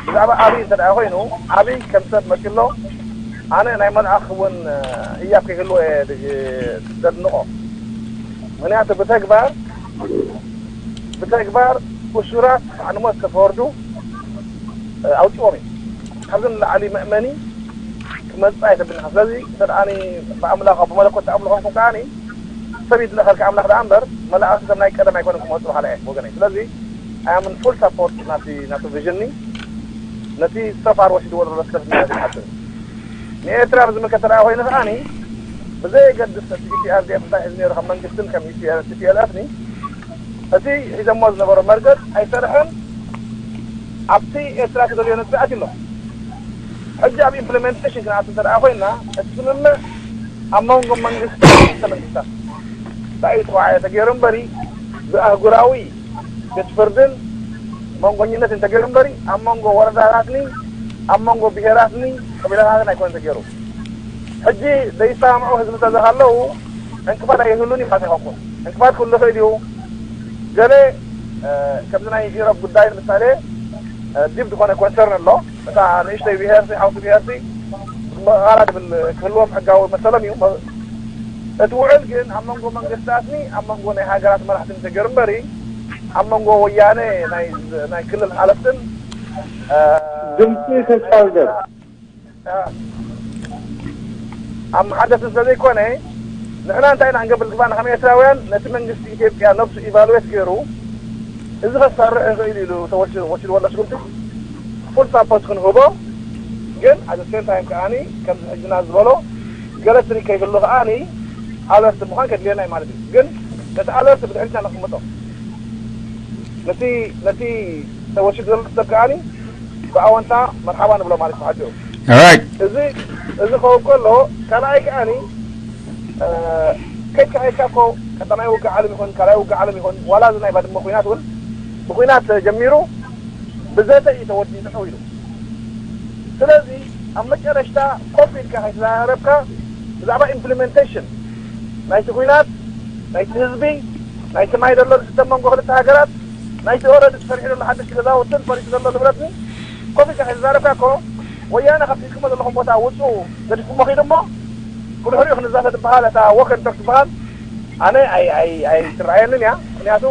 ብዛዕባ ኣብይ እንተ ደኣ ኮይኑ ኣብይ ከም ሰብ መፂ ኣሎ። ኣነ ናይ መልኣኽ እውን ህያብ ከይህልዎ እየ ዘድንቖ። ምክንያቱ ብተግባር ብተግባር እሱራት ንሞት ዝተፈርዱ ኣውፅዎም እዩ። ካብዚ ንላዕሊ መእመኒ ክመፅእ ኣይተብልና። ስለዚ እንተ ደኣ ብኣምላኽ ብመለኮት ተኣምሉ ኮንኩም ከኣ ሰብ ይድለኸልካ ኣምላኽ ደኣ እምበር መላእኽቲ ከም ናይ ቀደም ኣይኮነን ክመፁ በሃላ እየ ወገነይ። ስለዚ ኣያምን ፉል ሳፖርት ናቲ ናቱ ቪዥኒ ነቲ ሰፋር ወሲድዎ ዘሎ ስለ ዝሓስብ ንኤርትራ ብዝምልከት ተደኣ ኮይኑ ከኣኒ ብዘየገድስ እቲ ኢፒኣርዲኤፍ እንታይ ሒዙ ነይሩ ከም መንግስትን ከም ቲፒኤልኤፍኒ እቲ ሒዘሞ ዝነበሩ መርገጽ ኣይሰርሐን። ኣብቲ ኤርትራ ትደልዮ ነጥቢ ኣትዩ ኣሎ። ሕጂ ኣብ ኢምፕሊሜንቴሽን ክንኣቱ እንተ ደኣ ኮይና እቲ ስምምዕ ኣብ መንጎ መንግስቲ ክልተ መንግስታት ራእዩ ተዋዓየ ተገይሩ እምበሪ ብኣህጉራዊ ቤት ፍርድን መንጎኝነት እንተገይሩ እምበሪ ኣብ መንጎ ወረዳታትኒ ኣብ መንጎ ብሄራትኒ ቀቢላታትን ኣይኮነ ተገይሩ። ሕጂ ዘይሰማምዑ ህዝብታት ዘለዉ ዕንቅፋት ኣይህሉን እዩ ማለት ኣይኮንኩን። ዕንቅፋት ክህሉ ይኽእል እዩ። ገለ ከምዚ ናይ ኢሮብ ጉዳይ ንምሳሌ ዲብ ዝኾነ ኮንሰርን ኣሎ። እታ ንእሽተይ ብሄርሲ ሓውሲ ብሄርሲ መቓላ ድብል ክህልዎም ሕጋዊ መሰሎም እዩ። እቲ ውዕል ግን ኣብ መንጎ መንግስታትኒ ኣብ መንጎ ናይ ሃገራት መራሕትን ተገይሩ እምበሪ ኣብ መንጎ ወያነ ናይ ክልል ሓለፍትን ድምፂ ተስፋልደት ኣብ መሓደስን ስለዘይኮነ ንሕና እንታይ ኢና ክንገብር ዝግባና ከም ኤርትራውያን ነቲ መንግስቲ ኢትዮጵያ ነብሱ ኢቫሉዌት ገይሩ እዚ ከሳርዕ ይኽእል ኢሉ ተወሲድዎ ኣሎ ስጉምቲ ፉል ሳፖርት ክንህቦ ግን ኣት ሴም ታይም ከዓኒ ከምዚ ሕጅና ዝበሎ ገለ ትሪክ ከይህሉ ከዓኒ ኣለርት ምዃን ከድልየና እዩ ማለት እዩ። ግን ነቲ ኣለርት ብድሕሪትና ነቕምጦ ነቲ ነቲ ተወሲዱ ዘሎ ሰብ ከዓኒ ብኣወንታ መርሓባ ንብሎ ማለት ብሓፂሩ። Alright. እዚ እዚ ክኸውን ከሎ ካልኣይ ከዓኒ ከይድካ ከይድካ እኮ ቀዳማይ ውግእ ዓለም ይኹን ካልኣይ ውግእ ዓለም ይኹን ዋላ እዚ ናይ ባድመ ኩናት እውን ብኩናት ጀሚሩ ብዘተ እዩ ተወዲኡ ጠጠው ኢሉ። ስለዚ ኣብ መጨረሽታ ኮፍ ኢልካ ከይተዘራረብካ ብዛዕባ ኢምፕሊሜንቴሽን ናይቲ ኩናት ናይቲ ህዝቢ ናይቲ ማይ ዘሎ ዝስተ መንጎ ክልተ ሃገራት ናይቲ ኦረዲ ተሰሪሑ ዘሎ ሓደሽቲ ገዛውትን ፈሪሱ ዘሎ ንብረትን ኮፍ ኢልካ ከይተዛረብካ እኮ ወያነ ካብ ሒዝኩሞ ዘለኹም ቦታ ውፁ ገዲፍኩሞ ኺዱ እሞ ብድሕሪኡ ክንዛተ ትበሃል እታ ወከን ቶክ ትበሃል ኣነ ኣይትረኣየንን እያ። ምክንያቱ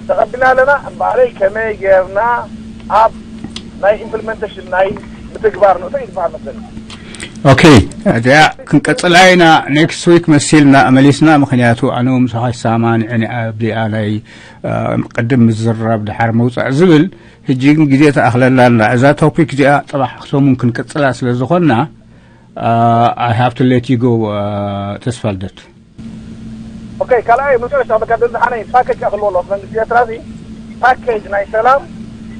ተቐቢልና ኣለና እምበኣረይ ከመይ ጌርና ኣብ ናይ ኢምፕሊመንቴሽን ናይ ምትግባር ንእቶ እዩ ዝበሃል መስለኒ። Okay. እዚኣ ክንቀፅላ ኢና ኔክስት ዊክ መሲልና መሊስና። ምክንያቱ ኣነ ምሳኻ ይሰማማዕን እየ ኣብዚኣ ናይ ቅድም ምዝራብ ድሓር ምውፃእ ዝብል። ሕጂ ግን ግዜ ተኣኽለላና እዛ ቶፒክ እዚኣ። ፅባሕ ሰሙን ክንቅፅላ ስለ ዝኾንና I have to let you go ተስፋልደት። Okay ካልኣይ መጨረሽታ በቃ ደዚ ሓነ ፓኬጅ ክህልዎ ኣለዎ መንግስቲ ኤርትራ እዚ ፓኬጅ ናይ ሰላም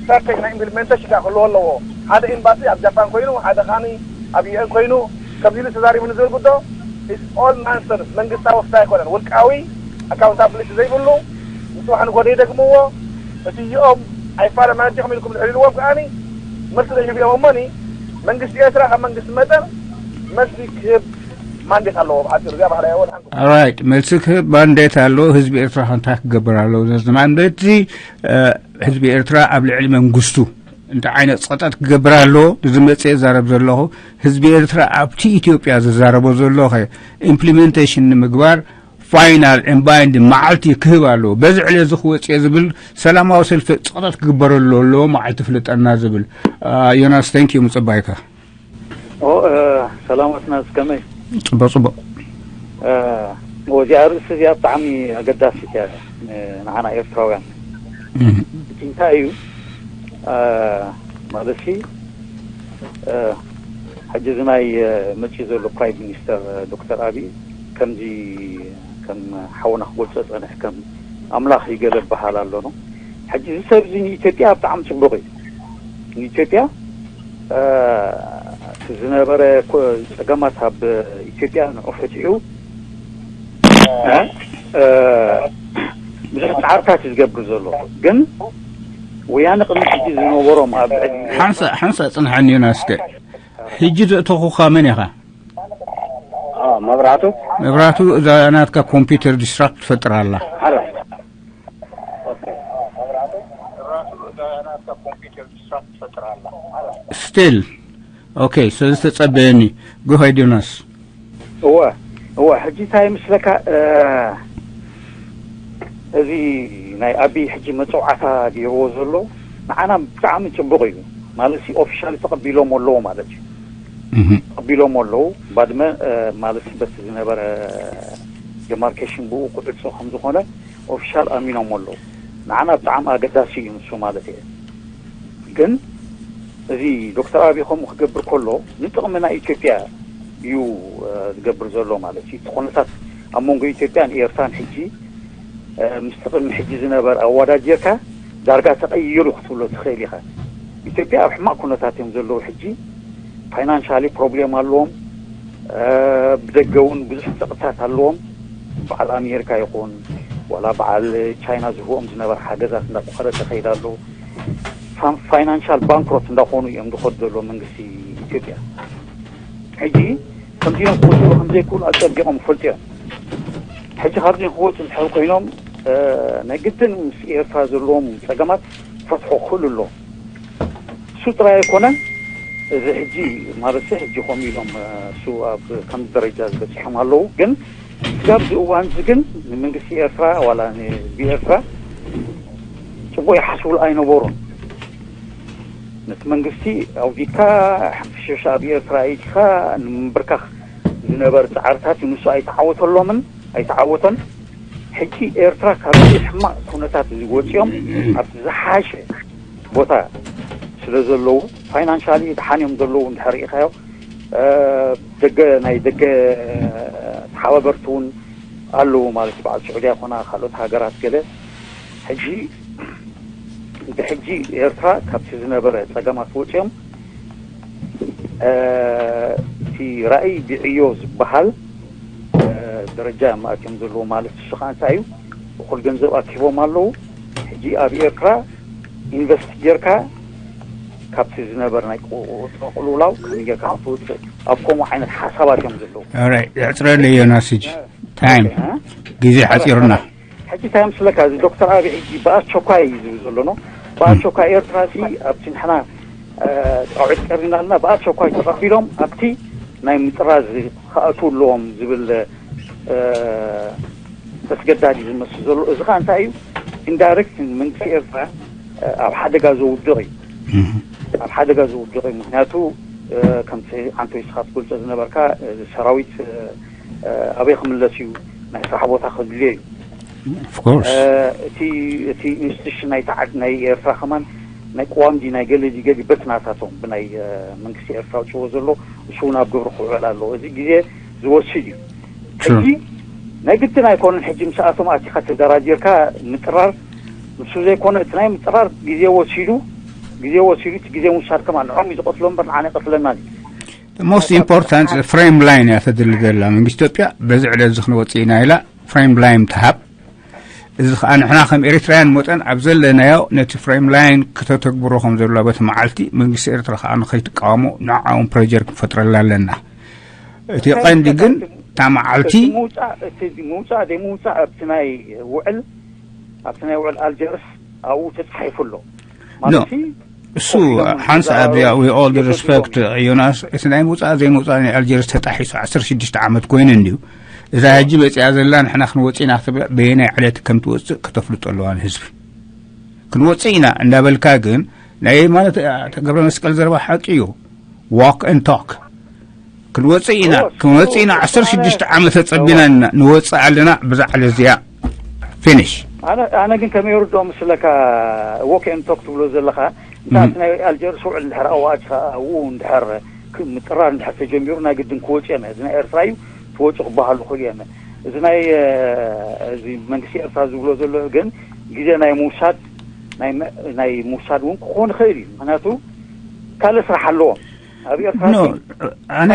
ፓኬጅ ናይ ኢምፕሊሜንቴሽን ክህልዎ ኣለዎ። ሓደ ኤምባሲ ኣብ ጃፓን ኮይኑ ሓደ ኻኒ ኣብ ዩኤን ኮይኑ ከምዚ ኢሉ ተዛሪቡ ንዝብል ጉዶ it's all nonsense። መንግስታዊ ክስታይ ኣይኮነን ውልቃዊ ኣካውንታብሊቲ ዘይብሉ ንፅባሕ ንጎደ ይደግምዎ። እቲ እዚኦም ኣይፋለማን ዲኹም ኢልኩም ድሕር ኢልዎም ከዓኒ መልሲ ዘይህብ እዮም እሞኒ መንግስቲ ኤርትራ ካብ መንግስቲ መጠን መልሲ ክህብ ማንዴት ኣለዎ ብሓፂሩ እዚኣ ባህላ እያ ወድሓንኩም። Alright. መልሲ ክህብ ማንዴት ኣለዎ። ህዝቢ ኤርትራ ከ እንታይ ክገብር ኣለዎ? ነዚ ማንዴት እዚ ህዝቢ ኤርትራ ኣብ ልዕሊ መንግስቱ እንታይ ዓይነት ፀጠት ክገብር ኣለዎ? ንዝመፅእ እዛረብ ዘለኹ ህዝቢ ኤርትራ ኣብቲ ኢትዮጵያ ዝዛረቦ ዘሎ ከ ኢምፕሊሜንቴሽን ንምግባር ፋይናል ኤንድ ባይንድ መዓልቲ ክህብ ኣለዎ። በዚ ዕለት እዚ ክወፅእ እየ ዝብል ሰላማዊ ሰልፊ ፀጠት ክግበረሉ ኣለዎ። መዓልቲ ፍለጠና ዝብል ዮናስ thank you ምፅባይካ። ሰላማትና እስከመይ ፅቡቅ ፅቡቅ። እዚኣ ርእሲ እዚኣ ብጣዕሚ ኣገዳሲት እያ ንዓና ኤርትራውያን። እንታይ እዩ? እ፣ ማለት ሲ፣ እ፣ ሕጂ እዚ ናይ፣ እ፣ መጺኡ ዘሎ ፕራይም ሚኒስተር፣ እ፣ ዶክተር ኣቢይ ከምዚ ከም ሓውና ክገልጾ ጸንሕ ከም ኣምላኽ ይገለ በሃል ኣሎ ነው። ሕጂ እዚ ሰብ እዚ ንኢትዮጵያ ብጣዕሚ ጽቡቕ እዩ። ንኢትዮጵያ፣ እ፣ እቲ ዝነበረ ኮ-፣ ጸገማት ኣብ ኢትዮጵያ ንዑ ፈቲሑ፣ እ፣ እ፣ ብዙሕ ጻዕርታት እዩ ዝገብር ዘሎ። ግን ወያነ ቅድሚ ሕጂ ዝነበሮም ኣብ ልዕሊ ሓንሳ ሓንሳ ጽንሐኒ ዮናስከ። ሕጂ ዘእተኹኻ መን ኢኻ? አ፣ መብራቱ። መብራቱ፣ እዛ ናትካ ኮምፒውተር ዲስትራክት ትፈጥር ኣላ። ኣረ። ስቲል ኦኬ። ስለዚ ተጸበየኒ። ጎ ሄድ ዮናስ። እወ፣ እወ። ሕጂ እንታይ ምስለካ፣ እ፣ እዚ ናይ ኣቢ ሕጂ መጸውዓታ ገይርዎ ዘሎ ንዓና ብጣዕሚ ጽቡቕ እዩ። ማለት ሲ ኦፊሻል ተቐቢሎም ኣለዉ ማለት እዩ። እህ ተቐቢሎም ኣለዉ። ባድመ፣ እ፣ ማለት ሲ በቲ ዝነበረ ዲማርኬሽን ብኡ ክዕጾ ከም ዝኾነ ኦፊሻል ኣሚኖም ኣለዉ። ንዓና ብጣዕሚ ኣገዳሲ እዩ ንሱ ማለት እየ። ግን እዚ ዶክተር ኣቢ ከምኡ ክገብር ከሎ ንጥቕሚ ናይ ኢትዮጵያ እዩ፣ እ፣ ዝገብር ዘሎ ማለት እዩ። እቲ ኩነታት ኣብ መንጎ ኢትዮጵያን ኤርትራን ሕጂ፣ እ፣ ምስቲ ቅድሚ ሕጂ ዝነበር ኣወዳዲርካ ዳርጋ ተቐይሩ ክትብሎ ትኽእል ኢኻ። ኢትዮጵያ ኣብ ሕማቕ ኩነታት እዮም ዘለዉ ሕጂ። ፋይናንሻሊ ፕሮብሌም ኣለዎም። እ፣ ብደገ እውን ብዙሕ ጸቕጥታት ኣለዎም። በዓል ኣሜሪካ ይኹን ዋላ በዓል ቻይና ዝህቦም ዝነበረ ሓገዛት እንዳቋረጸ ከይድ ኣለዉ። ፋን-፣ ፋይናንሻል ባንክሮት እንዳኾኑ እዮም ዝኸዱ ዘለዉ መንግስቲ ኢትዮጵያ። ሕጂ ከምዚኦም ክወፅኡ ከም ዘይክእሉ ኣፀቢቖም ይፈልጡ እዮም። ሕጂ ካብዚ ክወፁ እንድሕር ኮይኖም፣ እ፣ ናይ ግድን ምስ ኤርትራ ዘለዎም ፀገማት ክፈትሑ ክኽእሉ ኣለዎም። እሱ ጥራይ ኣይኮነን። እዚ ሕጂ ማለት ሕጂ ከምኡ ኢሎም፣ እ፣ እሱ ኣብ ከም ደረጃ ዝበፅሖም ኣለዉ። ግን ስጋብ እዚ እዋን እዚ ግን ንመንግስቲ ኤርትራ ዋላ ንህዝቢ ኤርትራ ጽቡቕ ይሓስቡሉ ኣይነበሩን። ነቲ መንግስቲ ኣውዲካ ሓምሽሽ ኣብ ኤርትራ ኢድካ ንምንብርካኽ ዝነበር ጻዕርታት ንሱ ኣይተዓወተሎምን፣ ኣይተዓወተን። ሕጂ ኤርትራ ካብዚ ሕማቕ ኩነታት እዚ ወጺኦም ኣብቲ ዝሓሸ ቦታ ስለ ዘለዉ፣ ፋይናንሻሊ ድሓን እዮም ዘለዉ እንድሕር ርኢኻዮ። እ፣ ደገ፣ ናይ ደገ ተሓባበርቲ እውን ኣለዉ ማለት እዩ። በዓል ስዑድያ ኮና ካልኦት ሃገራት ገለ። ሕጂ፣ ብሕጂ ኤርትራ ካብቲ ዝነበረ ጸገማት ወጺኦም፣ እ፣ እቲ ራእይ ብዕዮ ዝበሃል፣ እ፣ ደረጃ እዮም ኣትዮም ዘለዉ ማለት እሱ ኸዓ እንታይ እዩ? እኹል ገንዘብ ኣኪቦም ኣለዉ። ሕጂ ኣብ ኤርትራ ኢንቨስት ጌርካ ካብቲ ዝነበር ናይ ቁ-፣ ቁ-፣ ቅልውላው ከመይ ጌርካ ክትወፅእ ኣብ ከምኡ ዓይነት ሓሳባት እዮም ዘለዉ። ኦራይት፣ ዘዕፅረለይ ዮናስ ሕጂ። ታይም። እ? ግዜ ሓፂሩና። ሕጂ እንታይ ምስለካ፣ እዚ ዶክተር ኣብይ ሕጂ ብኣስቸኳይ እዩ ዝብል ዘሎ ነው። ብኣስቸኳይ ኤርትራ ሲ ኣብቲ ንሕና፣ እ፣ ፃውዒት ቀሪብና ኣለና፣ ብኣስቸኳይ ተቐቢሎም ኣብቲ ናይ ምጥራዝ ክኣትዉ ኣለዎም ዝብል፣ እ፣ ተስገዳዲ ዝመስል ዘሎ። እዚ ኸዓ እንታይ እዩ? ኢንዳይሬክት መንግስቲ ኤርትራ፣ እ፣ ኣብ ሓደጋ ዘውድቕ እዩ። ኣብ ሓደጋ ዘውድቕ እዩ። ምኽንያቱ፣ እ፣ ከምቲ ዓንቶ ይስኻ ትገልጾ ዝነበርካ፣ እ፣ ሰራዊት፣ እ፣ እ፣ ኣበይ ክምለስ እዩ? ናይ ስራሕ ቦታ ከድልዮ እዩ። ኦፍኮርስ። እ፣ እቲ፣ እቲ ኢንስቲቱሽን ናይቲ ዓድ ናይ ኤርትራ ከማን ናይ ቅዋም ድዩ ናይ ገለ ድዩ ገሊ በቲ ናታቶም ብናይ፣ እ፣ መንግስቲ ኤርትራ ኣውፅዎ ዘሎ እሱ እውን ኣብ ግብሪ ክውዕል ኣለዎ። እዚ ግዜ ዝወስድ እዩ። ትሩ። ሕጂ ናይ ግድን ኣይኮነን። ሕጂ ምስኣቶም ኣቲኻ ተደራዲርካ ምጥራር፣ ንሱ ዘይኮነ እቲ ናይ ምጥራር ግዜ ወሲዱ፣ ግዜ ወሲዱ፣ እቲ ግዜ ምውሳድ ከማን ንዖም እዩ ዝቐትሎ እምበር ንዓና ኣይቐትለናን እዩ። ሞስት ኢምፖርታንት ፍሬም ላይን እያ ተድሊ ዘላ መንግስቲ ኢትዮጵያ። በዚ ዕለት እዚ ክንወፅእ ኢና ኢላ ፍሬም ላይን ትሃብ። እዚ ከዓ ንሕና ከም ኤሪትራውያን መጠን ኣብ ዘለናዮ ነቲ ፍሬም ላይን ከተተግብሮ ከም ዘለዋ በቲ መዓልቲ መንግስቲ ኤርትራ ከዓ ንኸይትቃወሞ ንዓኦም ፕሬጀር ክንፈጥረላ ኣለና። እቲ ቀንዲ ግን እታ መዓልቲ እቲ ምውፃእ፣ እቲ ምውፃእ ዘይምውፃእ ኣብቲ ናይ ውዕል፣ ኣብቲ ናይ ውዕል ኣልጀርስ ኣብኡ ተፃሒፉ ኣሎ። ኖ፣ እሱ ሓንሳ ኣብዚኣ ዊ ኦል ሪስፐክት ዮናስ፣ እቲ ናይ ምውፃእ ዘይምውፃእ ናይ ኣልጀርስ ተጣሒሱ ዓሰርተ ሽዱሽተ ዓመት ኮይኑ እንድዩ። እዛ ሕጂ መፂኣ ዘላ ንሕና ክንወፅእ ኢና ክትብል በየናይ ዕለት ከም ትወፅእ ከተፍልጦ ኣለዋ ንህዝቢ። ክንወፅእ ኢና እንዳበልካ ግን ናይ ማለት ገብረ መስቀል ዘረባ ሓቂ እዩ። ዋክ ን ቶክ ክንወፅእ ኢና፣ ክንወፅእ ኢና። ዓሰርተ ሽዱሽተ ዓመት ተፀቢና ኢና፣ ንወፅእ ኣለና። ብዛ ዕለት እዚኣ ፊኒሽ። ኣነ ኣነ ግን ከመይ ይርድኦ ምስለካ፣ ዎክ ኤንድ ቶክ ትብሎ ዘለኻ፣ እንታይ እቲ ናይ ኣልጀርስ ውዕል እንድሕር ኣዋጅኻ ኣብኡ እንድሕር ክ- ምጥራር እንድሕር ተጀሚሩ፣ ናይ ግድን ክወጽእ እየ። እዚ ናይ ኤርትራ እዩ፣ ትወጹ ክበሃሉ ክኽእሉ እዮም። እዚ ናይ እዚ መንግስቲ ኤርትራ ዝብሎ ዘሎ ግን ግዜ ናይ ምውሳድ ናይ ምውሳድ እውን ክኾን ይኽእል እዩ። ምክንያቱ ካልእ ስራሕ ኣለዎም ኣብ ኤርትራ። ኣነ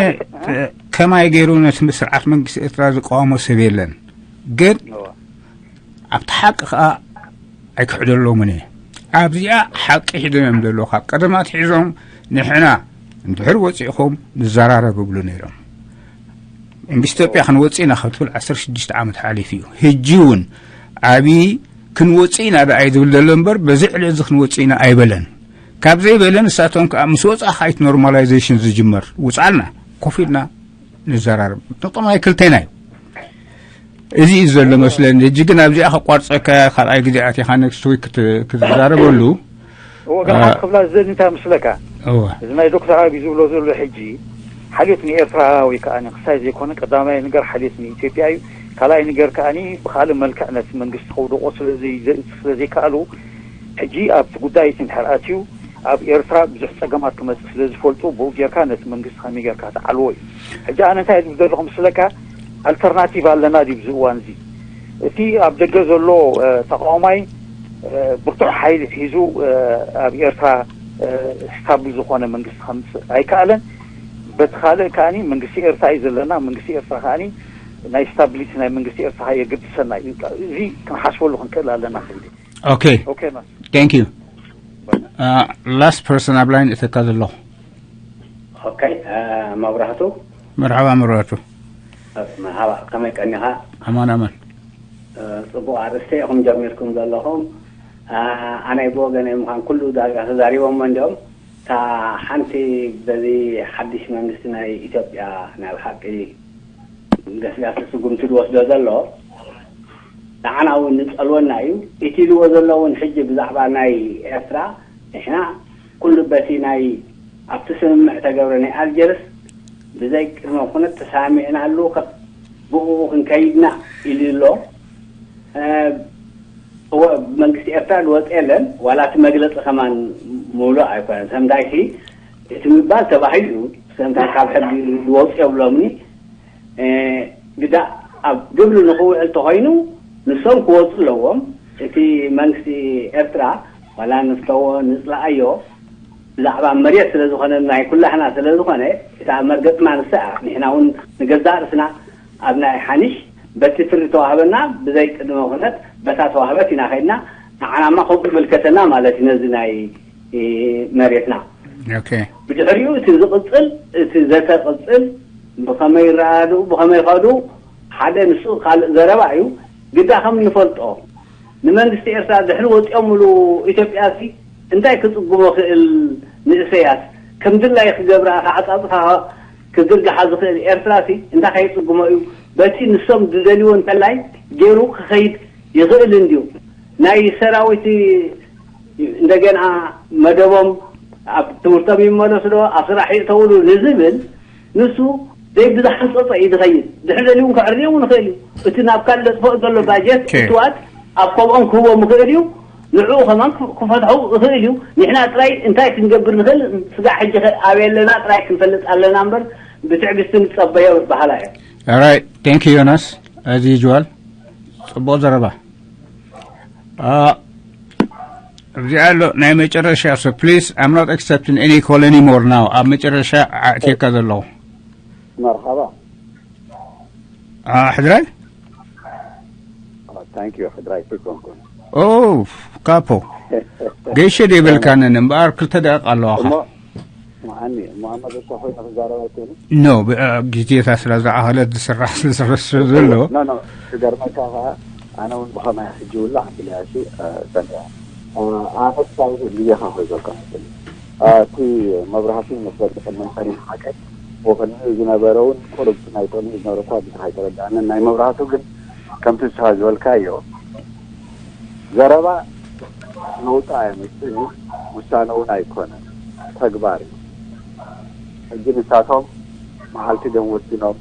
ከማይ ገይሩ ነቲ ስርዓት መንግስቲ ኤርትራ ዝቃወሞ ሰብ የለን። ግን ኣብቲ ሓቂ ከዓ ኣይክሕደሎምን እየ። ኣብዚኣ ሓቂ ሒዞም እዮም ዘለዉ። ካብ ቀደም ኣትሒዞም ንሕና እንድሕር ወፂእኹም ንዘራረብ ይብሉ ነይሮም። መንግስቲ ኢትዮጵያ ክንወፅእ ኢና ካብ ትብል ዓሰርተ ሽዱሽተ ዓመት ሓሊፉ እዩ። ሕጂ እውን ኣብይ ክንወፅእ ኢና ደኣ እዩ ዝብል ዘሎ እምበር በዚ ዕለት እዚ ክንወፅእ ኢና ኣይበለን። ካብ ዘይበለ ንሳቶም ከዓ ምስ ወፃእኻ እቲ ኖርማላይዜሽን ዝጅመር ውፃልና ኮፍ ኢልና ንዘራረብ። ነጥብ ናይ ክልቴና እዩ። እዚ እዩ ዘሎ መስለኒ። ሕጂ ግን ኣብዚኣ ከቋርፀካ ካልኣይ ግዜ ኣቲኻ ኔክስት ዊክ ክትዛረበሉ። እወ ግን ሓንቲ ክብላ ዝደሊ እንታይ ምስለካ፣ እዚ ናይ ዶክተር ኣብይ ዝብሎ ዘሎ ሕጂ ሓልዮት ንኤርትራ ወይ ከዓ ንክሳይ ዘይኮነ ቀዳማይ ነገር ሓልዮት ንኢትዮጵያ እዩ። ካልኣይ ነገር ከዓኒ ብካልእ መልክዕ ነቲ መንግስቲ ከውድቆ ስለዘይከኣሉ ሕጂ ኣብቲ ጉዳይ እቲ እንድሕር ኣትዩ ኣብ ኤርትራ ብዙሕ ጸገማት ክመጽእ ስለ ዝፈልጡ ብኡ ጌርካ ነቲ መንግስቲ ከመይ ጌርካ ትዓልዎ እዩ። ሕጂ ኣነ እንታይ ዝብል ዘለኹ ምስለካ፣ ኣልተርናቲቭ ኣለና ድዩ ኣብዚ እዋን እዚ? እቲ ኣብ ደገ ዘሎ ተቃዋማይ ብርቱዕ ሓይሊ ሒዙ ኣብ ኤርትራ ስታብል ዝኾነ መንግስቲ ከምፅእ ኣይከኣለን። በቲ ካልእ ከዓኒ መንግስቲ ኤርትራ እዩ ዘለና። መንግስቲ ኤርትራ ከዓኒ ናይ ስታብሊቲ ናይ መንግስቲ ኤርትራ የገድሰና እዩ። እዚ ክንሓስበሉ ክንክእል ኣለና ክብል። Okay. Okay, man. Thank you. Last person ኣብ ላይን እተካ ዘለኹ። ኦኬ፣ መብራህቱ። መርሓባ መብራህቱ። መርሓባ፣ ከመይ ቀኒኻ? ኣማን ኣማን። ጽቡቕ ኣርእስቲ ኢኹም ጀሚርኩም ዘለኹም። ኣነ ብወገነይ ምዃን ኩሉ ዳርጋ ተዛሪቦሞ እንዲኦም። እታ ሓንቲ በዚ ሓድሽ መንግስቲ ናይ ኢትዮጵያ ናይ ብሓቂ ገስጋሲ ስጉምቲ ዝወስዶ ዘሎ ንዓና እውን ንጸልወና እዩ። እቲ ኢልዎ ዘሎ እውን ሕጂ ብዛዕባ ናይ ኤርትራ ንሕና ኩሉ በቲ ናይ ኣብቲ ስምምዕ ተገብረ ናይ ኣልጀርስ ብዘይ ቅድመ ኩነት ተሳሚዕናሉ ብኡ ክንከይድና ኢሉ ኣሎ። እወ መንግስቲ ኤርትራ ዝወፀ የለን። ዋላ እቲ መግለፂ ከማን ምሉእ ኣይኮነን። ሰምዳይሲ እቲ ምባል ተባሂሉ እዩ። ሰምታ ካብ ሕጊ ዝወፁ የብሎምኒ። ግዳ ኣብ ግብሪ ንክውዕል ተኮይኑ ንሶም ክወፁ ኣለዎም። እቲ መንግስቲ ኤርትራ ዋላ ንፍተዎ ንፅላኣዮ ብዛዕባ መሬት ስለ ዝኾነ ናይ ኩላህና ስለ ዝኾነ እታ መርገፅና ንሳ እያ። ንሕና እውን ንገዛእ ርስና ኣብ ናይ ሓንሽ በቲ ፍሪ ተዋህበና ብዘይ ቅድመ ኩነት በታ ተዋህበት ኢና ከይድና ንዓናማ ከምኡ ይምልከተና ማለት እዩ ነዚ ናይ መሬትና። Okay. ብድሕሪኡ እቲ ዝቕፅል እቲ ዘተ ቅፅል ብኸመይ ይረዳድኡ ብኸመይ ይኸዱ ሓደ ንሱ ካልእ ዘረባ እዩ። ግዳ ከም ንፈልጦ ንመንግስቲ ኤርትራ ድሕሪ ወፂኦምሉ ኢትዮጵያ ሲ እንታይ ክፅጉሞ ክእል ንእሰያስ ከም ድላይ ክገብራ ክዓፃፅፋ ክዝርግሓ ዝኽእል ኤርትራ ሲ እንታይ ከይፅጉሞ እዩ? በቲ ንሶም ዝደልይዎ እንተላይ ገይሩ ክኸይድ ይኽእል እንድዩ። ናይ ሰራዊት እንደገና መደቦም ኣብ ትምህርቶም ይመለሱ ዶ ኣብ ስራሕ ይእተውሉ ንዝብል ንሱ ዘይብዝሓንፀፀ እዩ ዝኸይድ። ድሕሪ ደልዩ እውን ከዕርዮ እውን ይኽእል እዩ። እቲ ናብ ካልእ ዘጥፍኦ ዘሎ ባጀት እትዋት ኣብ ከምኦም ክህቦም ይኽእል እዩ። ንዕኡ ከማን ክፈትሑ ይኽእል እዩ። ንሕና ጥራይ እንታይ ክንገብር ንኽእል ስጋዕ ሕጂ ኣበይ ኣለና ጥራይ ክንፈልጥ ኣለና እምበር ብትዕግስቲ ንፀበዮ በሃላ እየ። Alright, thank you ዮናስ። As usual ጽቡቕ ዘረባ። ኣብዚ ኣሎ ናይ መጨረሻ። So please, I'm not accepting any call anymore now. ኣብ መጨረሻ ኣእትየካ ዘለኹ። መርሓባ። ሕድራይ? Thank you ሕድራይ። ኦ ካፖ፣ ገይሸ ደይበልካንን እምበኣር ክልተ ደቂቕ ኣለዋኻ። መዓኒ እሞ ኣብ መደሻ ኮይኑ ክዛረብ ኣይክእልን። ኖ፣ ግዜታ ስለ ዝዓኸለት ዝስራሕ ስለ ዝረስዕ ዘሎ። ክገርመካ ከዓ ኣነ እውን ብኸማይ ሕጂ ውላዕ ክልያሲ ሰሚዐ። ኣነ ክሳብ ግዜኻ ኮይዘካ መስለኒ። እቲ መብራህቲ መስለኒ ቅድሚ ቀሪብ ሓቀይ ወቅድሚ ዝነበረ እውን ቁሩብ ናይ ቅድሚ ዝነበረ እኳ ብዙሕ ኣይተረድኣንን። ናይ መብራህቱ ግን ከምቲ ንስኻ ዝበልካዮ ዘረባ ለውጢ ኣየምፅእን እዩ፣ ውሳነ እውን ኣይኮነን፣ ተግባር እዩ። ሕጂ ንሳቶም መዓልቲ ድዮም ወሲኖም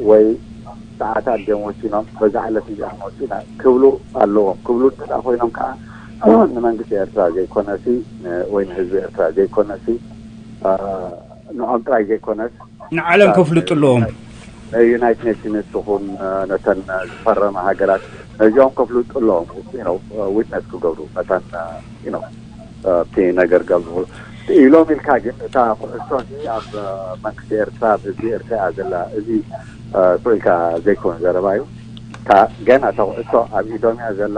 ወይ ሰዓታት ድዮም ወሲኖም፣ በዛ ዕለት እዚኣ ወሲና ክብሉ ኣለዎም። ክብሉ እንተ ደኣ ኮይኖም ከዓ ንመንግስቲ ኤርትራ ዘይኮነሲ ወይ ንህዝቢ ኤርትራ ዘይኮነሲ ንዖም ጥራይ ዘይኮነስ ንዓለም ከፍልጡ ኣለዎም። ንዩናይትድ ኔሽንስ ይኹን ነተን ዝፈረመ ሃገራት ነዚኦም ከፍልጡ ኣለዎም። ዊትነስ ክገብሩ መታን እቲ ነገር ገብሩ ኢሎም ኢልካ። ግን እታ ኩዕሶ ኣብ መንግስቲ ኤርትራ፣ ኣብ ህዝቢ ኤርትራ እያ ዘላ። እዚ ስኢልካ ዘይኮነ ዘረባ እዩ። ገና እታ ኩዕሶ ኣብ ኢዶም እያ ዘላ።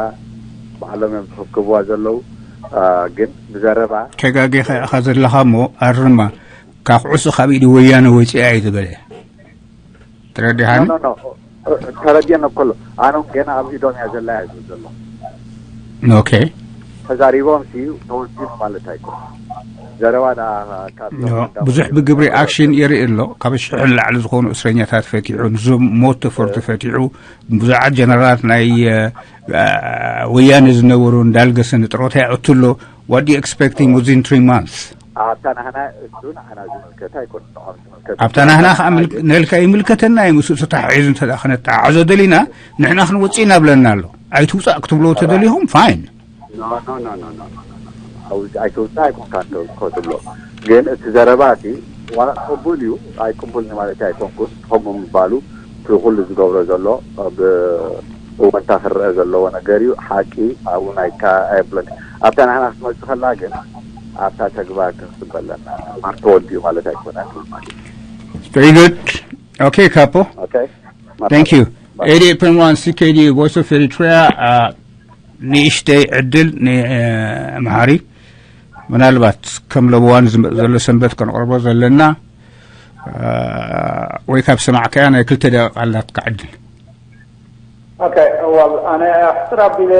ባዕሎም እዮም ዝክብክብዋ ዘለዉ። ግን ብዘረባ ተጋጊኻ ኢኻ ዘለኻ እሞ ኣርማ። ካብ ኩዕሶ ካብ ኢድ ወያነ ወፂኣ እዩ ዝበለ። ተረዲሃኒ? ተረዲአን እኮ ኣሎ። ኣነ ገና ኣብ ኢዶም እያ ዘላ እያ ዝብል ዘሎ። ኦኬ። ተዛሪቦም ሲ ተወሲኑ ማለት ኣይኮነ። ዘረባ ብዙሕ ብግብሪ ኣክሽን የርኢ ኣሎ። ካብ ሽሕ ንላዕሊ ዝኾኑ እስረኛታት ፈቲሑ፣ ንዞም ሞት ተፈርዱ ፈቲሑ፣ ብዙሓት ጀነራላት ናይ ወያነ ዝነበሩ እንዳልገሰ ንጥሮታ የእቱ ኣሎ። What do you expect him within three months? ኣብታ ናህና እሱ ንዓና ዝምልከት ኣይኮነ። ኣብታ ናህና ከዓ ነልካ ይምልከተና እዩ። ምስኡ ተታሒዙ እንተ ከነተዓዓዞ ደሊና ንሕና ክንወፅእ ኢና ብለና ኣሎ። ኣይትውፃእ ክትብሎ ተደሊኹም ፋይን። ኣይትውፃእ ኣይኮንካ ክትብሎ። ግን እቲ ዘረባ እቲ ዋላ ቅቡል እዩ ኣይቅቡል ማለት ኣይኮንኩን። ከምኡ ምባሉ እቲ ኩሉ ዝገብሮ ዘሎ ብእወንታ ክረአ ዘለዎ ነገር እዩ። ሓቂ ኣብኡ ናይካ ኣየብሎን። ኣብታ ናህና ክትመፅእ ከላ ግን ኣብታ ተግባር ክንስበ ኣለና። ማር ተወዲኡ ማለት ኣይኮነ ማለት እዩ። Very good. Okay, Capo. Okay. Thank you. Eighty-eight point one C K D U, Voice of Eritrea. Uh, ንእሽተይ ዕድል ንመሃሪ ምናልባት ከም ለበዋን ዝመፅ ዘሎ ሰንበት ከንቕርቦ ዘለና ወይ ካብ ሰማዕካያ ናይ ክልተ ደቂቃ ኣላትካ ዕድል። Okay, well, ኣነ ኣሕፅር ኣቢለ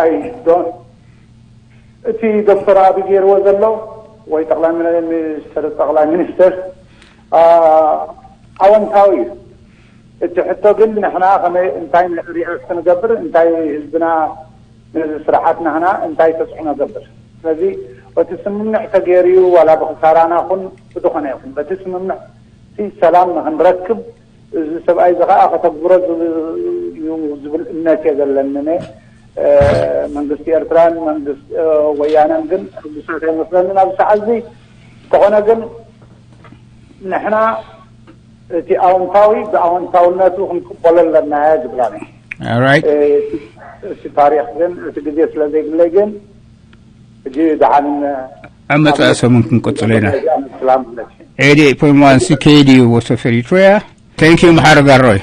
I don't እቲ ዶክተር ኣቢ ገይርዎ ዘሎ ወይ ጠቅላይ ሚኒስተር ጠቅላይ ሚኒስተር ኣወንታዊ እዩ። እቲ ሕቶ ግን ንሕና ከመይ እንታይ ሪኣክት ንገብር፣ እንታይ ህዝብና ነዚ ስርዓት ናህና እንታይ ተፅዕኖ ገብር። ስለዚ እቲ ስምምዕ ተገይሩ እዩ ዋላ ብክሳራና ኩን ብዝኾነ ይኹን በቲ ስምምዕ ሰላም ንክንረክብ እዚ ሰብኣይ እዚ ከዓ ከተግብሮ እዩ ዝብል እምነት እየ ዘለኒ። መንግስቲ ኤርትራን መንግስቲ ወያነን ግን ሕጉሳት ኣይመስለንን ኣብ ሰዓት እዚ። እንተኾነ ግን ንሕና እቲ ኣወንታዊ ብኣወንታውነቱ ክንቅበሎ ኣለና ዝብላ እቲ ታሪክ ግን እቲ ግዜ ስለ ዘይብለይ ግን ሕጂ ደሓን ኣብ መፃኢ ሰሙን ክንቅፅሎ ኢና። Eighty-eight point one C K D U Voice of Eritrea. Thank you, መሓሪ ጋሮይ።